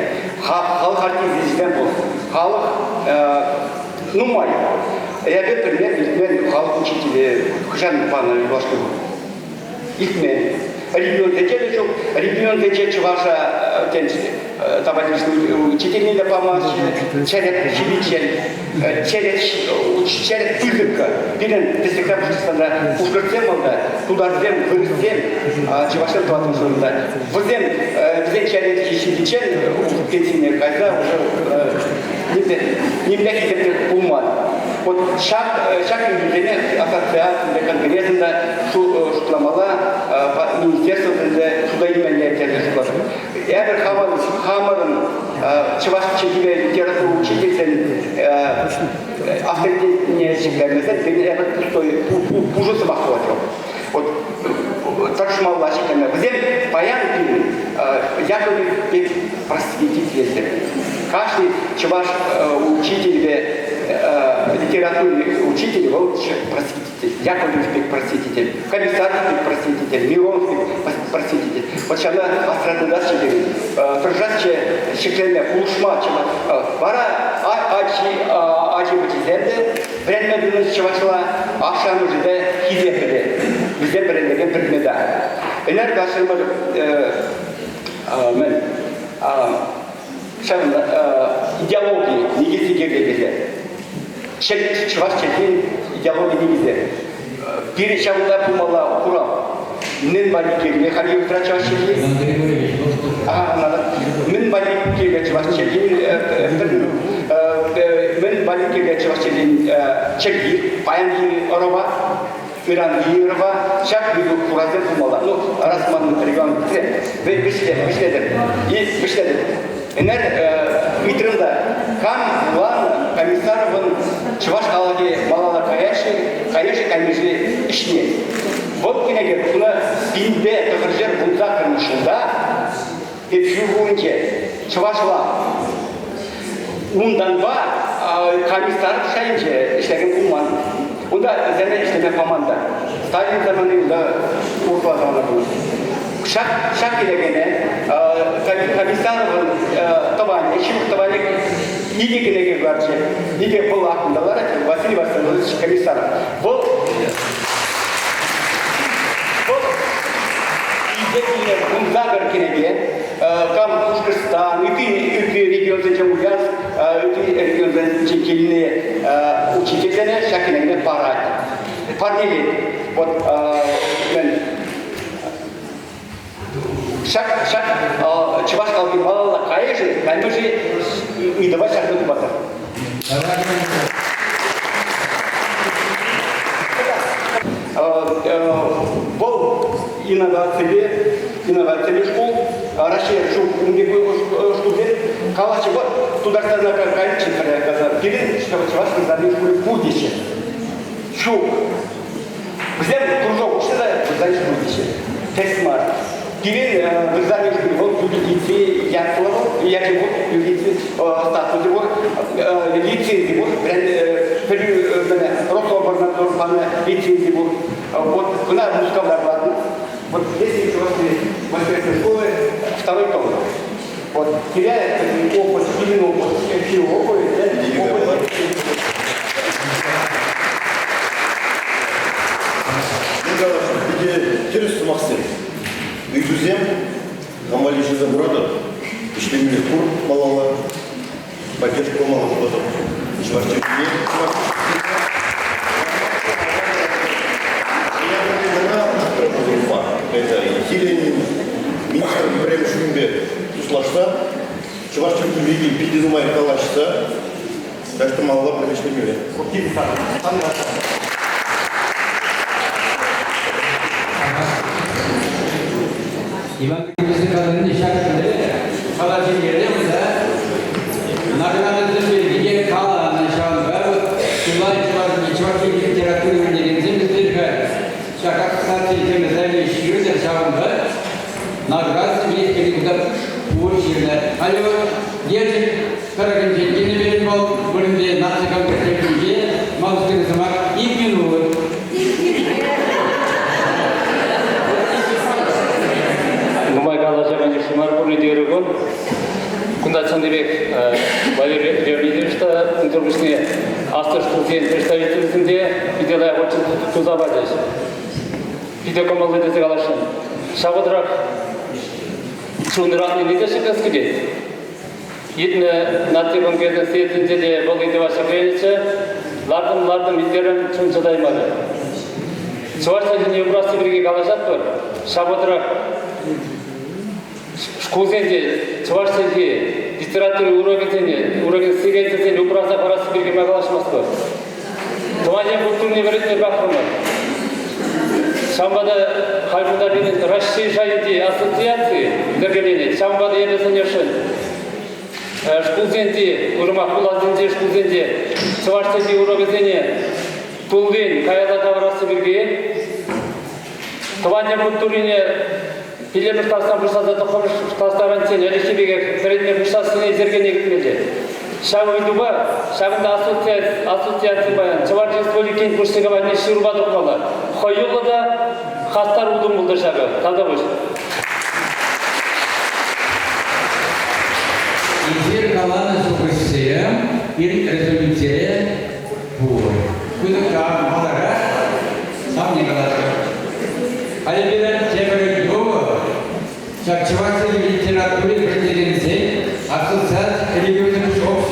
Халӑх артисчӗсем пур. Халӑх нумай. Эпӗ пӗлмен, илтмен халӑх учителӗ хӑҫан панӑ юлашки Илтмен. Регионсенче те ҫук. Регионсенче чӑваша тен, товарищ учительне те памаҫҫӗ. Черет ҫивӗччен. Черет, черет пысӑккӑ. Пирӗн тӗслӗхре Пушкӑртстанда пушкӑртсем унта, тутарсем, вырӑссем, чӑвашсем тӑваттӑмӗш вырӑнта. Вӗсем, вӗсен черет ҫитиччен пенсине кайса уже нимле хисеп те пулман. Вот ҫак, ҫак ыйтусене ассоциацин конгресӑн та шутламалла, министерствӑсен те шута илмелле тесе шутлатӑп. Эпир хамӑр, хамӑрӑн чӑваш чӗлхипе литература учительсен авторитетне ҫӗклемесен пирӗн эпир пустой пушӑ сӑмах пулать вӑл. Вот тӑрӑшмалла ҫӗклеме. Вӗсем паян пирӗн Яковлев пек просветительсем. Каждый чӑваш учительпе литературный учитель вӑл просветитель. Яковлев пек просветитель, Комиссаров пек просветитель, Миронов пек просветитель. Вот ҫавна асра тытасчӗ пирӗн. Тӑрӑшасчӗ ҫӗкленме, пулӑшма. Вара ачи, ачи-пӑчисем те вӗренме тытӑнӗҫ чӑвашла, ашшӗ-амӑшӗпе хисеплӗ. Вӗсем вӗренекен предмета. Ӗнер каҫрӑмӑр мӗн ҫав идеологи никӗсӗ кирлӗ тесе. Чӑваш чӗлхин идеологи никӗсӗ. Пирӗн ҫавӑнта пулмалла хурав. Мӗн валли кирлӗ халь юртра чӑваш чӗлхи? Мӗн валли кирлӗ чӑваш чӗлхин мӗн валли кирлӗ чӑваш чӗлхин чӗлхи паянхи ӑрӑва? Ыранхи ӑрӑва ҫак ыйту хуравсем пулмалла. Ну, раз ман регион вӗҫлетӗп. И вӗҫлетӗп. Ӗнер ыйтрӑм та, кам вуланӑ Комиссаровӑн чӑваш халӑхӗ малалла каяҫҫӗ, каяҫҫӗ каймӗ-ши ӗҫне? Вӑл кӗнеке куна пинпе тӑхӑрҫӗр вунсаккӑрмӗш ҫулта Ӗпхӳ хулинче чӑвашла унтанпа комиссар шайӗнче ӗҫлекен пулман. Унта вӗсене ӗҫлеме паман та. Сталин самани унта урӑхла самана пулнӑ. Ҫак, ҫак кӗнекене комиссаровӑн тӑванӗ, ҫывӑх тӑванӗ икӗ кӗнеке кӑларчӗ. Икӗ вӑл аккунта ларать, Василий Васильевич Комиссаров. Вӑл вӑл илсе килнӗ 18 кӗнеке, кам Пушкӑртстан, ытти, ытти регионсенче Ульяновск, ытти регионсенче килнӗ учительсене ҫак кӗнекене парать, парнелет. Вот мӗн ҫак ҫак чӑваш халӑхӗ малалла кайӗ-ши, каймӗ-ши ыйтӑва ҫакна тупатӑр. Вӑл инновацилле инновацилле шкул Раҫҫей ҫук ун пек шкулсем калаҫҫӗ вот Тутарстана кайнӑччӗ пӗрре пирӗн чӑваш вырсарни шкулӗ пур теҫҫӗ. Ҫук. Вӗсем кружок уҫнӑ та вырсарни шкулӗ теҫҫӗ. Тӗрӗс мар. Пирӗн вырсарни шкулӗ вӑл юридици ятлӑ вӑл, ячӗ пур, юридици статусӗ пур, лицензи пур, пӗлӳ Рособорнадзор панӑ лицензи пур. Вот кӑна Мускавра кӑларнӑ. Вот здесь чувашской воскресной школы второй том. Вот теряет опыт, именно опыт, опыт, опыт. Питӗ тӗрӗс сӑмахсем. Ыйтусем кам валли ҫырса хуратӑр, ӗҫлемелле пур малалла. Поддержка памалла пулатӑр. Чӑваш чӗлхине Кайса министр пӗрремӗш ҫумӗпе туслашса, чӑваш чӗлхипе питӗ нумай калаҫса, так что малалла пӗрле ӗҫлемелле. Иван Григорьевич калани ҫак тӗле калаҫине унта наградӑсем пирки каланӑ ҫавӑнпа вот чылай чӑваш чӑваш литератури вӗренекенсем ӗҫлет-ха ҫак ассоциаци темисене ҫырнӑ ҫавӑнпа наградӑсем илес кунта пур ҫырнӑ. Халӗ вот Елчӗк тӑрӑхӗнчен килнӗ пирӗн вӑл вырӑнти наци конгресӗнче малтанхи сӑмах ик минут. Нумай калаҫакан йышши мар пурне те ырӑ кун. Кунта чӑннипех Валерий Леонидович та унсӑр пуҫне аслӑ шкулсен представителӗсем те питӗ лайӑх отчет туса пачӗҫ. Питӗ кӑмӑллӑ тесе каласшӑн. Ҫав вӑхӑтрах чунран илни те ҫӗклес килет. Иртнӗ наци конгресӗн съездӗнче те вӑл ыйтӑва ҫӗкленӗччӗ. Лартӑм-лартӑм итлерӗм, чун чӑтаймарӗ. Чӑваш чӗлхине упрасси пирки калаҫатпӑр. Ҫав вӑхӑтрах шкулсенче чӑваш чӗлхи литература урокӗсене, урокӗн сехечӗсене упраса парасси пирки ма калаҫмастпӑр? Тӑван ен культурине вӗрентме пӑрахрӑмӑр. Ҫавӑнпа та халь кунта пирӗн Раҫҫей шайӗнчи ассоциаци йӗркеленет. Ҫавӑнпа та эпӗ сӗнесшӗн шкулсенчи, уйрӑмах хуласенчи шкулсенче чӑваш чӗлхи урокӗсене туллин каялла тавӑрасси пирки тӑван ен культурине пиллӗмӗш класран пуҫласа тӑххӑрмӗш класс таранччен ӗлӗкхи пекех вӗренме пуҫлассине йӗркене кӗртмелле. Ҫав ыйтупа ҫакӑнта ассоциаци паян Чӑваш Республикин Пуҫлӑхӗ патне ҫырупа тухмалла. Хӑюллӑ та хастар утӑм пултӑр ҫакӑ. Тавтапуҫ. Эсир каланӑ шухӑшсем пирӗн резолюцире пур. Пысӑк маларах савни калаҫрӗ. Халӗ пирӗн тепӗр ыйту ҫак чӑваш литератури вӗрентекенсен ассоциаци регионӗн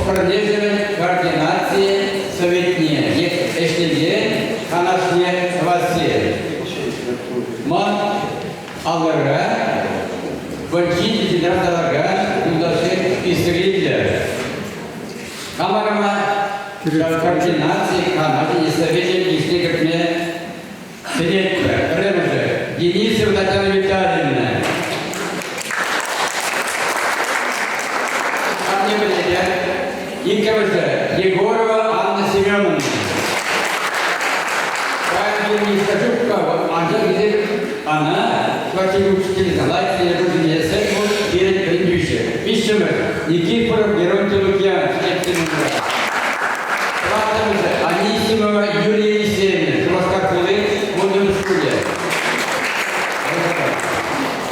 пӗрлешӗвӗн координаци советне е ӗҫлекен канашне тӑвасси. Ман алӑра вӑрҫи тесе тӑракан юлташсен списокӗ Кама-кама ҫав координаци канашӗн совечӗн йышне кӗртме сӗнетпӗр. Пӗрремӗшӗ Денисова Татьяна Витальевна. Анне пӗлетӗр. Иккӗмӗшӗ Егорова Анна Семеновна. Паянхи министр анчах эсир ана чӑваш учитель лайӑх пуррине сӗт вӑл пирӗн вӗрентӳҫӗ. Виҫҫӗмӗш Никифоров Геронтий Лукьянович Тӑваттӑмӗшӗ Анисимова Юлия Елисеевна, Шупашкар хули, вуннӑмӗш шкулӗ.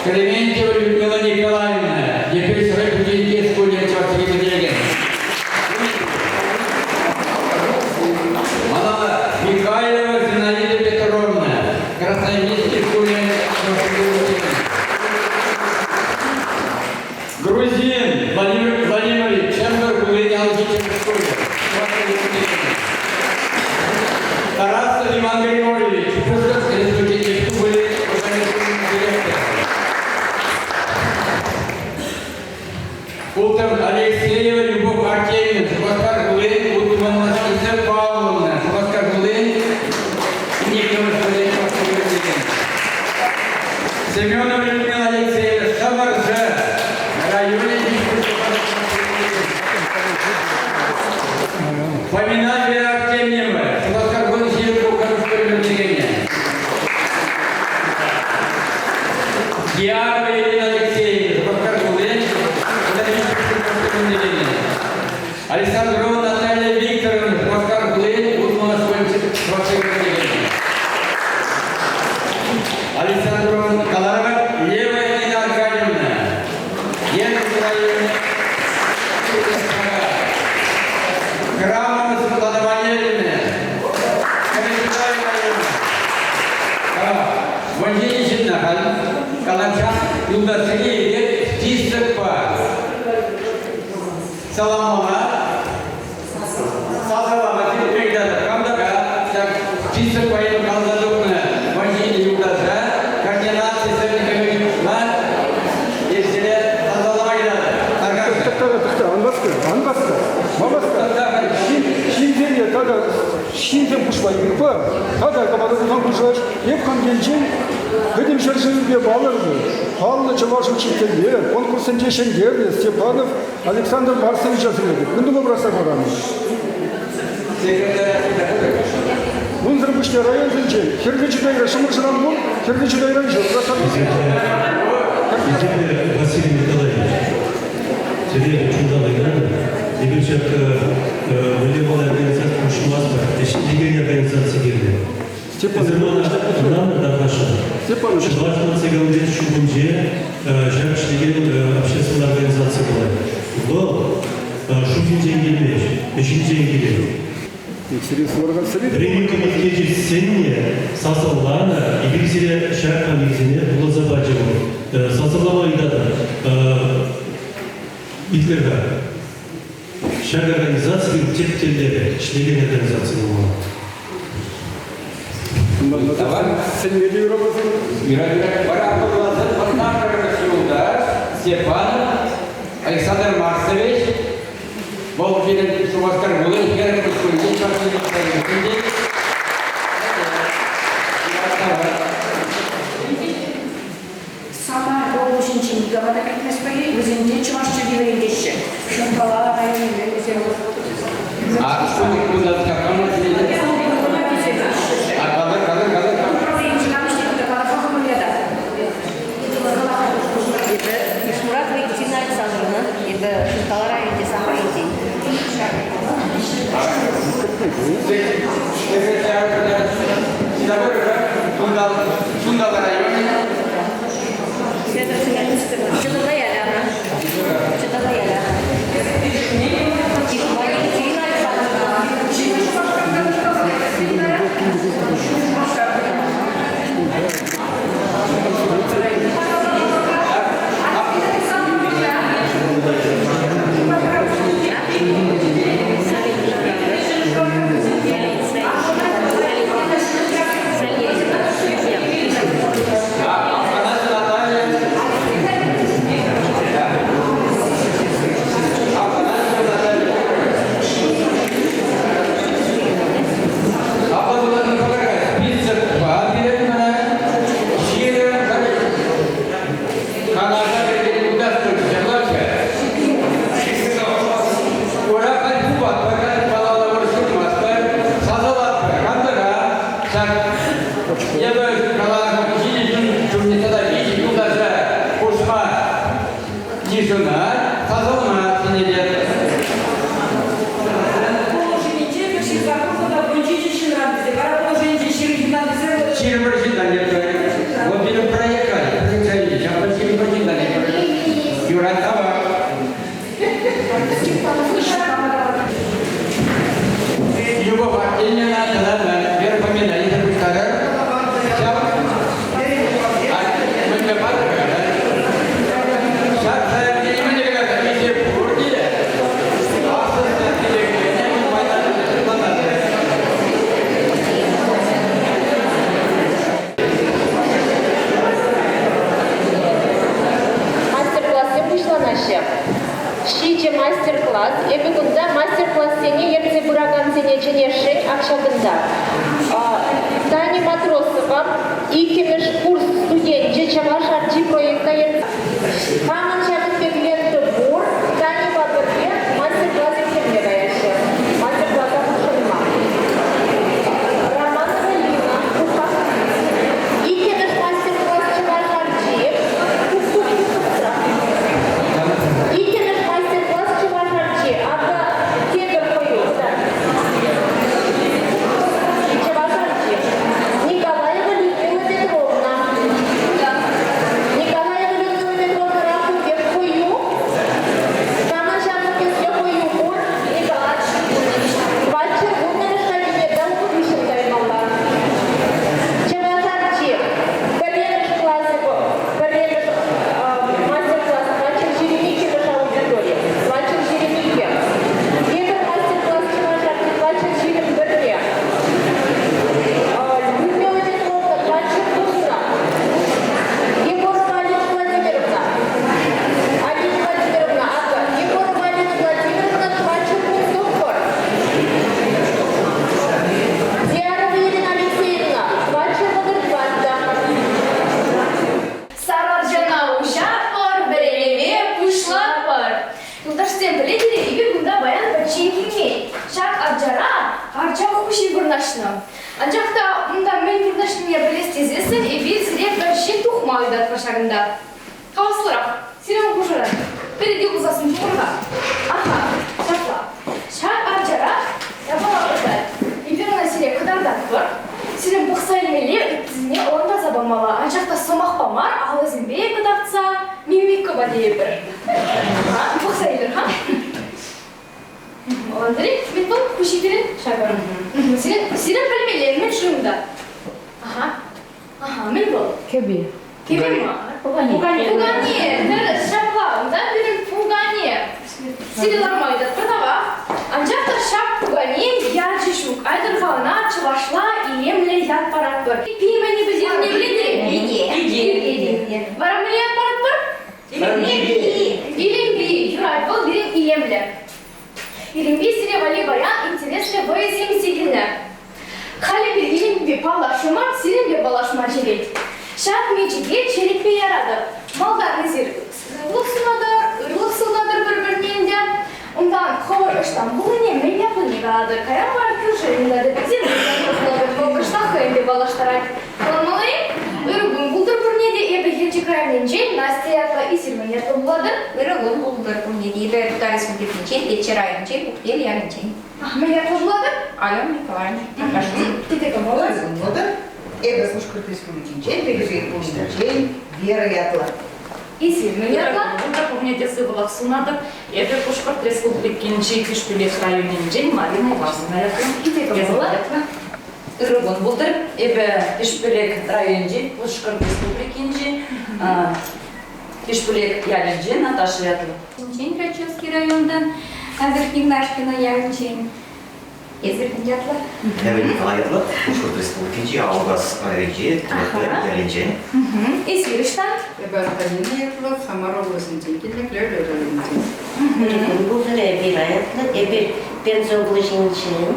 Клементьева Людмила Николаевна, Йӗпреҫ районӗнчи шкулӗн чӑваш чӗлхи пӗтерекен. Малалла Михайлова Зинаида Петровна, Красноармейски шкулӗн Грузин Владимир Владимирович Чӗмпӗр хулин ялти шкулӗ. Тарасов Иван Григорьевич, Пушкӑрт Республикин Тупӑлӗн директорӗ. Ултӑм Алексеева Любовь Артемьевна, Шупашкар хулин Утмӑлмӑшӗнче Павловна, Шупашкар хулин иккӗмӗш вӗрентекен. Семенова Людмила Алексеевна, Шӑмӑршӑ районӗн Фомина Вера Артемьева, Шупашкар хулин ҫирӗп вӗрентекенӗ. Дианова Елена Алексеевна, Шупашкар хулин Александрова Наталья Викторовна, Шупашкар хулин Утмӑлмӑш вӗрентекенӗ. Александрова Николаева Лева Нина Аркадьевна, Елчӗк районӗ, Храмова Светлана Валерьевна, Хӗрлӗ районӗ. Вӑрҫине ҫынна халь калаҫа юлташсене эпир списокпа саламлама сасӑлама ыйтатӑп. Кам та ҫак списокпа эпир каласа тухнӑ вӑрҫине юлташа координаци совечӗ ӗҫсене сасӑлама ыйтатӑп. Тӑхта, тӑхта, ан васка, ан васка, ма васка. Ҫынсене тата ҫынсем пуҫла юрпа, тата кама та пуҫлаҫ. Эп хам енчен пӗтӗм ҫӗршывӗпе палӑрнӑ, паллӑ чӑваш учительне, конкурссенче ҫӗнтернӗ Степанов Александр Марсовича сӗнетӗп. Мӗн тума пӑрахса хӑварнӑ? Унсӑр пуҫне районсенче Хӗрлӗ Чутайра Шӑмӑршӑран пур, Хӗрлӗ Чутайран ҫук. Василий Николаевич, сире чунтан ыйтатӑп. Эпир ҫак волейбол организаци хутшӑнмастпӑр, ӗҫлекен организаци кирлӗ. Эсир мана ӑнланӑр тархасшӑн. Чӑваш наци конгресс ҫумӗнче ҫак ӗҫлекен общественнӑй организаци пулать. Вӑл шутӗнчен килмест, ӗҫӗнчен килет. Вӗренӳ комитечӗ сӗннӗ, сасӑланӑ, эпир сире ҫак фамилисене вуласа пачӗ вӑл. Сасӑлама ыйтатӑп. Итлӗр-ха. Ҫак организацин тӗп тӗллевӗ ӗҫлекен организаци пулмалла. Сӗнмелли юрамасан? Вара пулмасан вӑрнар юлташ Степанов Александр Марсович вӑл пирӗн Шупашкар хулин хӗрӗх шкулӗнчен чӑваш Самар облаҫӗнчи никама та кӗтместпӗр-и? Вӗсенче чӑваш чӗлхи вӗрентеҫҫӗ. Шӑнкала районӗнче вӗсем. А кунта А калӑр, калӑр, калӑр. Эпӗ Ишмуратова Екатерина Александровна, эпӗ Шӑнкала районӗнче Самар енчен. Шунтал районӗ. Чӑтӑка яляна. Чӑтӑка яляна. Екатерина Александровна. Эпӗ каланӑ ҫичӗ ҫул тата виҫӗ юлташа хушма йышӑнать, сасӑлама сӗнетӗп. Положенинче пӗр ҫырса хунӑ та 17 ҫынран тесе, вара положенинче 20 ҫынтан тесе. 21 ҫынтан ертсе. Вот пирӗн проект халь, проект шайӗнче. Ҫавӑнпа 21 ҫынтан ертсе. Юрать, тавах. Любовь Артемьевна тата Вера Фомина, илсе пуҫтарӑр. патне чӗнесшӗн ак ҫакӑнта. Таня Матросова, иккӗмӗш курс студенчӗ, Чӑваш арчи проекта ертсе. Хамӑн ҫакӑн пек лента пур. Таньӑпа пӗрле мастер-класс ирттерме каяҫҫӗ. Мастер-класа хутшӑнма. Романова Лина, Кухах. Иккӗмӗш мастер-класс Чӑваш арчи. Иккӗмӗш мастер-класс Чӑваш арчи. Акӑ тепӗр хӑю. Чӑваш арчи. Николаева Людмила Петровна. Николаева Людмила Петровна кун пек хӑю. Камӑн ҫакӑн тӗслӗ хӑю пур? Вальчер вуннӑмӗш кабинета ун хыҫҫӑн каймалла. Чӑваш арчи. Пӗрремӗш класӗ пӗрремӗш мастер-класс 422-мӗш аудитори, 422. Тепӗр мастер-класс чӑваш арчи 421-ре. Людмила Петровна 409. Егорова Алина Владимировна. Алина Владимировна, акӑ, Егорова Алина Владимировна 409. Диарова Елена Алексеевна, 434. Сарарҫана уҫатпӑр, вӗренӗве пуҫлатпӑр. Юлташсем, пӗлетӗр-и, эпир кунта паян пӗччен килмен. Ҫак арчара арча хуҫи вырнаҫнӑ. Анчах та унта мӗн вырнаҫнине пӗлес тесессӗн эпир сире пӗр ҫын тухма ыйтатпӑр ҫакӑнта. Хаваслӑрах, сирӗн хушӑран. Пӗри пулсассӑн пур-ха. Аха, ҫапла. Ҫак арчара япала выртать. Эпир ӑна сире кӑтартатпӑр. Сирӗн пӑхса илмелле, ыттисене ӑнлантарса памалла. Анчах та сӑмахпа мар, алӑсемпе кӑтартса мимикӑпа тейӗпӗр. Пӑхса илӗр-ха. Андрей, мӗн вӑл хуҫи пирӗн? Ҫакӑ. Сирӗн пӗлмелле, мӗн-ши унта? Аха. Аха, мӗн вӑл? Кӗпе. Кӗпе мар. Пукане. Пукане. Тӗрӗс, ҫапла. Унта пирӗн пукане. Сире ларма ыйтатпӑр тавах. Анчах та ҫак пуканен ячӗ ҫук. Айтӑр-ха ӑна чӑвашла илемлӗ ят паратпӑр. Пимене пӗлтернине пӗлетӗр-и? Пике. Пике. Вара мӗнле ят паратпӑр? Илемпи. Илемпи. Юрать, вӑл пирӗн илемлӗ. Илемпи сире валли паян интереслӗ вӑйӑсем сикӗннӗ. Халӗ пир Илемпипе паллашрӑмӑр, сирӗнпе паллашма черет. Ҫак мечӗке черетпе яратӑп. Малтан эсир сывлӑх сунатӑр, ырлӑх сунатӑр пӗр-пӗрне ӗнтӗ. Унтан хӑвӑр ӑҫтан пулнине, мӗн ятлине калатӑр. Кайран вара кӳршӗ ыйтатӑп, эсир пулатӑр, вӑл кӑштах хӑйӗнпе паллаштарать. Каламалла-и? Ырӑ кун пултӑр пурне те. Эпӗ Елчӗк районӗнчен Настя ятлӑ, эсир мӗн ятлӑ пулатӑр? Ырӑ кун пултӑр пурне те. Эпӗ Тутар Республикинчен, Теччӗ районӗнчен, Пухтел ялӗнчен. Мӗн ятлӑ пулатӑр? Алена Николаевна Кашни. Тете кӑмӑллӑ. Ырӑ кун пултӑр. Эпӗ Пушкӑрт Республикинчен, Пелепей хулинчен Вера ятлӑ. Эсир мӗн ятлӑ? Унта пурне те сывлӑх сунатӑп. Эпӗ Пушкӑрт Республикинчи Пишпӳлек районӗнчен Марина Ивановна ятлӑ. Ите кӑмӑллӑ. Ырӑ кун пултӑр. Эпӗ Пишпӳлек районӗнчи Пушкӑрт Республикинчи Пишпӳлек ялӗнче Наташа ятлӑ. Ҫинчен Грачевский районтан Верхнегнашкино ялӗнчен. Эсир мӗн ятлӑ? Эпӗ Николай ятлӑ, Пушкӑрт Республикинчи Алгаз районӗнчи Тӗмеркке ялӗнчен. Эсир ӑҫтан? Эпӗ Антонина ятлӑ, Самар облаҫӗнчен килнӗ, Клевлӗ районӗнчен. Ырӑ кун пултӑр, эпир ятлӑ. Эпир Пенза облаҫӗнчен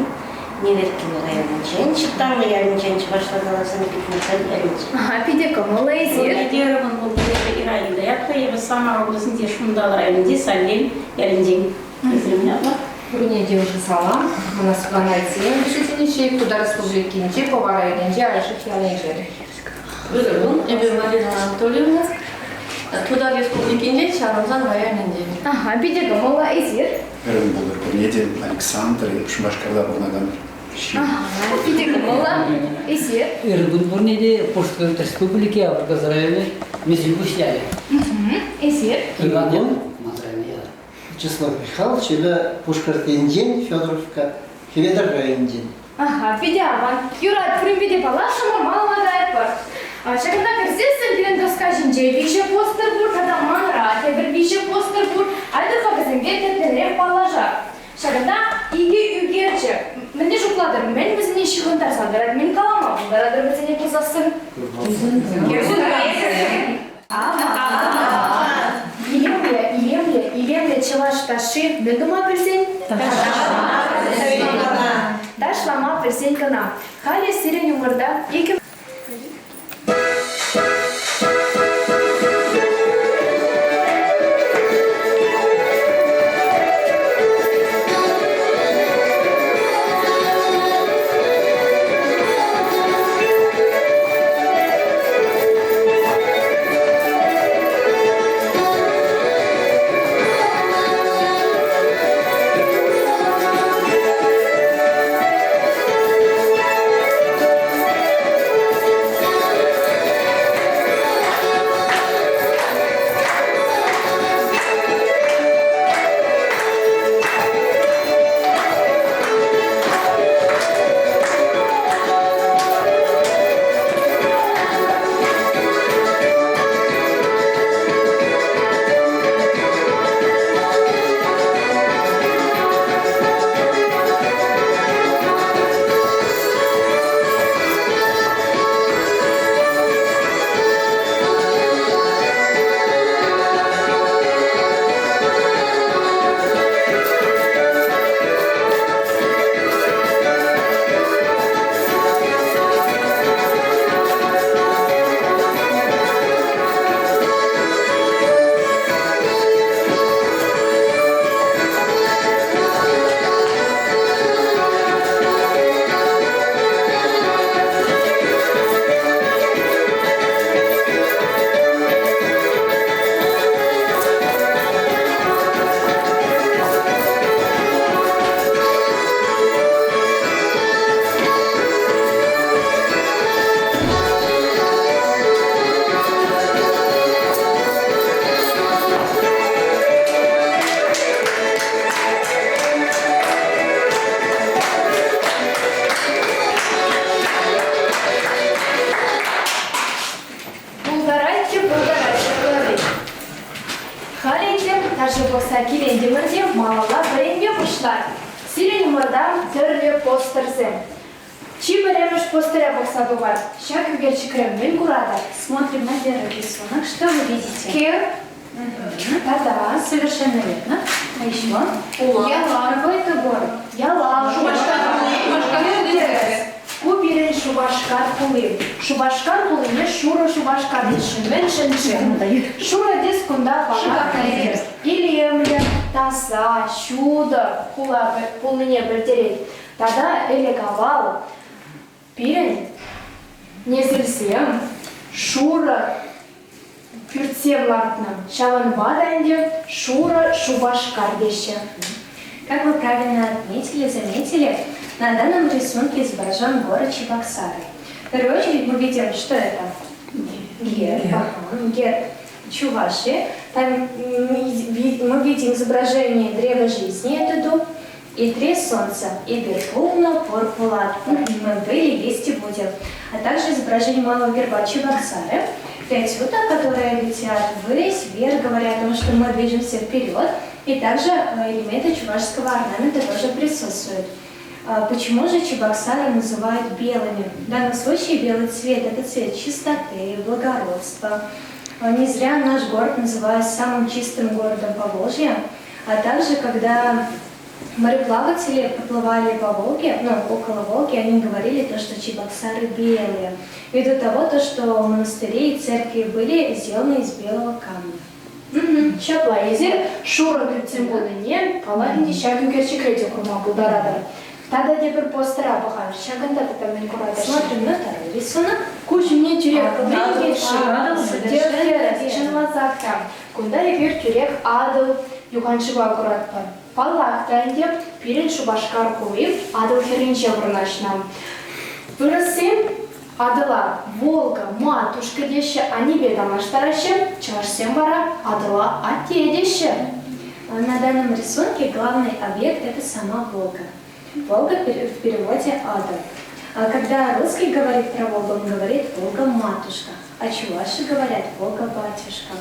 Неверкин районӗнчен, Ҫӑктанлӑ ялӗнчен чӑвашла каласан Пикмурсан ялӗнчен. Ага, питӗ кӑмӑллӑ эсир. Эдеровӑн пултӑр Ираида ятлӑ, эпӗ Самар облаҫӗнчи Шунтал районӗнчи Сальвель ялӗнчен. Эсир ятлӑ? Пурне те ӑшӑ салам. Мана Светлана Алексеевна Пишетинчи, Тутар Республикинчи Пӑва районӗнчи Альших ялӗнчен. Ырӑ кун, эпӗ Марина Анатольевна, Тутар Республикинчен Ҫарӑмсан районӗнчен. Ага, питӗ кӑмӑллӑ эсир. Ырӑ пултӑр пурне те, Александр, Шупашкарта пурӑнакан ҫын. Питӗ кӑмӑллӑ. Эсир? Ырӑ кун пурне те, Пушкӑрт Республики, Авӑркас районӗ, Меселпуҫ ялӗ. Эсир? Ырӑ кун. Вячеслав Михайлович, эпӗ Пушкӑрт енчен, Федоровка, Хӗветӗр районӗнчен. Аха, питӗ аван. Юрать, пуринпе те паллашрӑмӑр, малалла каятпӑр. Ҫакӑнта кӗрсессӗн пирӗн доска ҫинче виҫӗ постер пур тата манра тепӗр виҫӗ постер пур. Айтӑр-ха вӗсемпе тӗплӗнрех паллашар. Ҫакӑнта икӗ ӳкерчӗк. Мӗнле шутлатӑр, мӗн вӗсене ҫыхӑнтарса тӑрать, мӗн калама пултаратӑр вӗсене пулсассӑн? Илемлӗ, илемлӗ, илемлӗ чӑваш ташши мӗн тума пӗлсен? пӗлсен кӑна. Халӗ сирӗн умӑрта икӗ Пултарать те пултарать ҫапларӗ. Халӗ ӗнтӗ ташӑ пӑхса килентӗмӗр те малалла вӗренме пуҫлар. Сирӗн умӑрта тӗрлӗ постерсем. Чи пӗрремӗш постере пӑхса тухар. Ҫак ӳкерчӗкре мӗн куратӑр? Смотрим на первый рисунок. Что вы видите? Кир. Тата. Совершенно верно. А еще? Ялав. Какой это город? Ялав. Шупашкар. Шупашкар. Ку пирӗн Шупашкар хули. Шупашкар хулине шурӑ Шупашкар теҫҫӗ. Мӗншӗн-ши? Шурӑ тӗс кунта паллах илемлӗ, таса, ҫутӑ хула пулнине пӗлтерет. Тата ӗлӗк-авал пирӗн несӗлсем шурӑ пӳртсем лартнӑ. Ҫавӑнпа та ӗнтӗ шурӑ Шупашкар теҫҫӗ. Как вы правильно отметили, заметили, на данном рисунке изображен город Чебоксары. В первую очередь мы видим, что это? Герб. Ага, герб Чувашии. Там мы видим изображение древа жизни, это дуб, и три солнца, и Верховна Порпулат. Мы были, есть и будем. А также изображение малого герба Чебоксары, пять уток, которые летят ввысь, вверх, говоря о том, что мы движемся вперед. И также элементы чувашского орнамента тоже присутствуют. Почему же Чебоксары называют белыми? В данном случае белый цвет – это цвет чистоты, благородства. Не зря наш город называют самым чистым городом Поволжья. А также, когда мореплаватели проплывали по Волге, ну, около Волги, они говорили то, что Чебоксары белые, ввиду того, то, что монастыри и церкви были сделаны из белого камня. Ҫапла эсир шурӑ пӳртсем пулнине, паллах ӗнтӗ, ҫак ӳкерчӗкре те курма пултаратӑр. Тата тепӗр постера пӑхар. Ҫакӑнта тата мӗн куратӑр? Смотрим на второй рисунок. Куҫ умне тӳрех чӑнласах та. Кунта эпир тӳрех Атӑл юханшыва куратпӑр. Паллах та ӗнтӗ, пирӗн Шупашкар хули Атӑл хӗрринче вырнаҫнӑ. Вырӑссем Атӑла Волга, матушка теҫҫӗ, аннепе танлаштараҫҫӗ, чӑвашсем вара Атӑла атте теҫҫӗ. На данном рисунке главный объект – это сама Волга. Волга в переводе Атӑл. А когда русский говорит про Волгу, он говорит «Волга-матушка», а чуваши говорят «Волга-батюшка».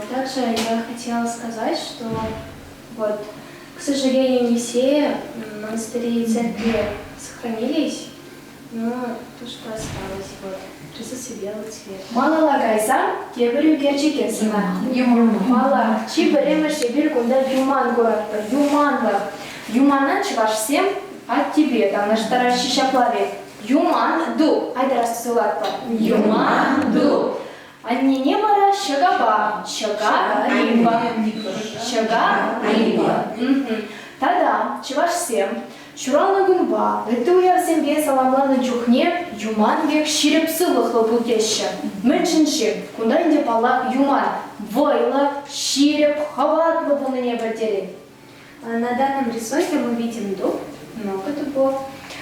Также я хотела сказать, что вот, к сожалению, не все монастыри и церкви сохранились, но то, что осталось, вот, присутствие белый цвет. Малалла кайсан тепӗр ӳкерчӗке сӑнать. Паллах, чи пӗрремӗш эпир кунта юман куратпӑр, юманлӑх. Юмана чӑвашсем Аттепе танлаштараҫҫӗ ҫапла вӗт. Юман дуб. Айтӑр астулатпӑр. Юман дуб. Аннене вара ҫӑкапа. Ҫӑка липа. Ҫӑка липа. Тата чӑвашсем ҫуралнӑ кунпа, ытти уявсемпе саламланӑ чухне юман пек ҫирӗп сывлӑхлӑ пул теҫҫӗ. Мӗншӗн-ши? Кунта ӗнтӗ, паллах, юман вӑйлӑ, ҫирӗп, хӑватлӑ пулнине пӗлтерет. На данном рисунке мы видим дуб, много дубов.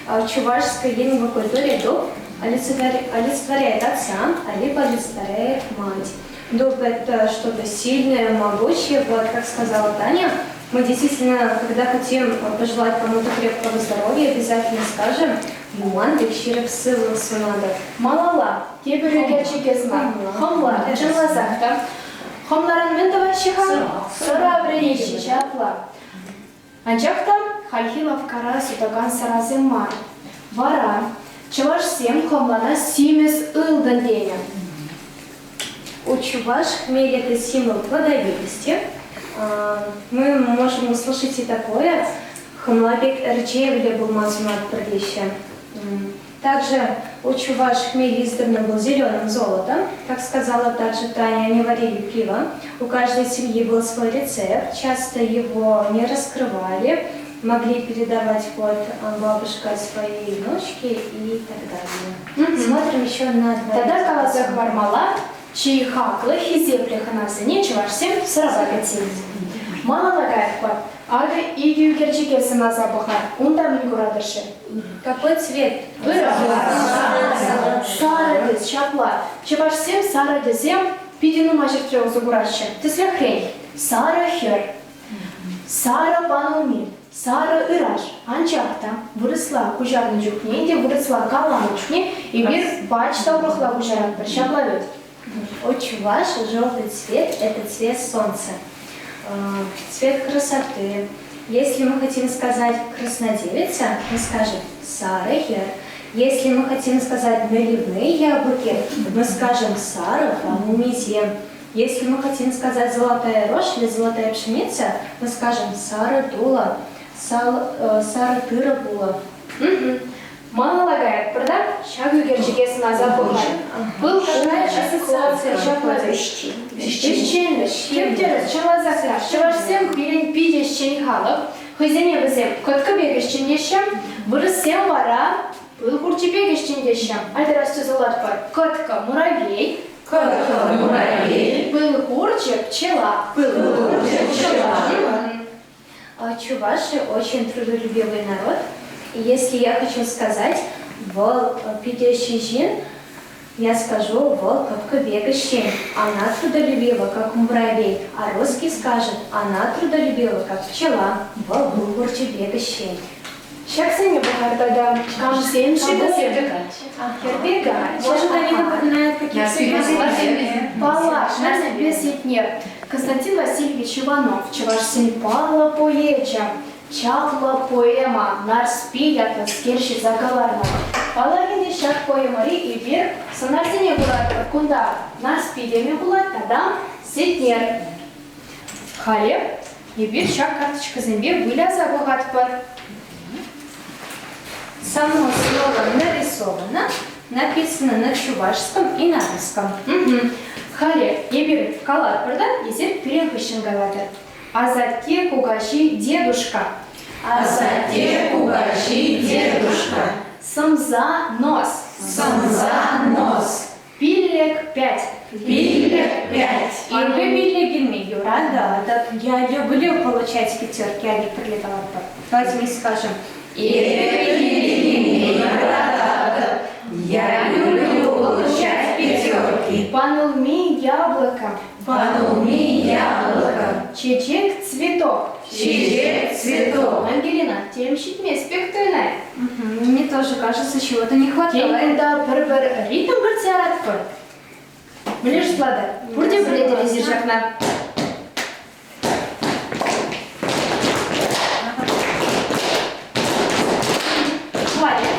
В чувашской лингвокультуре дуб олицетворяет отца, а либо олицетворяет мать. Дуб – это что-то сильное, могучее. Вот, как сказала Таня, мы действительно, когда хотим пожелать кому-то крепкого здоровья, обязательно скажем «Юман пек ҫирӗп сывлӑх сунатӑп». Малалла, тепӗр ӳкерчӗке сӑнар. Хӑмла, чӑнласах та. Хӑмларан мӗн тӑваҫҫӗ-ха? Сӑра вӗренеҫҫӗ ҫапла. Анчах та хальхи лавккара сутакан сӑрасем мар. Вара чӑвашсем хӑмлана симӗс ылтӑн тенӗ. У чуваш хмель это символ плодовитости. Мы можем услышать и такое. Хӑмла пек ӗрчевлӗ пулма сунатпӑр теҫҫӗ. Также у чуваш хмель издавна был зеленым золотом, как сказала также Таня, они варили пиво. У каждой семьи был свой рецепт, часто его не раскрывали, могли передавать вот бабушка своей внучке и так далее. Смотрим еще на два. Тата каласа хӑвармалла, чи хаклӑ, хисеплӗ хӑнасене чӑвашсем сӑрапа кӗтсе илнӗ. Малалла каятпӑр. Акӑ икӗ ӳкерчӗке сӑнаса пӑхар. Унта мӗн куратӑр-ши? Какой цвет? Ырӑ. Сарӑ тӗс, ҫапла. Чӑвашсем сарӑ тӗсем питӗ нумай ҫӗртре усӑ кураҫҫӗ. Тӗслӗхрен, сарӑ хӗр, сарӑ панулми, сарӑ ыраш. Анчах та вырӑсла куҫарнӑ чухне те, вырӑсла каланӑ чухне эпир пач та урӑхла куҫаратпӑр. Ҫапла вӗт? У чуваш желтый цвет – это цвет солнца, цвет красоты. Если мы хотим сказать краснодевица, мы скажем сарӑ хӗр. Если мы хотим сказать наливные яблоки, мы скажем сарӑ панулмисем. Если мы хотим сказать золотая рожь или золотая пшеница, мы скажем сарӑ тулӑ, сарӑ тырӑ пулӑ. Малалла каятпӑр та ҫак ӳкерчӗке сӑнаса пӑхар. Пыл какая ассоциация ҫапла ӗҫченлӗх. Тӗп-тӗрӗс, чӑнласах та, чӑвашсем пирӗн питӗ ӗҫчен халӑх. Хӑйсене вӗсем кӑткӑ пек ӗҫчен теҫҫӗ, вырӑссем вара пыл хурчӗ пек ӗҫчен теҫҫӗ. Айтӑр астусалатпӑр. Кӑткӑ муравей. Кӑткӑ муравей. Пыл хурчӗ пчела. Пыл хурчӗ пчела. Чуваши очень трудолюбивый народ. И если я хочу сказать, вӑл питӗ ҫын, я скажу, вӑл кӑткӑ пек ӗҫчен. Она трудолюбива, как муравей, а русский скажет, она трудолюбива, как пчела. Вӑл пыл хурчӗ пек ӗҫчен. Ҫаксене пӑхар тата. Камсем-ши вӗсем? Хӗрпе каччӑ. Может, они напоминают каких-то Паллах, Нарспи сетне. Константин Васильевич Иванов, чӑвашсен паллӑ поэчӗ, чаплӑ поэма Нарспи ятлӑскер ҫырса кӑларнӑ. Паллах ӗнтӗ, ҫак поэмӑри эпир сӑнарсене куратпӑр. Кунта Нарспи теме пулать тата Сетнер. Халӗ эпир ҫак карточкӑсемпе выляса пӑхатпӑр. Само слово нарисовано, написано на чувашском и на русском. Халӗ эпир калатпӑр та, эсир пирӗн хыҫҫӑн калатӑр. Асатте, кукаҫи, дедушка. Асатте, кукаҫи, дедушка. Сӑмса, нос. Сӑмса, нос. Пиллӗк, пять. Пиллӗк, пять. Эпӗ пиллӗк илме юрататӑп. Я люблю получать пятерки, а не пӗрле калатпӑр. Давайте вместе скажем. Эпӗ пиллӗк илме юрататӑп. Я люблю получать пятерки. Панулми яблоко. Панулми яблоко. Чечек цветок. Чечек цветок. Ангелина, тем ҫитмест пек туйӑнать. Мне тоже кажется, чего-то не хватает. Тен, кунта пӗр-пӗр ритм кӗртсе яратпӑр? Мӗнле шутлатӑр? Пурте пӗлетӗр эсир ҫакна. Халӗ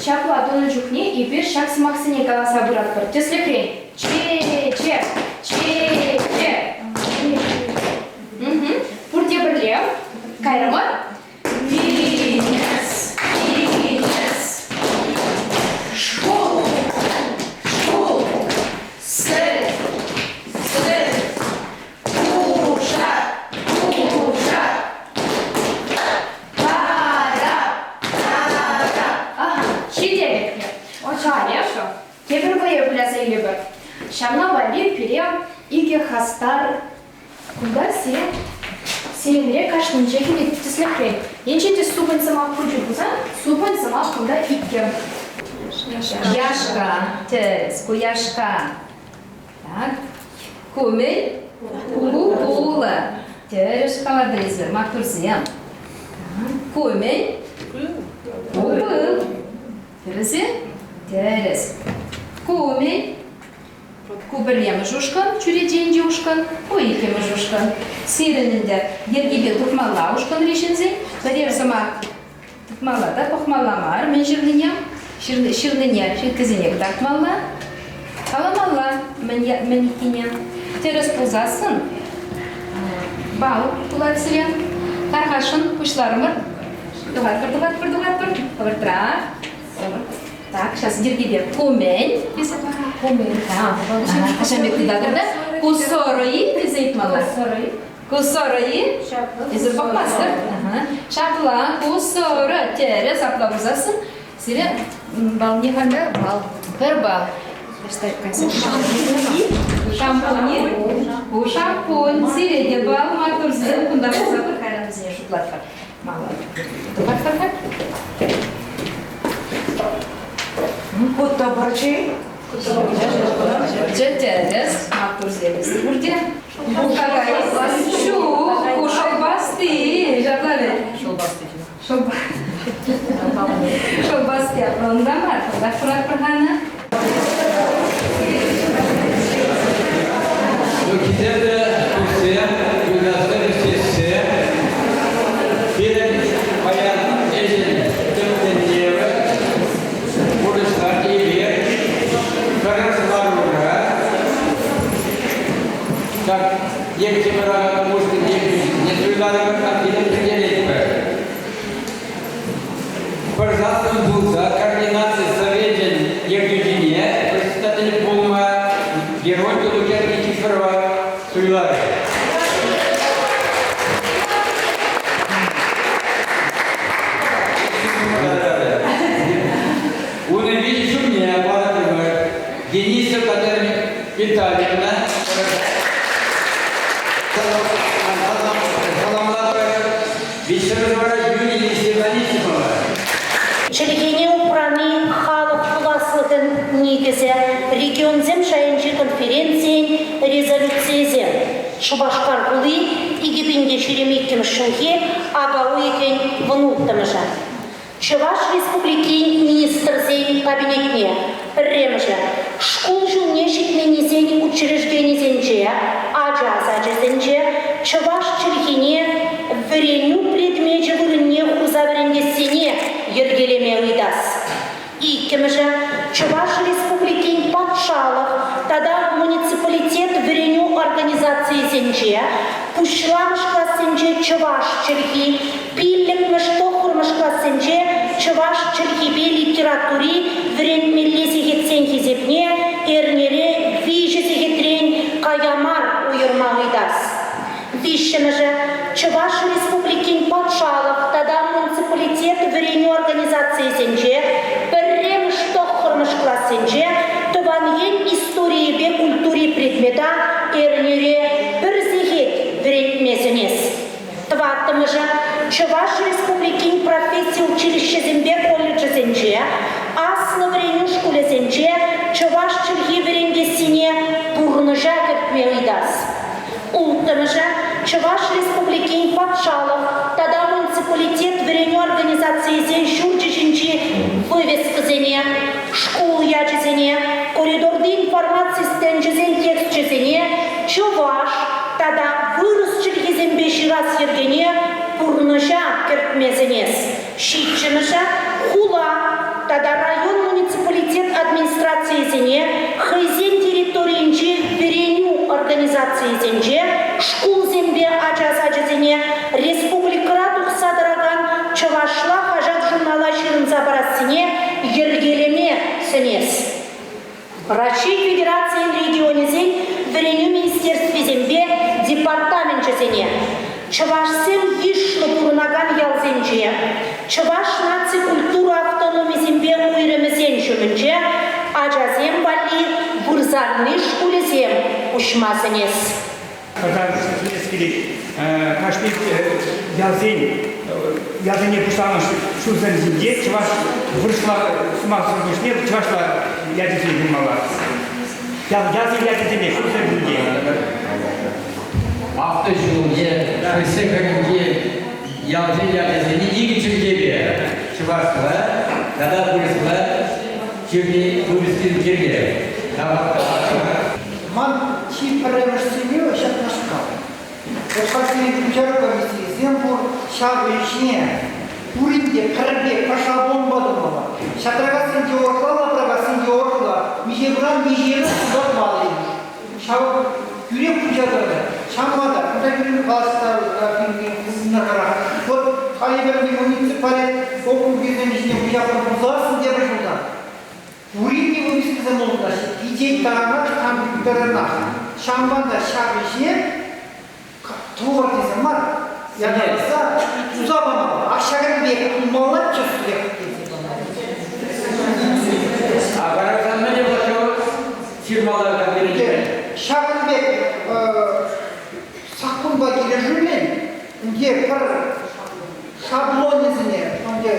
ҫапла тунӑ чухне эпир ҫак сӑмахсене каласа пыратпӑр. Тӗслӗхрен, чечек, чечек. Пурте пӗрле. Кайрӑмӑр. Тинӗс. Халӗ тепӗр вӑйӑ выляса илӗпӗр. Ҫавна валли пире икӗ хастар кунта сире сирӗнре кашнинче килет тӗслӗхрен. Енчен те супӑнь сӑмах пулчӗ пулсан, супӑнь сӑмах кунта иккӗ. Яшка, тӗрӗс, ку яшка. Так. Ку мӗн? Ку пулӑ. Тӗрӗс калатӑр эсир, маттурсем. Ку мӗн? Ку пыл. Тӗрӗс-и? Тӗрӗс. Ку мӗн? Ку пӗрремӗш ушкӑн, чӳреченчи ушкӑн, ку иккӗмӗш ушкӑн. Сирӗн ӗнтӗ йӗркипе тухмалла ушкӑнри ҫынсен пӗрер сӑмах тытмалла та пӑхмалла мар мӗн ҫырнине. Ҫырнине ыттисене кӑтартмалла, каламалла мӗн, мӗн иккине. Тӗрӗс пулсассӑн балл пулать сире. Тархасшӑн пуҫларӑмӑр. Тухатпӑр, тухатпӑр, тухатпӑр. Хӑвӑртрах. Так, сейчас йӗркипе ку мӗн тесе ку мӗн. Ачам пек тытатӑр та. Ку сӑрӑ-и тесе ыйтмалла. Ку сӑрӑ-и? Эсир пӑхмастӑр. Ҫапла, ку сӑрӑ тӗрӗс апла пулсассӑн сире балне халь балл. Пӗр балл. Шампунь. Ку шампунь. Сире те балл маттурсем кунта пулса пыр кайран вӗсене шутлатпӑр. Мала. Тухать-тухать. Ку тӑпӑрчи. Тӗрӗс, маттурсем пурте. Какай. Ҫук, ку шӑлпасти. Ҫапла вӗт. Шӑлпасти. Шӑлпасти унта мар, кунтах хуратпӑр-ха Хисеплӗ туссем, юлташсем, ӗҫтешсем, пирӗн паян ӗҫӗн тӗп тӗллевӗ пурнӑҫра эпир пӗр ларура ҫак ертсе пыракан ушкӑн ертӳҫине суйларӑмӑр, пире пӗлтеретпӗр. Пӗр саслӑн пулса координаци совечӗн ертӳҫине председатель пулма Георгий Лукьян Никифорова суйларӗ. Унӑн виҫӗ ҫумне палӑртрӑмӑр. Денисов Татьяна Витальевна саламлатпӑр. Виҫҫӗмӗш вара Юлия Елисеевна Анисимова. Чӗлхене упрани халӑх пуласлӑхӗн никӗсӗ, регионсем шайӗнчи конференцийӗн резолюцийӗсем. Шупашкар хули 2022 ҫулхи ака уйӑхӗн 16-мӗшӗ. Чӑваш Республикин Министрсен Кабинетне пӗрремӗшӗ шкул ҫулне ҫитменнисен учрежденисенче, ача сачӗсенче чӑваш чӗлхине вӗренӳ предмечӗ вырӑнне хурса вӗрентессине йӗркелеме ыйтас. Иккӗмӗшӗ Чӑваш Республикин патшалӑх тата муниципалитет вӗренӳ организацийӗсенче пуҫламӑш классенче чӑваш чӗлхи, пиллӗкмӗш, тӑххӑрмӗш классенче чӑваш чӗлхипе литератури вӗрентмелли сехетсен хисепне эрнере виҫӗ сехетрен кая мар уйӑрма ыйтас. Виҫҫӗмӗшӗ Чӑваш Республикин патшалӑх тата муниципалитет вӗренӳ организацийӗсенче пӗрремӗш тӑххӑрмӗш классенче тӑван ен историйӗпе культури предмета эрнере пӗр сехет вӗрентме сӗнес. Тӑваттӑмӗшӗ Чӑваш Республикин професси училищисемпе колледжӗсенче, аслӑ вӗренӳ шкулӗсенче чӑваш чӗлхи вӗрентессине пурнӑҫа кӗртме ыйтас. Улттӑмӗшӗ Чӑваш Республикин патшалӑх тата муниципалитет вӗренӳ организацийӗсен ҫурчӗ ҫинчи вывескӑсене, шкул ячӗсене, коридорти информаци стенчӗсен тексчӗсене чӑваш тата вырӑс чӗлхисемпе ҫырас йӗркене пурнӑҫа кӗртме сӗнес. Ҫиччӗмӗшӗ хула тата район муниципалитет администрацийӗсене хӑйсен территорийӗнчи вӗренӳ организацийӗсенче шкулсемпе ача сачӗсене республикӑра тухса тӑракан чӑвашла хаҫат-журнала ҫырӑнса парассине йӗркелеме сӗнес. Раҫҫей Федерацийӗн регионӗсен вӗренӳ министерствисемпе департаменчӗсене, чӑвашсем йышлӑ пурӑнакан ялсенче, чӑваш наци культура автономисемпе уйрӑмӗсен ҫумӗнче. вырсарни шкулӗсем уҫма сӗнес. Тата сӗнес килет, кашни ялсен ялсене пуҫламӑш ҫулсем ҫинче чӑваш вырӑсла сӑмахсӑр пуҫне чӑвашла ячӗсем пулмалла. Ялсен ячӗсене ҫулсем ҫинче. Автоҫул е хӑйсен хӗрринчи ялсен ячӗсене икӗ чӗлхепе, чӑвашла тата вырӑсла ҫырни вырӑссен кирлӗ. Ман чи пӗрремӗш сӗнӳ ҫакнашкал. Пушкӑртсен пуҫару комиссийӗсем пур, ҫав ӗҫе пурин те пӗр пек пӗр шаблонпа тумалла. Ҫатракассинче урӑхла, Лапракассинче урӑхла. Миҫе грамм, миҫе туса тумалла имӗш. Ҫав тӳрех пуҫа тӑрать. Ҫавӑнпа та кунта пирӗн калаҫса пирӗн Вот халӗ пӗр муниципалитет округӗсем ҫине пуҫарнӑ пулсассӑн тепӗр ҫултан Пурин те вывескӑсем улӑштаҫҫӗ. Пичет таранах, компьютерӑнах. Ҫавӑнпа та ҫак ӗҫе тӑвӑр тесе мар, ятарласа туса памалла. А ҫакӑн пек пулмалла тӗслӗх тесе памалла. А вара мӗне пулать ҫырмалла Ҫакӑн пек саккунпа килӗшӳллӗн ӗнтӗ пӗр шаблонӗсене ӗнтӗ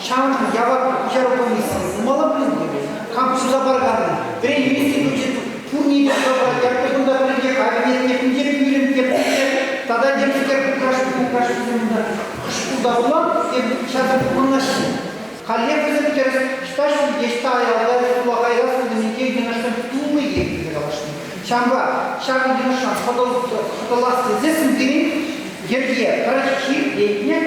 ҫавӑншӑн яваплӑ пуҫару комиссийӗ пулмалла пулин те кам туса параканни вӗренӳ институчӗ пурне те туса парать ятлӑ кунта пӗринче кабинет тепринче пӳлӗм тепринче тата темскер кукрашкисем унта хӑш шкулта пулан ҫавсем пурӑнаҫҫӗ каллех вӗсем тӗрӗс ӑҫта ҫӳлте ӑҫта аялта сулахайра сылтӑмӗнче йӑнӑшсем тулли тесе калаҫнӑ ҫавӑнпа ҫакӑн йӑнӑшран хӑтӑлас тесессӗн пирӗн йӗрке пӗр ҫирӗплетнӗ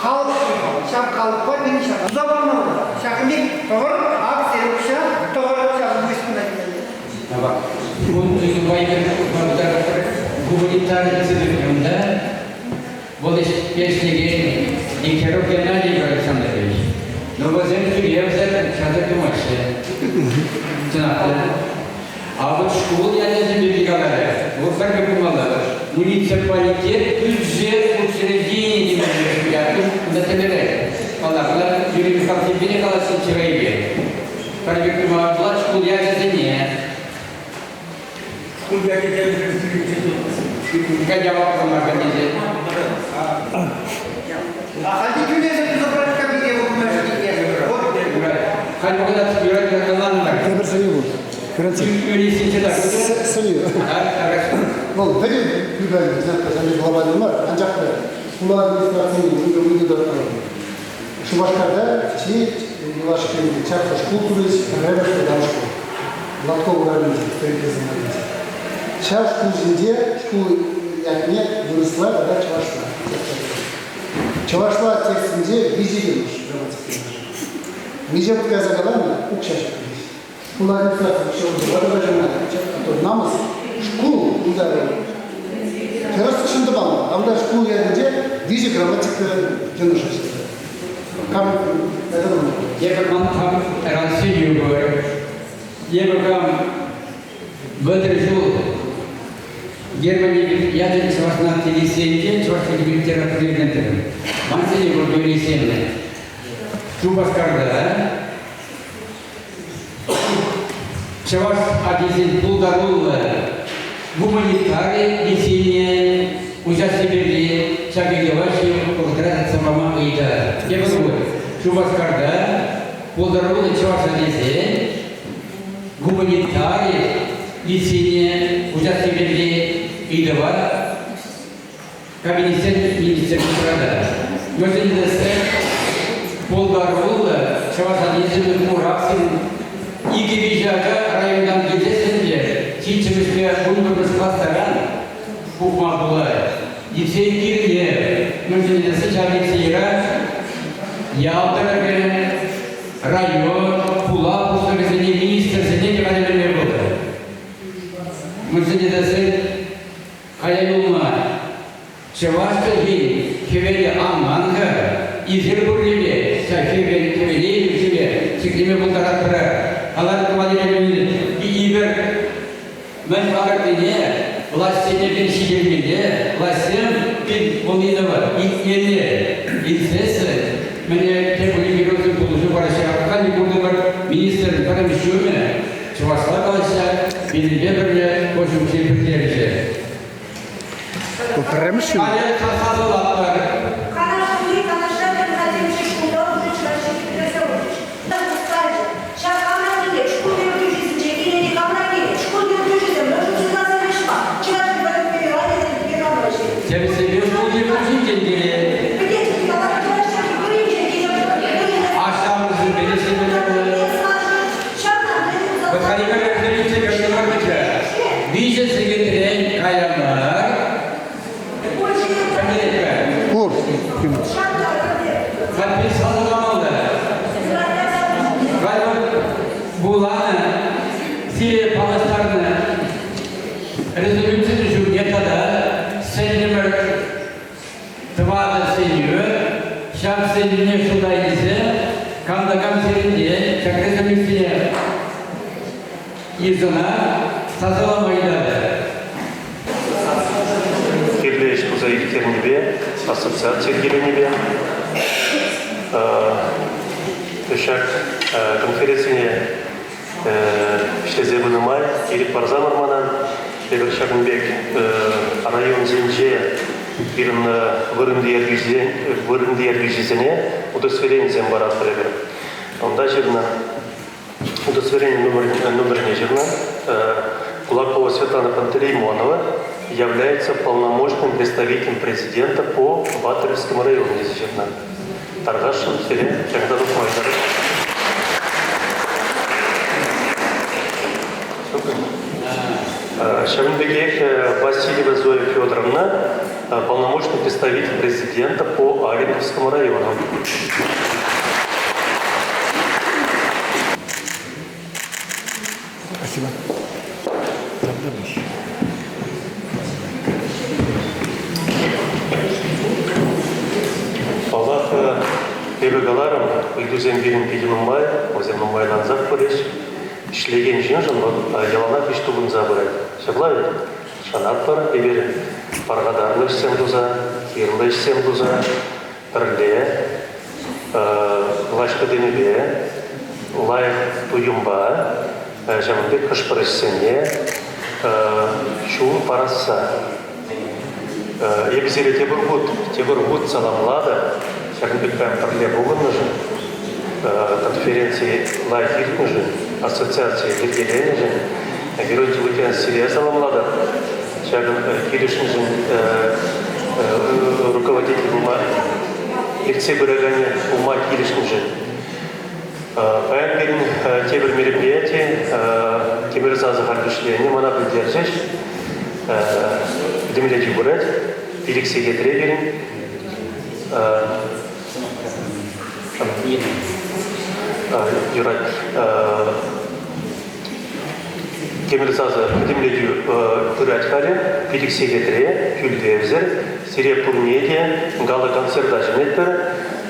халӑх ҫырмалла. Ҫав халӑхпа пирӗн ҫав туса памалла. Ҫакӑн пек тӑвӑр акци укҫа тӑвӑр ҫавӑн вывескӑна килмелле. Ун ыйтупа гуманитари институтӗнче вӑл ӗҫлекен Дегтярев Геннадий Александрович. Но вӗсем тӳлевсӗр укҫасӑр тумаҫҫӗ. Чӑнах та. А вот шкул ячӗсем пирки каларӗ. Вӑл пӗр пек пулмалла. Муниципалитет бюджет учрежденийӗ теме кунта тӗллевре. Паллах, кунта Юрий Михайлович пире калаҫҫӗ чӗрепе. Пӗр пек тума пулать шкул ячӗсене. Шкул ячӗсем яваплӑ мар тесе. Ахальте тӳлесӗр туса пырать кабинет Халь вӑхӑта юрать ӑнланмӑр. Тепӗр сӗнӳ пур. Сӗнӳ. Вӑл пӗтӗм глобальный глобальный мар, анчах та хула администрацийӗн ыйту тӑратнӑ. Шупашкарта чи юлашки чаплӑ шкул турӗҫ, пӗрремӗш вӑтам шкул. Латков урамӗнче, строительсем патӗнче. Ҫав шкул ҫинче шкул ятне вырӑсла тата чӑвашла. Чӑвашла текстӗнче виҫӗ йӑнӑш грамматика йӑнӑшӗ. Миҫе хут кайса каланӑ, укҫа ҫук теҫ. Шкул администрацийӗ укҫа усӑ намӑс. Шкул унта тӗрӗс чӑн тӑмалла. А унта шкул ятӗнче виҫӗ грамматика йӑнӑшӗ ҫырнӑ. Кам это Эпӗ ман хам Россию пур. Эпӗ хам 30 ҫул Германи ячӗн чӑваш наци лицейӗнче чӑваш чӗлхипе литератури вӗрентӗм. Ман сӗнӳ пур юристсемлӗ. Шупашкарта чӑваш ачисен пултаруллӑ гуманитари лицейне уҫасси пирки ҫак ыйтӑва ҫывӑх вӑхӑтра татса пама ыйтать. Тепӗр хут Шупашкарта пултаруллӑ чӑваш ачисен гуманитари лицейне уҫасси пирки ыйтӑва Кабинетсен министерстви тӑратать. Мӗншӗн тесен пултаруллӑ чӑваш ачисем мураксем икӗ-виҫӗ ача районтан килсессӗн те ҫиччӗмӗшпе вунпӗрмӗш класс таран пухма пулать. Лицей кирлӗ. Мӗншӗн тесен ҫав лицейра ял тӑрӑхӗ, район, хула пуҫлӑхӗсене, министрсене те хатӗрлеме пулать. Мӗншӗн тесен Кая юлма. Чӑваш чӗлхин хӗвелӗ анман-ха. Эсир пуррипе ҫак хӗвел хӗвеле илсе ҫӗклеме пултаратпӑр. Каларӑм Владимир Игорь мӗн палӑртнине влаҫсене пин ҫитермелле, влаҫсем пин пулнине илтмелле. Илтсессӗн мӗне те пулин пулӑшу параҫҫӗ. Халь куртӑмӑр министрӑн пӗрремӗш ҫумӗ. чӑвашла калаҫса пирӗнпе пӗрле ӗҫ укҫи пӗлтерчӗ. Ку пӗрремӗш ҫул. Халӗ сасӑлатпӑр. Канаш хули Канашра пӗр-пӗр шкулта уже чӑваш чӗлхи пӗтерсе хучӗҫ. Ҫак камра килет, шкул ертӳҫисенче килет-и камра килет, шкул ертӳҫисем мӗншӗн суйласа илӗҫ-ха? Чӑваш преподавателӗсемпе камра ӗҫлет. Тӗрӗссипе шкул ертӳҫинчен килет. Ашшӗ-амӑшӗсемпе те ӗҫлемелле пулать. Михаил Васильевич виҫӗ сехетрен кая мар. Пур. Подписалламалла. Халь вуланӑ, сире паллаштарнӑ резолюцин ҫумне тата сӗнтӗмӗр тӑватӑ сӗнӳ. Ҫак сӗнӳне шута илсе кам та кам сирӗнтен ҫак резолюцие йышӑна сасӑлама ыйтатӑп. Кирлӗ ӗҫ туса ирттернипе, ассоциаци йӗркеленипе ҫак конференцине ӗҫлесе пынӑ май ирӗк парсамӑр мана эпир ҫакӑн пек районсенче пирӗн вырӑнти ертӳҫӗсен вырӑнти ертӳҫӗсене удостоверенисем паратпӑр эпир. Унта ҫырнӑ Удостоверение номерне ҫырнӑ. Кулакова Светлана Пантелеймонова является полномочным представителем президента по Батыревскому району тесе ҫырнӑ. Тархасшӑн сире ҫакӑнта тухма ыйтатӑп. Ҫавӑн пекех Васильева Зоя Федоровна полномочный представитель президента по Ариповскому району. Спасибо. Паллах, эпӗ каларӑм, ыйтусем пирӗн питӗ нумай, вӗсем нумайлансах пырӗҫ. Ӗҫлекен ҫыншӑн вӑл яланах ӗҫ тупӑнса пырать. Ҫапла вӗт? Шанатпӑр эпир пархатарлӑ ӗҫсем туса, кирлӗ ӗҫсем туса, пӗрле влаҫ тытӑмӗпе, лайӑх туйӑмпа ҫавӑн пек хӑш-пӗр ӗҫсене ҫул парасса. Эпӗ сире тепӗр хут, тепӗр хут саламлатӑп. Ҫакӑн пек пӗрле пухӑннӑшӑн, конференци лайӑх иртнӗшӗн, ассоциаци йӗркеленӗшӗн Герой Лукьян сире саламлатӑп. Ҫакӑн килӗшнӗшӗн руководитель пулма, ертсе пыраканӗ пулма килӗшнӗшӗн. Паян пирӗн тепӗр мероприяти тепӗр сасӑ халь вӗҫленӗ, мана пӗлтерчӗҫ. Пӗтӗмлетӳ пырать. Пилӗк сехетре пирӗн. Юрать. Кӗмӗл сасӑ пӗтӗмлетӳ пырать халӗ. Пилӗк сехетре тӳлевсӗр. Сире пурне те гала-концерта чӗнетпӗр.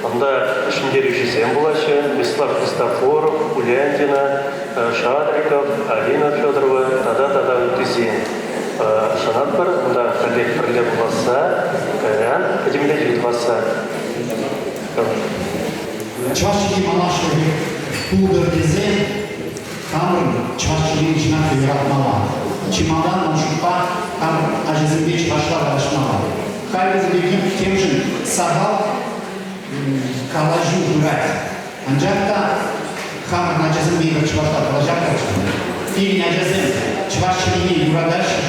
Унта ҫӗнтерӳҫӗсем пулаҫҫӗ. Вячеслав Христофоров, Уляндина, Шадриков, Алина Федорова тата тата ыттисем. Шанатпӑр, унта пӗрлех пӗрле пуласса, кайран пӗтӗмлетӳ тӑвасса. Чӑваш чӗлхи малашлӑхӗ пултӑр тесе хамӑрӑн чӑваш чӗлхин чӑнах та юратмалла. Чи малтан ман шутпа хамӑр ачасемпе чӑвашла калаҫмалла. Халь вӗсем пирки темшӗн сахал калаҫу пырать. Анчах та хамӑрӑн ачасемпе эпир чӑвашла калаҫатпӑр. Пирӗн ачасем чӑваш чӗлхине юратаҫҫӗ.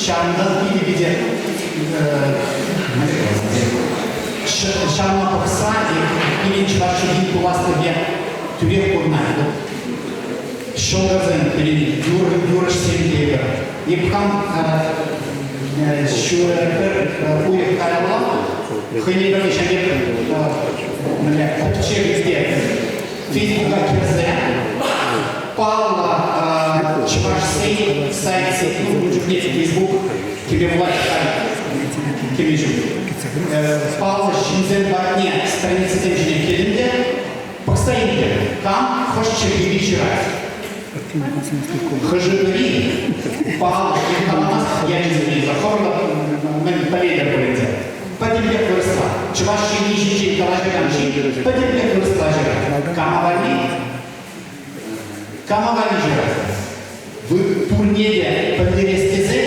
Ҫавӑнтан питӗ питӗ ҫавна пӑхса пирӗн чӑваш чӗлхин пуласлӑхӗ тӳрех курӑнать. Ҫӑлтӑрсем пирӗн юрӑҫсем тейӗпӗр. Эп хам пӗр уйӑх каялла хӑйне пӗрле ҫак мӗнле тӗпчев ирттернӗ. Фейсбука кӗрсе паллӑ чӑвашсен сайтсем, ун чухне Фейсбук тебе власть кӗме ҫук. Паллӑ ҫынсем патне страницӑсем ҫине кӗтӗм те пӑхса илтӗм, кам хӑш чӗлхепе ҫырать. Хӑшӗ-пӗри паллӑ каламасть ячӗсене хӑвӑр мӗн пӗлетӗр пуль ӗнтӗ. Пӗтӗмпех вырӑсла. Чӑваш ҫемйи ҫинчен калаҫакан ҫын пӗтӗмпех вырӑсла ҫырать. Кама валли? Кама валли ҫырать? Пурне те пӗлтерес тесе,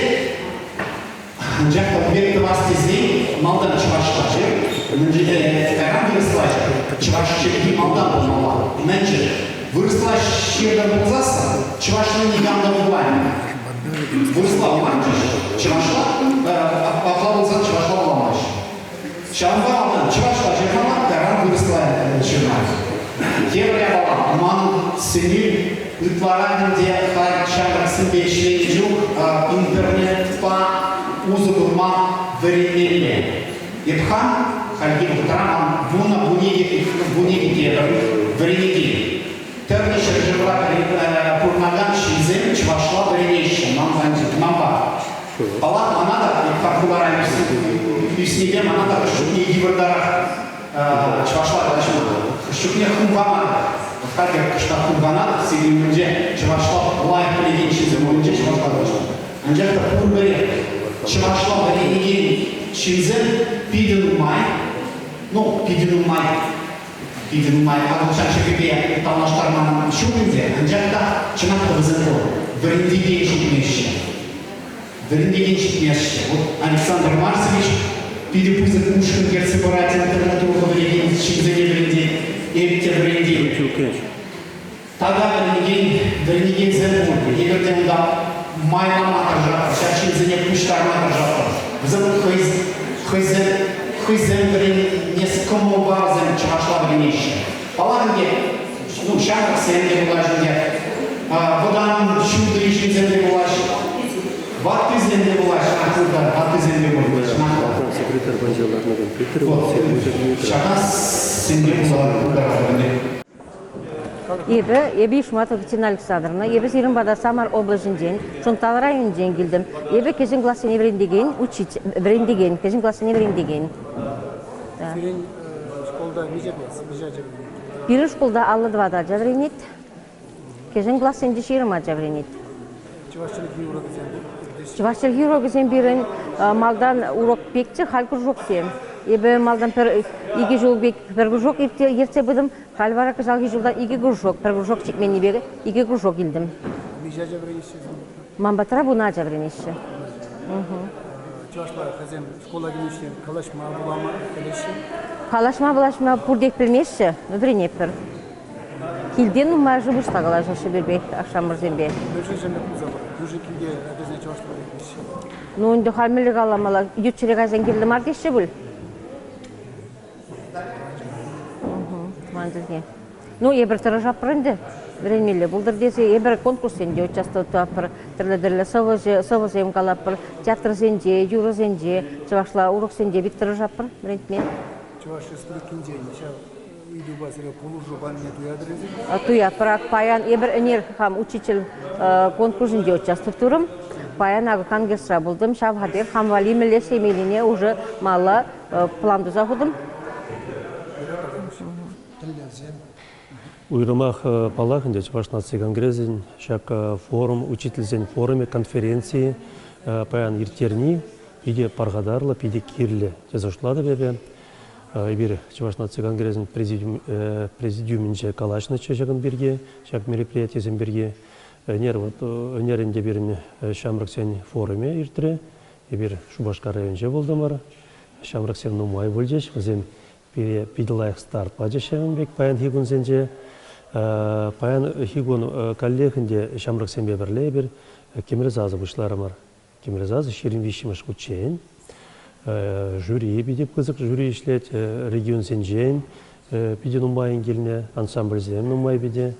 анчах та ун пек тӑвас тесен малтан чӑвашла ҫыр, мӗншӗн кайран вырӑсла ҫыр. Чӑваш чӗлхи малтан пулмалла. Мӗншӗн? Вырӑсла ҫыртӑр пулсассӑн чӑвашла никам та вулаймӗ. Вырӑсла вуланчӗҫ, чӑвашла апла пулсан чӑвашла вуламаҫҫӗ. Ҫавӑнпа малтан чӑвашла ҫырмалла, кайран вырӑсла ҫырма. Тепӗр япала, ман сӗнӳ ытларах ӗнтӗ халь ҫамрӑксемпе ӗҫленӗ чух интернетпа усӑ курма вӗренмелле. Эп хам хальхи вӑхӑтра ман вуникӗ тепӗр вӗренекен. Тӗрлӗ ҫӗршывра пурӑнакан ҫынсем чӑвашла вӗренеҫҫӗ манпа. Паллах, мана та пӗр хулара ӳснипе мана та хӑш чухне йывӑртарах чӑвашла калаҫма. Хӑш чухне хумханатӑп. Халь кӑштах хумханатӑп, сирӗн умӗнче чӑвашла лайӑх пӗлекен ҫынсем умӗнче чӑвашла калаҫма. Анчах та пурпӗрех чӑвашла вӗренекен ҫынсем питӗ нумай, ну, питӗ нумай Питӗ нумай акӑлчан чӗлхипе танлаштарман ҫук ӗнтӗ, анчах та чӑнах та вӗсем пур. Вӗрентекен ҫитмеҫҫӗ. Вӗрентекен ҫитмеҫҫӗ. Вот Александр Марсович питӗ пысӑк ушкӑн ертсе пырать интернатурӑпа вӗренекен ҫынсене вӗрентет, эп те вӗрентетӗп. Тата вӗренекен вӗренекенсем пур. Эпир те унта майлама тӑрӑшатпӑр, ҫак ҫынсене пуҫтарма тӑрӑшатпӑр. Вӗсем хӑйсем хӑйсем вӗренес кӑмӑлпа вӗсем чӑвашла вӗренеҫҫӗ. Паллах ӗнтӗ, ну, ҫамрӑксем те пулаҫҫӗ ӗнтӗ, вӑтам ҫулти ҫынсем те пулаҫҫӗ, ваттисем те пулаҫҫӗ, ваттисем те пулаҫҫӗ. Секретарь панча ларнӑ компьютер. Ҫакна сӗнме пултаратӑп ӗнтӗ. Эпӗ, эпӗ Ишматова Катерина Александровна, эпӗ сирӗн пата Самар облаҫӗнчен, Шунтал районӗнчен килтӗм. Эпӗ кӗҫӗн классене вӗрентекен учитель, вӗрентекен, кӗҫӗн классене вӗрентекен. Сирӗн шкулта миҫе класс, миҫе ача вӗренет? Пирӗн шкулта 54 ача вӗренет. Кӗҫӗн классенче 20 ача вӗренет. Чӑваш чӗлхи урокӗсем иртеҫҫӗ? Чӑваш чӗлхи урокӗсем пирӗн малтан урок пекчӗ, халь кружоксем. Эпӗ малтан пӗр икӗ ҫул пек пӗр кружок ертсе пытӑм. Халь вара кӑҫалхи ҫулта икӗ кружок, пӗр кружок чикменнипе икӗ кружок илтӗм. Миҫе ача вӗренеҫҫӗ? Ман патра вунӑ ача вӗренеҫҫӗ. Чӑвашла хӑйсем шкула килнӗ калаҫма, вулама пӗлеҫҫӗ? Калаҫма, вулаҫма пуртех пӗлмеҫҫӗ, но вӗренетпӗр. Килте нумайӑшӗ вырӑсла калаҫаҫҫӗ пирпе, ашшӗ-амӑшӗсемпе. Мӗншӗн ҫемье пулса пырать? Мӗншӗн килте ачасене чӑвашла вӗрентмеҫҫӗ? Ну, ӗнтӗ халь мӗнле каламалла, ют ҫӗре кайсан кирлӗ мар теҫҫӗ пуль. Тӑван чӗлхе. Ну, эпир тӑрӑшатпӑр ӗнтӗ. Вӗренмелле пултӑр тесе эпир конкурссенче участвовать тӑватпӑр, тӗрлӗ-тӗрлӗ сӑвӑсем калатпӑр, театрсенче, юрӑсенче, чӑвашла уроксенче пит тӑрӑшатпӑр вӗрентме. Чӑваш Республикинчен ҫав ыйтупа сире пулӑшу панине туятӑр эсир? Туятпӑр. Ак паян эпир ӗнер хам учитель конкурсӗнче участвовать турӑм. Паян акӑ конгрессра пултӑм. Ҫав хатӗр хам валли мӗнле ӗҫлемеллине уже малла план туса хутӑм. Тӗллевсем. Уйрӑмах, паллах ӗнтӗ, Чӑваш наци конгресӗн ҫак форум, учительсен форумӗ, конференцийӗ паян ирттерни питӗ пархатарлӑ, питӗ кирлӗ тесе шутлатӑп эпӗ. Эпир Чӑваш наци конгресӗн президиумӗнче калаҫнӑччӗ ҫакӑн пирки, ҫак мероприятисем пирки. Ӗнер вот ӗнер ӗнтӗ пирӗн ҫамрӑксен форумӗ иртрӗ. Эпир Шупашкар районӗнче пултӑмӑр. Ҫамрӑксем нумай пулчӗҫ. Вӗсем пире питӗ лайӑх старт пачӗҫ ҫавӑн пек паянхи кунсенче. Паянхи кун каллех ӗнтӗ ҫамрӑксемпе пӗрле эпир Кӗмӗл сасӑ пуҫларӑмӑр. Кӗмӗл сасӑ 23-мӗш хутчен. Жюри питӗ пысӑк жюри ӗҫлет. Регионсенчен питӗ нумайӑн килнӗ, ансамбльсем нумай питӗ.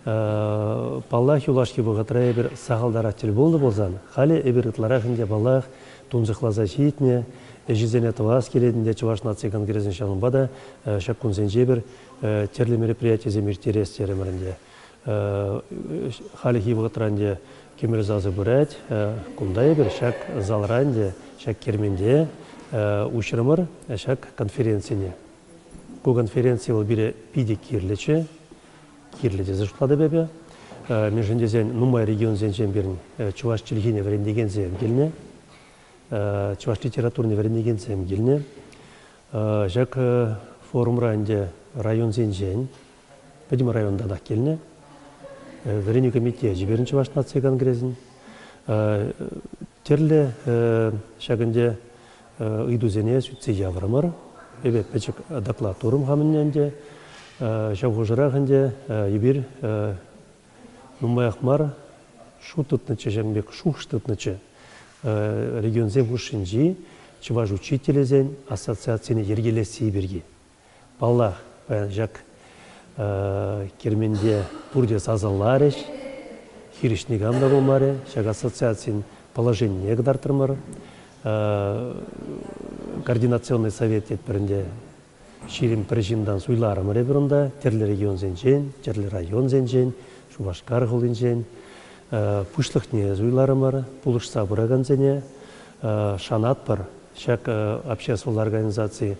Паллах, юлашки вӑхӑтра эпир сахалтарах тӗл пулнӑ пулсан, халӗ эпир ытларах ӗнтӗ, паллах, тунсӑхласа ҫитнӗ, ӗҫӗсене тӑвас килет ӗнтӗ Чӑваш наци конгресӗн ҫавӑнпа та ҫак кунсенче эпир тӗрлӗ мероприятисем ирттерес терӗмӗр ӗнтӗ. Хальхи вӑхӑтра ӗнтӗ кӗмӗл сасӑ пырать. Кунта эпир ҫак залра ӗнтӗ, ҫак керменте уҫрӑмӑр ҫак конференцине. Ку конференци вӑл пире питӗ кирлӗччӗ, кирлӗ тесе шутлатӑп эпӗ. Мӗншӗн тесен нумай регионсенчен пирӗн чӑваш чӗлхине вӗрентекенсем килнӗ, чӑваш литературине вӗрентекенсем килнӗ. Ҫак форумра ӗнтӗ районсенчен, пӗтӗм районтанах килнӗ. Вӗренӳ комитечӗ пирӗн Чӑваш наци конгресӗн. Тӗрлӗ ҫак ӗнтӗ ыйтусене сӳтсе яврӑмӑр. Эпӗ пӗчӗк доклад турӑм хамӑнне ӗнтӗ. Ҫав хушӑрах ӗнтӗ эпир нумаях мар шут тытнӑччӗ, ҫакӑн пек шухӑш тытнӑччӗ. Регионсем хушшинчи чӑваш учителӗсен ассоциацине йӗркелесси пирки. Паллах, паян ҫак керменте пурте сасӑларӗҫ, хирӗҫ никам та пулмарӗ. Ҫак ассоциацин положенине кӑтартрӑмӑр. Координационный совет тетпӗр ӗнтӗ. 21 ҫынтан суйларӑмӑр эпир унта, тӗрлӗ регионсенчен, тӗрлӗ районсенчен, Шупашкар хулинчен. Пуҫлӑхне суйларӑмӑр, пулӑшса пыракансене шанатпӑр. Ҫак обществӑлла организаци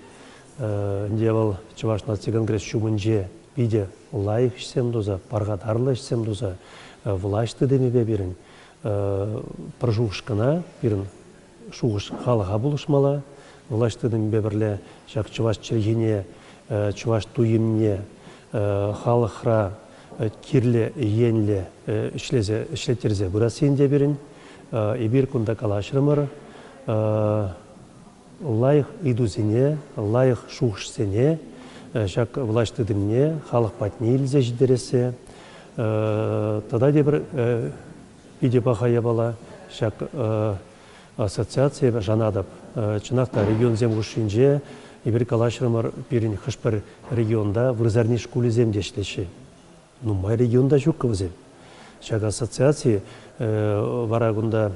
Ӗнтӗ вӑл Чӑваш наци конгресс ҫумӗнче питӗ лайӑх ӗҫсем туса, пархатарлӑ ӗҫсем туса влаҫ тытӑмӗпе пирӗн пӗр шухӑш кӑна, пирӗн шухӑш халӑха пулӑшмалла. Влаҫ тытӑмӗпе пӗрле ҫак чӑваш чӗлхине, чӑваш туйӑмне халӑхра кирлӗ енлӗ ӗҫлесе ӗҫлеттерсе пырасси ӗнтӗ пирӗн. Эпир кунта калаҫрӑмӑр. Лайӑх ыйтусене, лайӑх шухӑшсене ҫак влаҫ тытӑмне халӑх патне илсе ҫитерессе тата тепӗр питӗ паха япала ҫак ассоциацие шанатӑп. Чӑнах та регионсем хушшинче эпир калаҫрӑмӑр, пирӗн хӑш-пӗр регионта вырсарни шкулӗсем те ӗҫлеҫҫӗ. Нумай регионта ҫуккӑ вӗсем. Ҫак ассоциаци вара кунта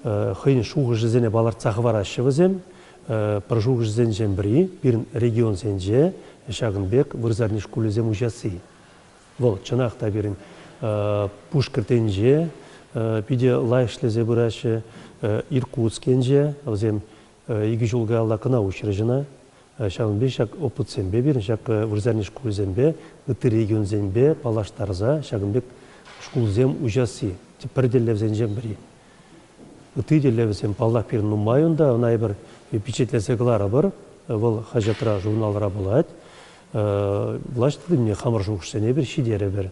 хӑйӗн шухӑшӗсене палӑртса хӑвараҫҫӗ вӗсем. Пӗр шухӑшӗсенчен пӗри пирӗн регионсенче ҫакӑн пек вырсарни шкулӗсем уҫасси. Вӑл чӑнах та пирӗн Пушкӑрт енче питӗ лайӑх ӗҫлесе пыраҫҫӗ. Иркутск енче вӗсем икӗ ҫул каялла кӑна уҫрӗҫ ӑна. Ҫавӑн пек ҫак опытсемпе пирӗн ҫак вырсарни шкулӗсемпе, ытти регионсемпе паллаштарса ҫакӑн пек шкулсем уҫасси пӗр тӗллевсенчен пӗри. Ытти тӗллевсем, паллах, пирӗн нумай унта, ӑна эпир пичетлесе кӑларӑпӑр. Вӑл хаҫатра, журналра пулать. Влаҫ тытӑмне хамӑр шухӑшсене эпир ҫитерӗпӗр.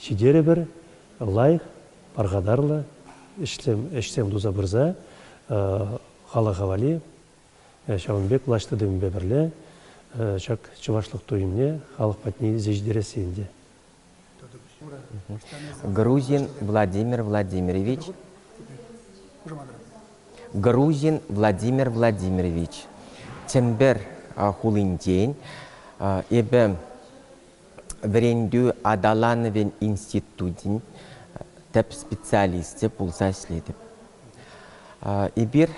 Ҫитерӗпӗр, лайӑх, пархатарлӑ ӗҫсем, ӗҫсем туса пырса халӑха валли Ҫавӑн пек влаҫ тытӑмӗпе пӗрле ҫак чӑвашлӑх туйӑмне халӑх патне илсе ҫитересси ӗнтӗ. Грузин Владимир Владимирович Грузин Владимир Владимирович Чӗмпӗр хулинчен эпӗ вӗрентӳ аталанӑвӗн институтӗн тӗп специалисчӗ пулса ӗҫлетӗп. Эпир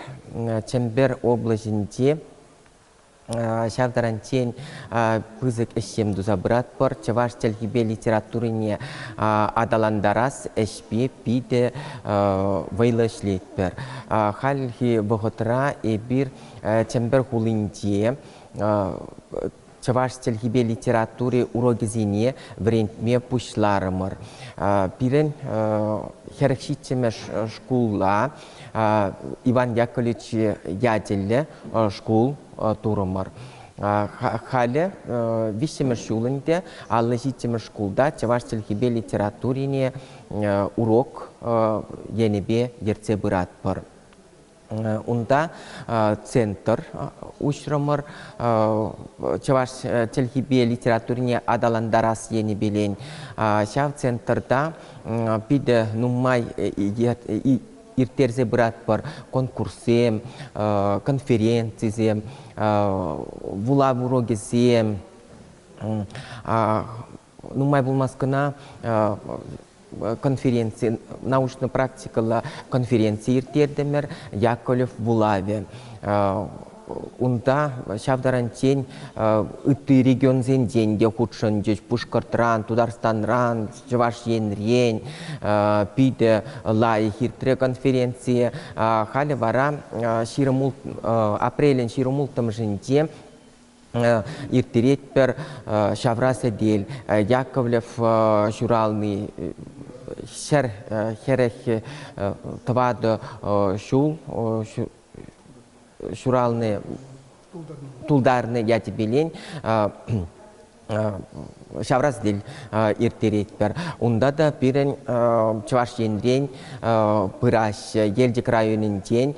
Чӗмпӗр облаҫӗнче ҫав таранччен пысӑк ӗҫсем туса пыратпӑр. Чӑваш чӗлхипе литературине аталантарас ӗҫпе питӗ вӑйлӑ ӗҫлетпӗр. Хальхи вӑхӑтра эпир Чӗмпӗр хулинче чӑваш чӗлхипе литератури урокӗсене вӗрентме пуҫларӑмӑр. Пирӗн 47-мӗш шкула Иван Яковлевич ячӗллӗ шкул турӑмӑр. Халӗ виҫҫӗмӗш ҫул ӗнтӗ 57-мӗш шкулта чӑваш чӗлхипе литературине урок енӗпе ертсе пыратпӑр. Унта центр уҫрӑмӑр. Чӑваш чӗлхипе литературине аталантарас енӗпелен ҫав центрта питӗ нумай ирттерсе пыратпӑр. Конкурссем, конференцисем, вулав урокӗсем. Нумай пулмасть кӑна конференци, научно-практикӑллӑ конференци ирттертӗмӗр Яковлев вулавӗ. Унта ҫав таранччен ытти регионсенчен те хутшӑнчӗҫ. Пушкӑртран, Тутарстанран, Чӑваш Енрен питӗ лайӑх иртрӗ конференци. Халӗ вара апрелӗн 26-мӗшӗнче ирттеретпӗр ҫавра сӗтел. Яковлев ҫурални 144 ҫул ҫурални тултарнӑ ячӗпелен. Ҫавра сӗтел ирттеретпӗр. Унта та пирӗн Чӑваш Енрен пыраҫҫӗ, Елчӗк районӗнчен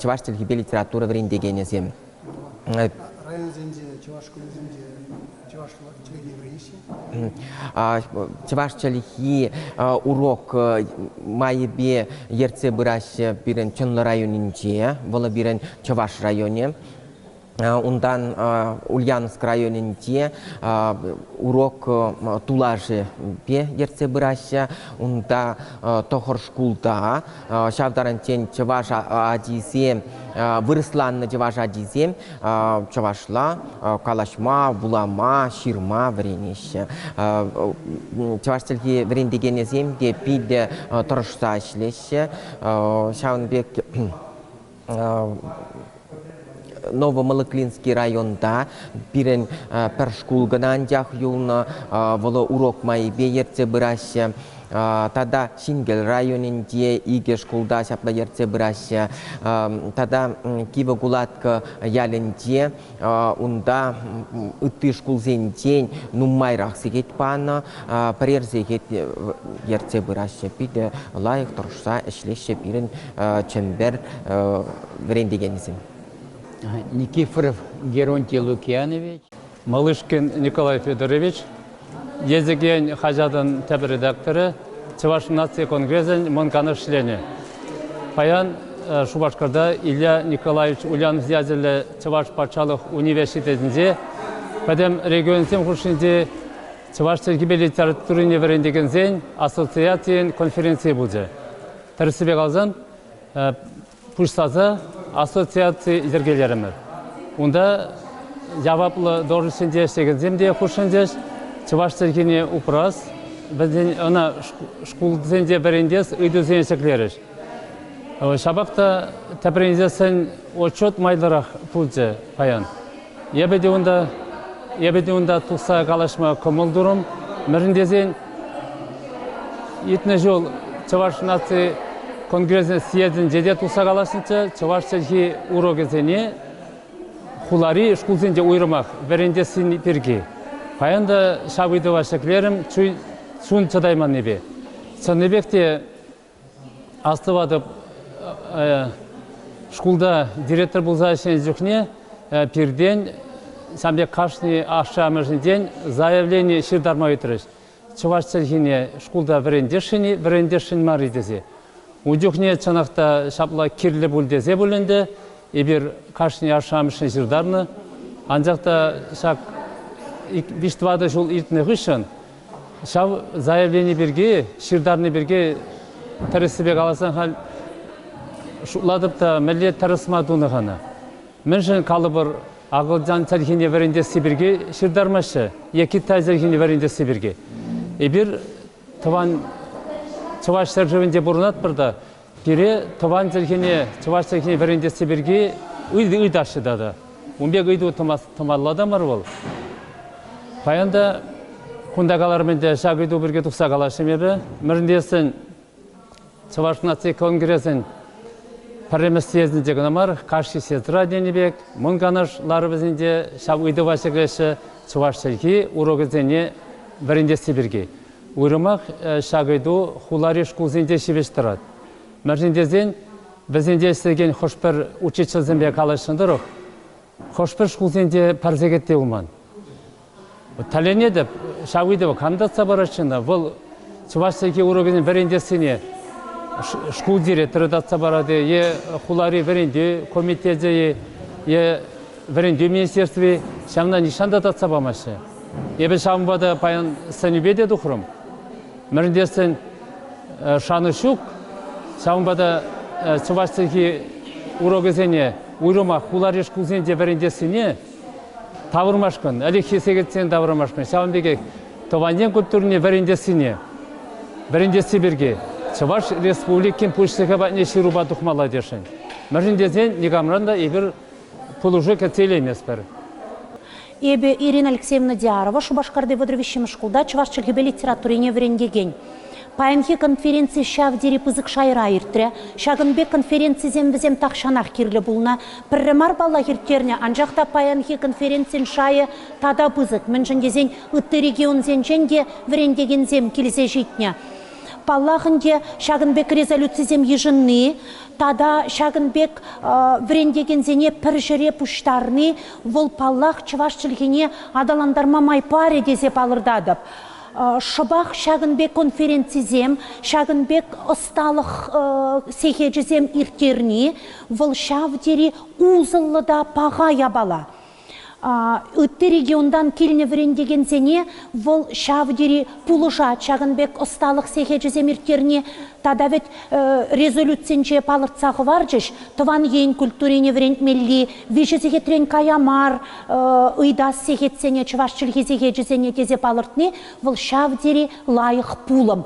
чӑваш чӗлхипе литература вӗрентекенӗсем. Районсенче, чӑваш шкулӗсенче чӑваш чӗлхине вӗренеҫҫӗ? Чӑваш чӗлхи урок майӗпе ертсе пыраҫҫӗ пирӗн Чӑнлӑ районӗнче, вӑл пирӗн Чӑваш районӗ. Унтан Ульяновск районӗнче урок тулашӗпе ертсе пыраҫҫӗ. Унта тӑхӑр шкулта ҫав таранччен чӑваш ачисем, вырӑсланнӑ чӑваш ачисем чӑвашла калаҫма, вулама, ҫырма вӗренеҫҫӗ. Чӑваш чӗлхи вӗрентекенӗсем те питӗ тӑрӑшса ӗҫлеҫҫӗ. Ҫавӑн пек Новомалыклинский районта пирӗн пӗр шкул кӑна анчах юлнӑ, вӑл урок майӗпе ертсе пыраҫҫӗ. Тата Ҫинкӗл районӗнче икӗ шкулта ҫапла ертсе пыраҫҫӗ. Тата Кивӗ Кулаткӑ ялӗнче унта ытти шкулсенчен нумайрах сехет панӑ, пӗрер сехет ертсе пыраҫҫӗ. Питӗ лайӑх тӑрӑшса ӗҫлеҫҫӗ пирӗн Чӗмпӗр вӗрентекенӗсем. Никифоров Геронтий Лукьянович. Малышкин Николай Федорович, Езӗкен хаҫатӑн тӗп редакторӗ, Чӑваш наци конгресӗн Мӑн Канаш членӗ. Паян Шупашкарта Илья Николаевич Ульянов ячӗллӗ Чӑваш патшалӑх университетӗнче пӗтӗм регионсем хушшинчи чӑваш чӗлхипе литературине вӗрентекенсен ассоциацийӗн конференцийӗ пулчӗ. Тӗрӗссипе каласан, пуҫласа ассоциаци йӗркелерӗмӗр. Унта яваплӑ должноҫсенче ӗҫлекенсем те хутшӑнчӗҫ. Чӑваш чӗлхине упрас, вӗсен ӑна шкулсенче вӗрентес ыйтусене ҫӗклерӗҫ. Ҫапах та тӗпрен илсессӗн отчет майлӑрах пулчӗ паян. Эпӗ те унта эпӗ те унта тухса калаҫма кӑмӑл турӑм. Мӗншӗн тесен иртнӗ ҫул Чӑваш наци конгресӗн съездӗнче те тухса калаҫнӑччӗ. Чӑваш чӗлхи урокӗсене хулари шкулсенче уйрӑмах вӗрентессин пирки. Паян та ҫав ыйтӑва ҫӗклерӗм чун чӑтайманнипе. Чӑннипех те Астӑватӑп, шкулта директор пулса ӗҫленӗ чухне пиртен ҫавӑн пек кашни ашшӗ-амӑшӗнчен заявлени ҫыртарма ыйтрӗҫ. Чӑваш чӗлхине шкулта вӗрентесшӗн-и, вӗрентесшӗн мар-и тесе. Ун чухне чӑнах та ҫапла кирлӗ пуль тесе пуль ӗнтӗ эпир кашни ашшӗ-амӑшне ҫыртарнӑ. Анчах та ҫак виҫ-тӑватӑ ҫул иртнӗ хыҫҫӑн Ҫав заявлени пирки, ҫыртарни пирки тӗрӗссипе каласан халь шутлатӑп та, мӗнле тӗрӗс мар тунӑ-ха ӑна. Мӗншӗн калӑпӑр акӑлчан чӗлхине вӗрентесси пирки ҫыртармаҫҫӗ е китай чӗлхине вӗрентесси пирки. Эпир тӑван чӑваш ҫӗршывӗнче пурӑнатпӑр та пире тӑван чӗлхене, чӑваш чӗлхине вӗрентесси пирки ыйтаҫҫӗ тата. Ун пек ыйту тӑмалла та мар вӑл. Паян та кунта каларӑм ӗнтӗ, ҫак ыйту пирки тухса калаҫрӑм эпӗ. Мӗншӗн тесен Чӑваш наци конгресӗн пӗрремӗш съездӗнче кӑна мар, кашни съездра тенӗ пек Мӑн Канаш ларӑвӗсенче ҫав ыйтӑва ҫӗклеҫҫӗ чӑваш чӗлхи урокӗсене вӗрентесси пирки. Уйрӑмах ҫак ыйту хулари шкулсенче ҫивӗч тӑрать. Мӗншӗн тесен вӗсенче ӗҫлекен хӑш-пӗр учительсемпе калаҫнӑ тӑрӑх хӑш-пӗр шкулсенче пӗр сехет те пулман. Тӗлӗнетӗп, ҫав ыйтӑва кам татса парать ӑна? Вӑл чӑваш чӗлхи урокӗсене вӗрентессине шкул директорӗ татса парать-и е хулари вӗрентӳ комитечӗ-и е вӗрентӳ министерстви ҫавна нихҫан та татса памаҫҫӗ. Эпӗ ҫавӑнпа та паян сӗнӳпе те тухрӑм. Мӗншӗн тесен шанӑҫ ҫук. Ҫавӑнпа та чӑваш чӗлхи урокӗсене уйрӑмах хулари шкулсенче вӗрентессине тавӑрмашкӑн, ӗлӗкхи сехетсен тавӑрмашкӑн, ҫавӑн пекех тӑван ен культурине вӗрентессине вӗрентесси пирки Чӑваш Республикин Пуҫлӑхӗ патне ҫырупа тухмалла тесшӗн. Мӗншӗн тесен никамран та эпир пулӑшу кӗтсе илейместпӗр. Эпӗ Ирина Алексеевна Диарова, Шупашкарти 33-мӗш шкулта чӑваш чӗлхипе литературине вӗрентекен. Паянхи конференци ҫав тери пысӑк шайра иртрӗ. Ҫакӑн пек конференцисем вӗсем тахҫанах кирлӗ пулнӑ. Пӗрре мар паллах ирттернӗ, анчах та паянхи конференцин шайӗ тата пысӑк, мӗншӗн тесен ытти регионсенчен те вӗрентекенсем килсе ҫитнӗ. Паллах ӗнтӗ, ҫакӑн пек резолюцисем йышӑнни тата ҫакӑн пек вӗрентекенсене пӗр ҫӗре пуҫтарни вӑл, паллах, чӑваш чӗлхине аталантарма май парӗ тесе палӑртатӑп. Шӑпах ҫакӑн пек конференцисем, ҫакӑн пек ӑсталӑх сехечӗсем ирттерни вӑл ҫав тери усӑллӑ та паха япала. Ытти регионтан килнӗ вӗрентекенсене вӑл ҫав тери пулӑшать ҫакӑн пек ӑсталӑх сехечӗсем ирттерни. Тата вӗт резолюцинче палӑртса хӑварчӗҫ, тӑван ен культурине вӗрентмелли виҫӗ сехетрен кая мар ыйтас сехетсене, чӑваш чӗлхи сехечӗсене тесе палӑртни вӑл ҫав тери лайӑх пулӑм.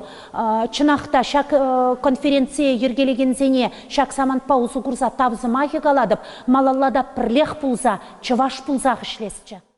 Чӑнах та ҫак конференцие йӗркелекенсене ҫак самантпа усӑ курса тав сӑмахӗ калатӑп, малалла та пӗрлех пулса, чӑваш пулсах ӗҫлесчӗ.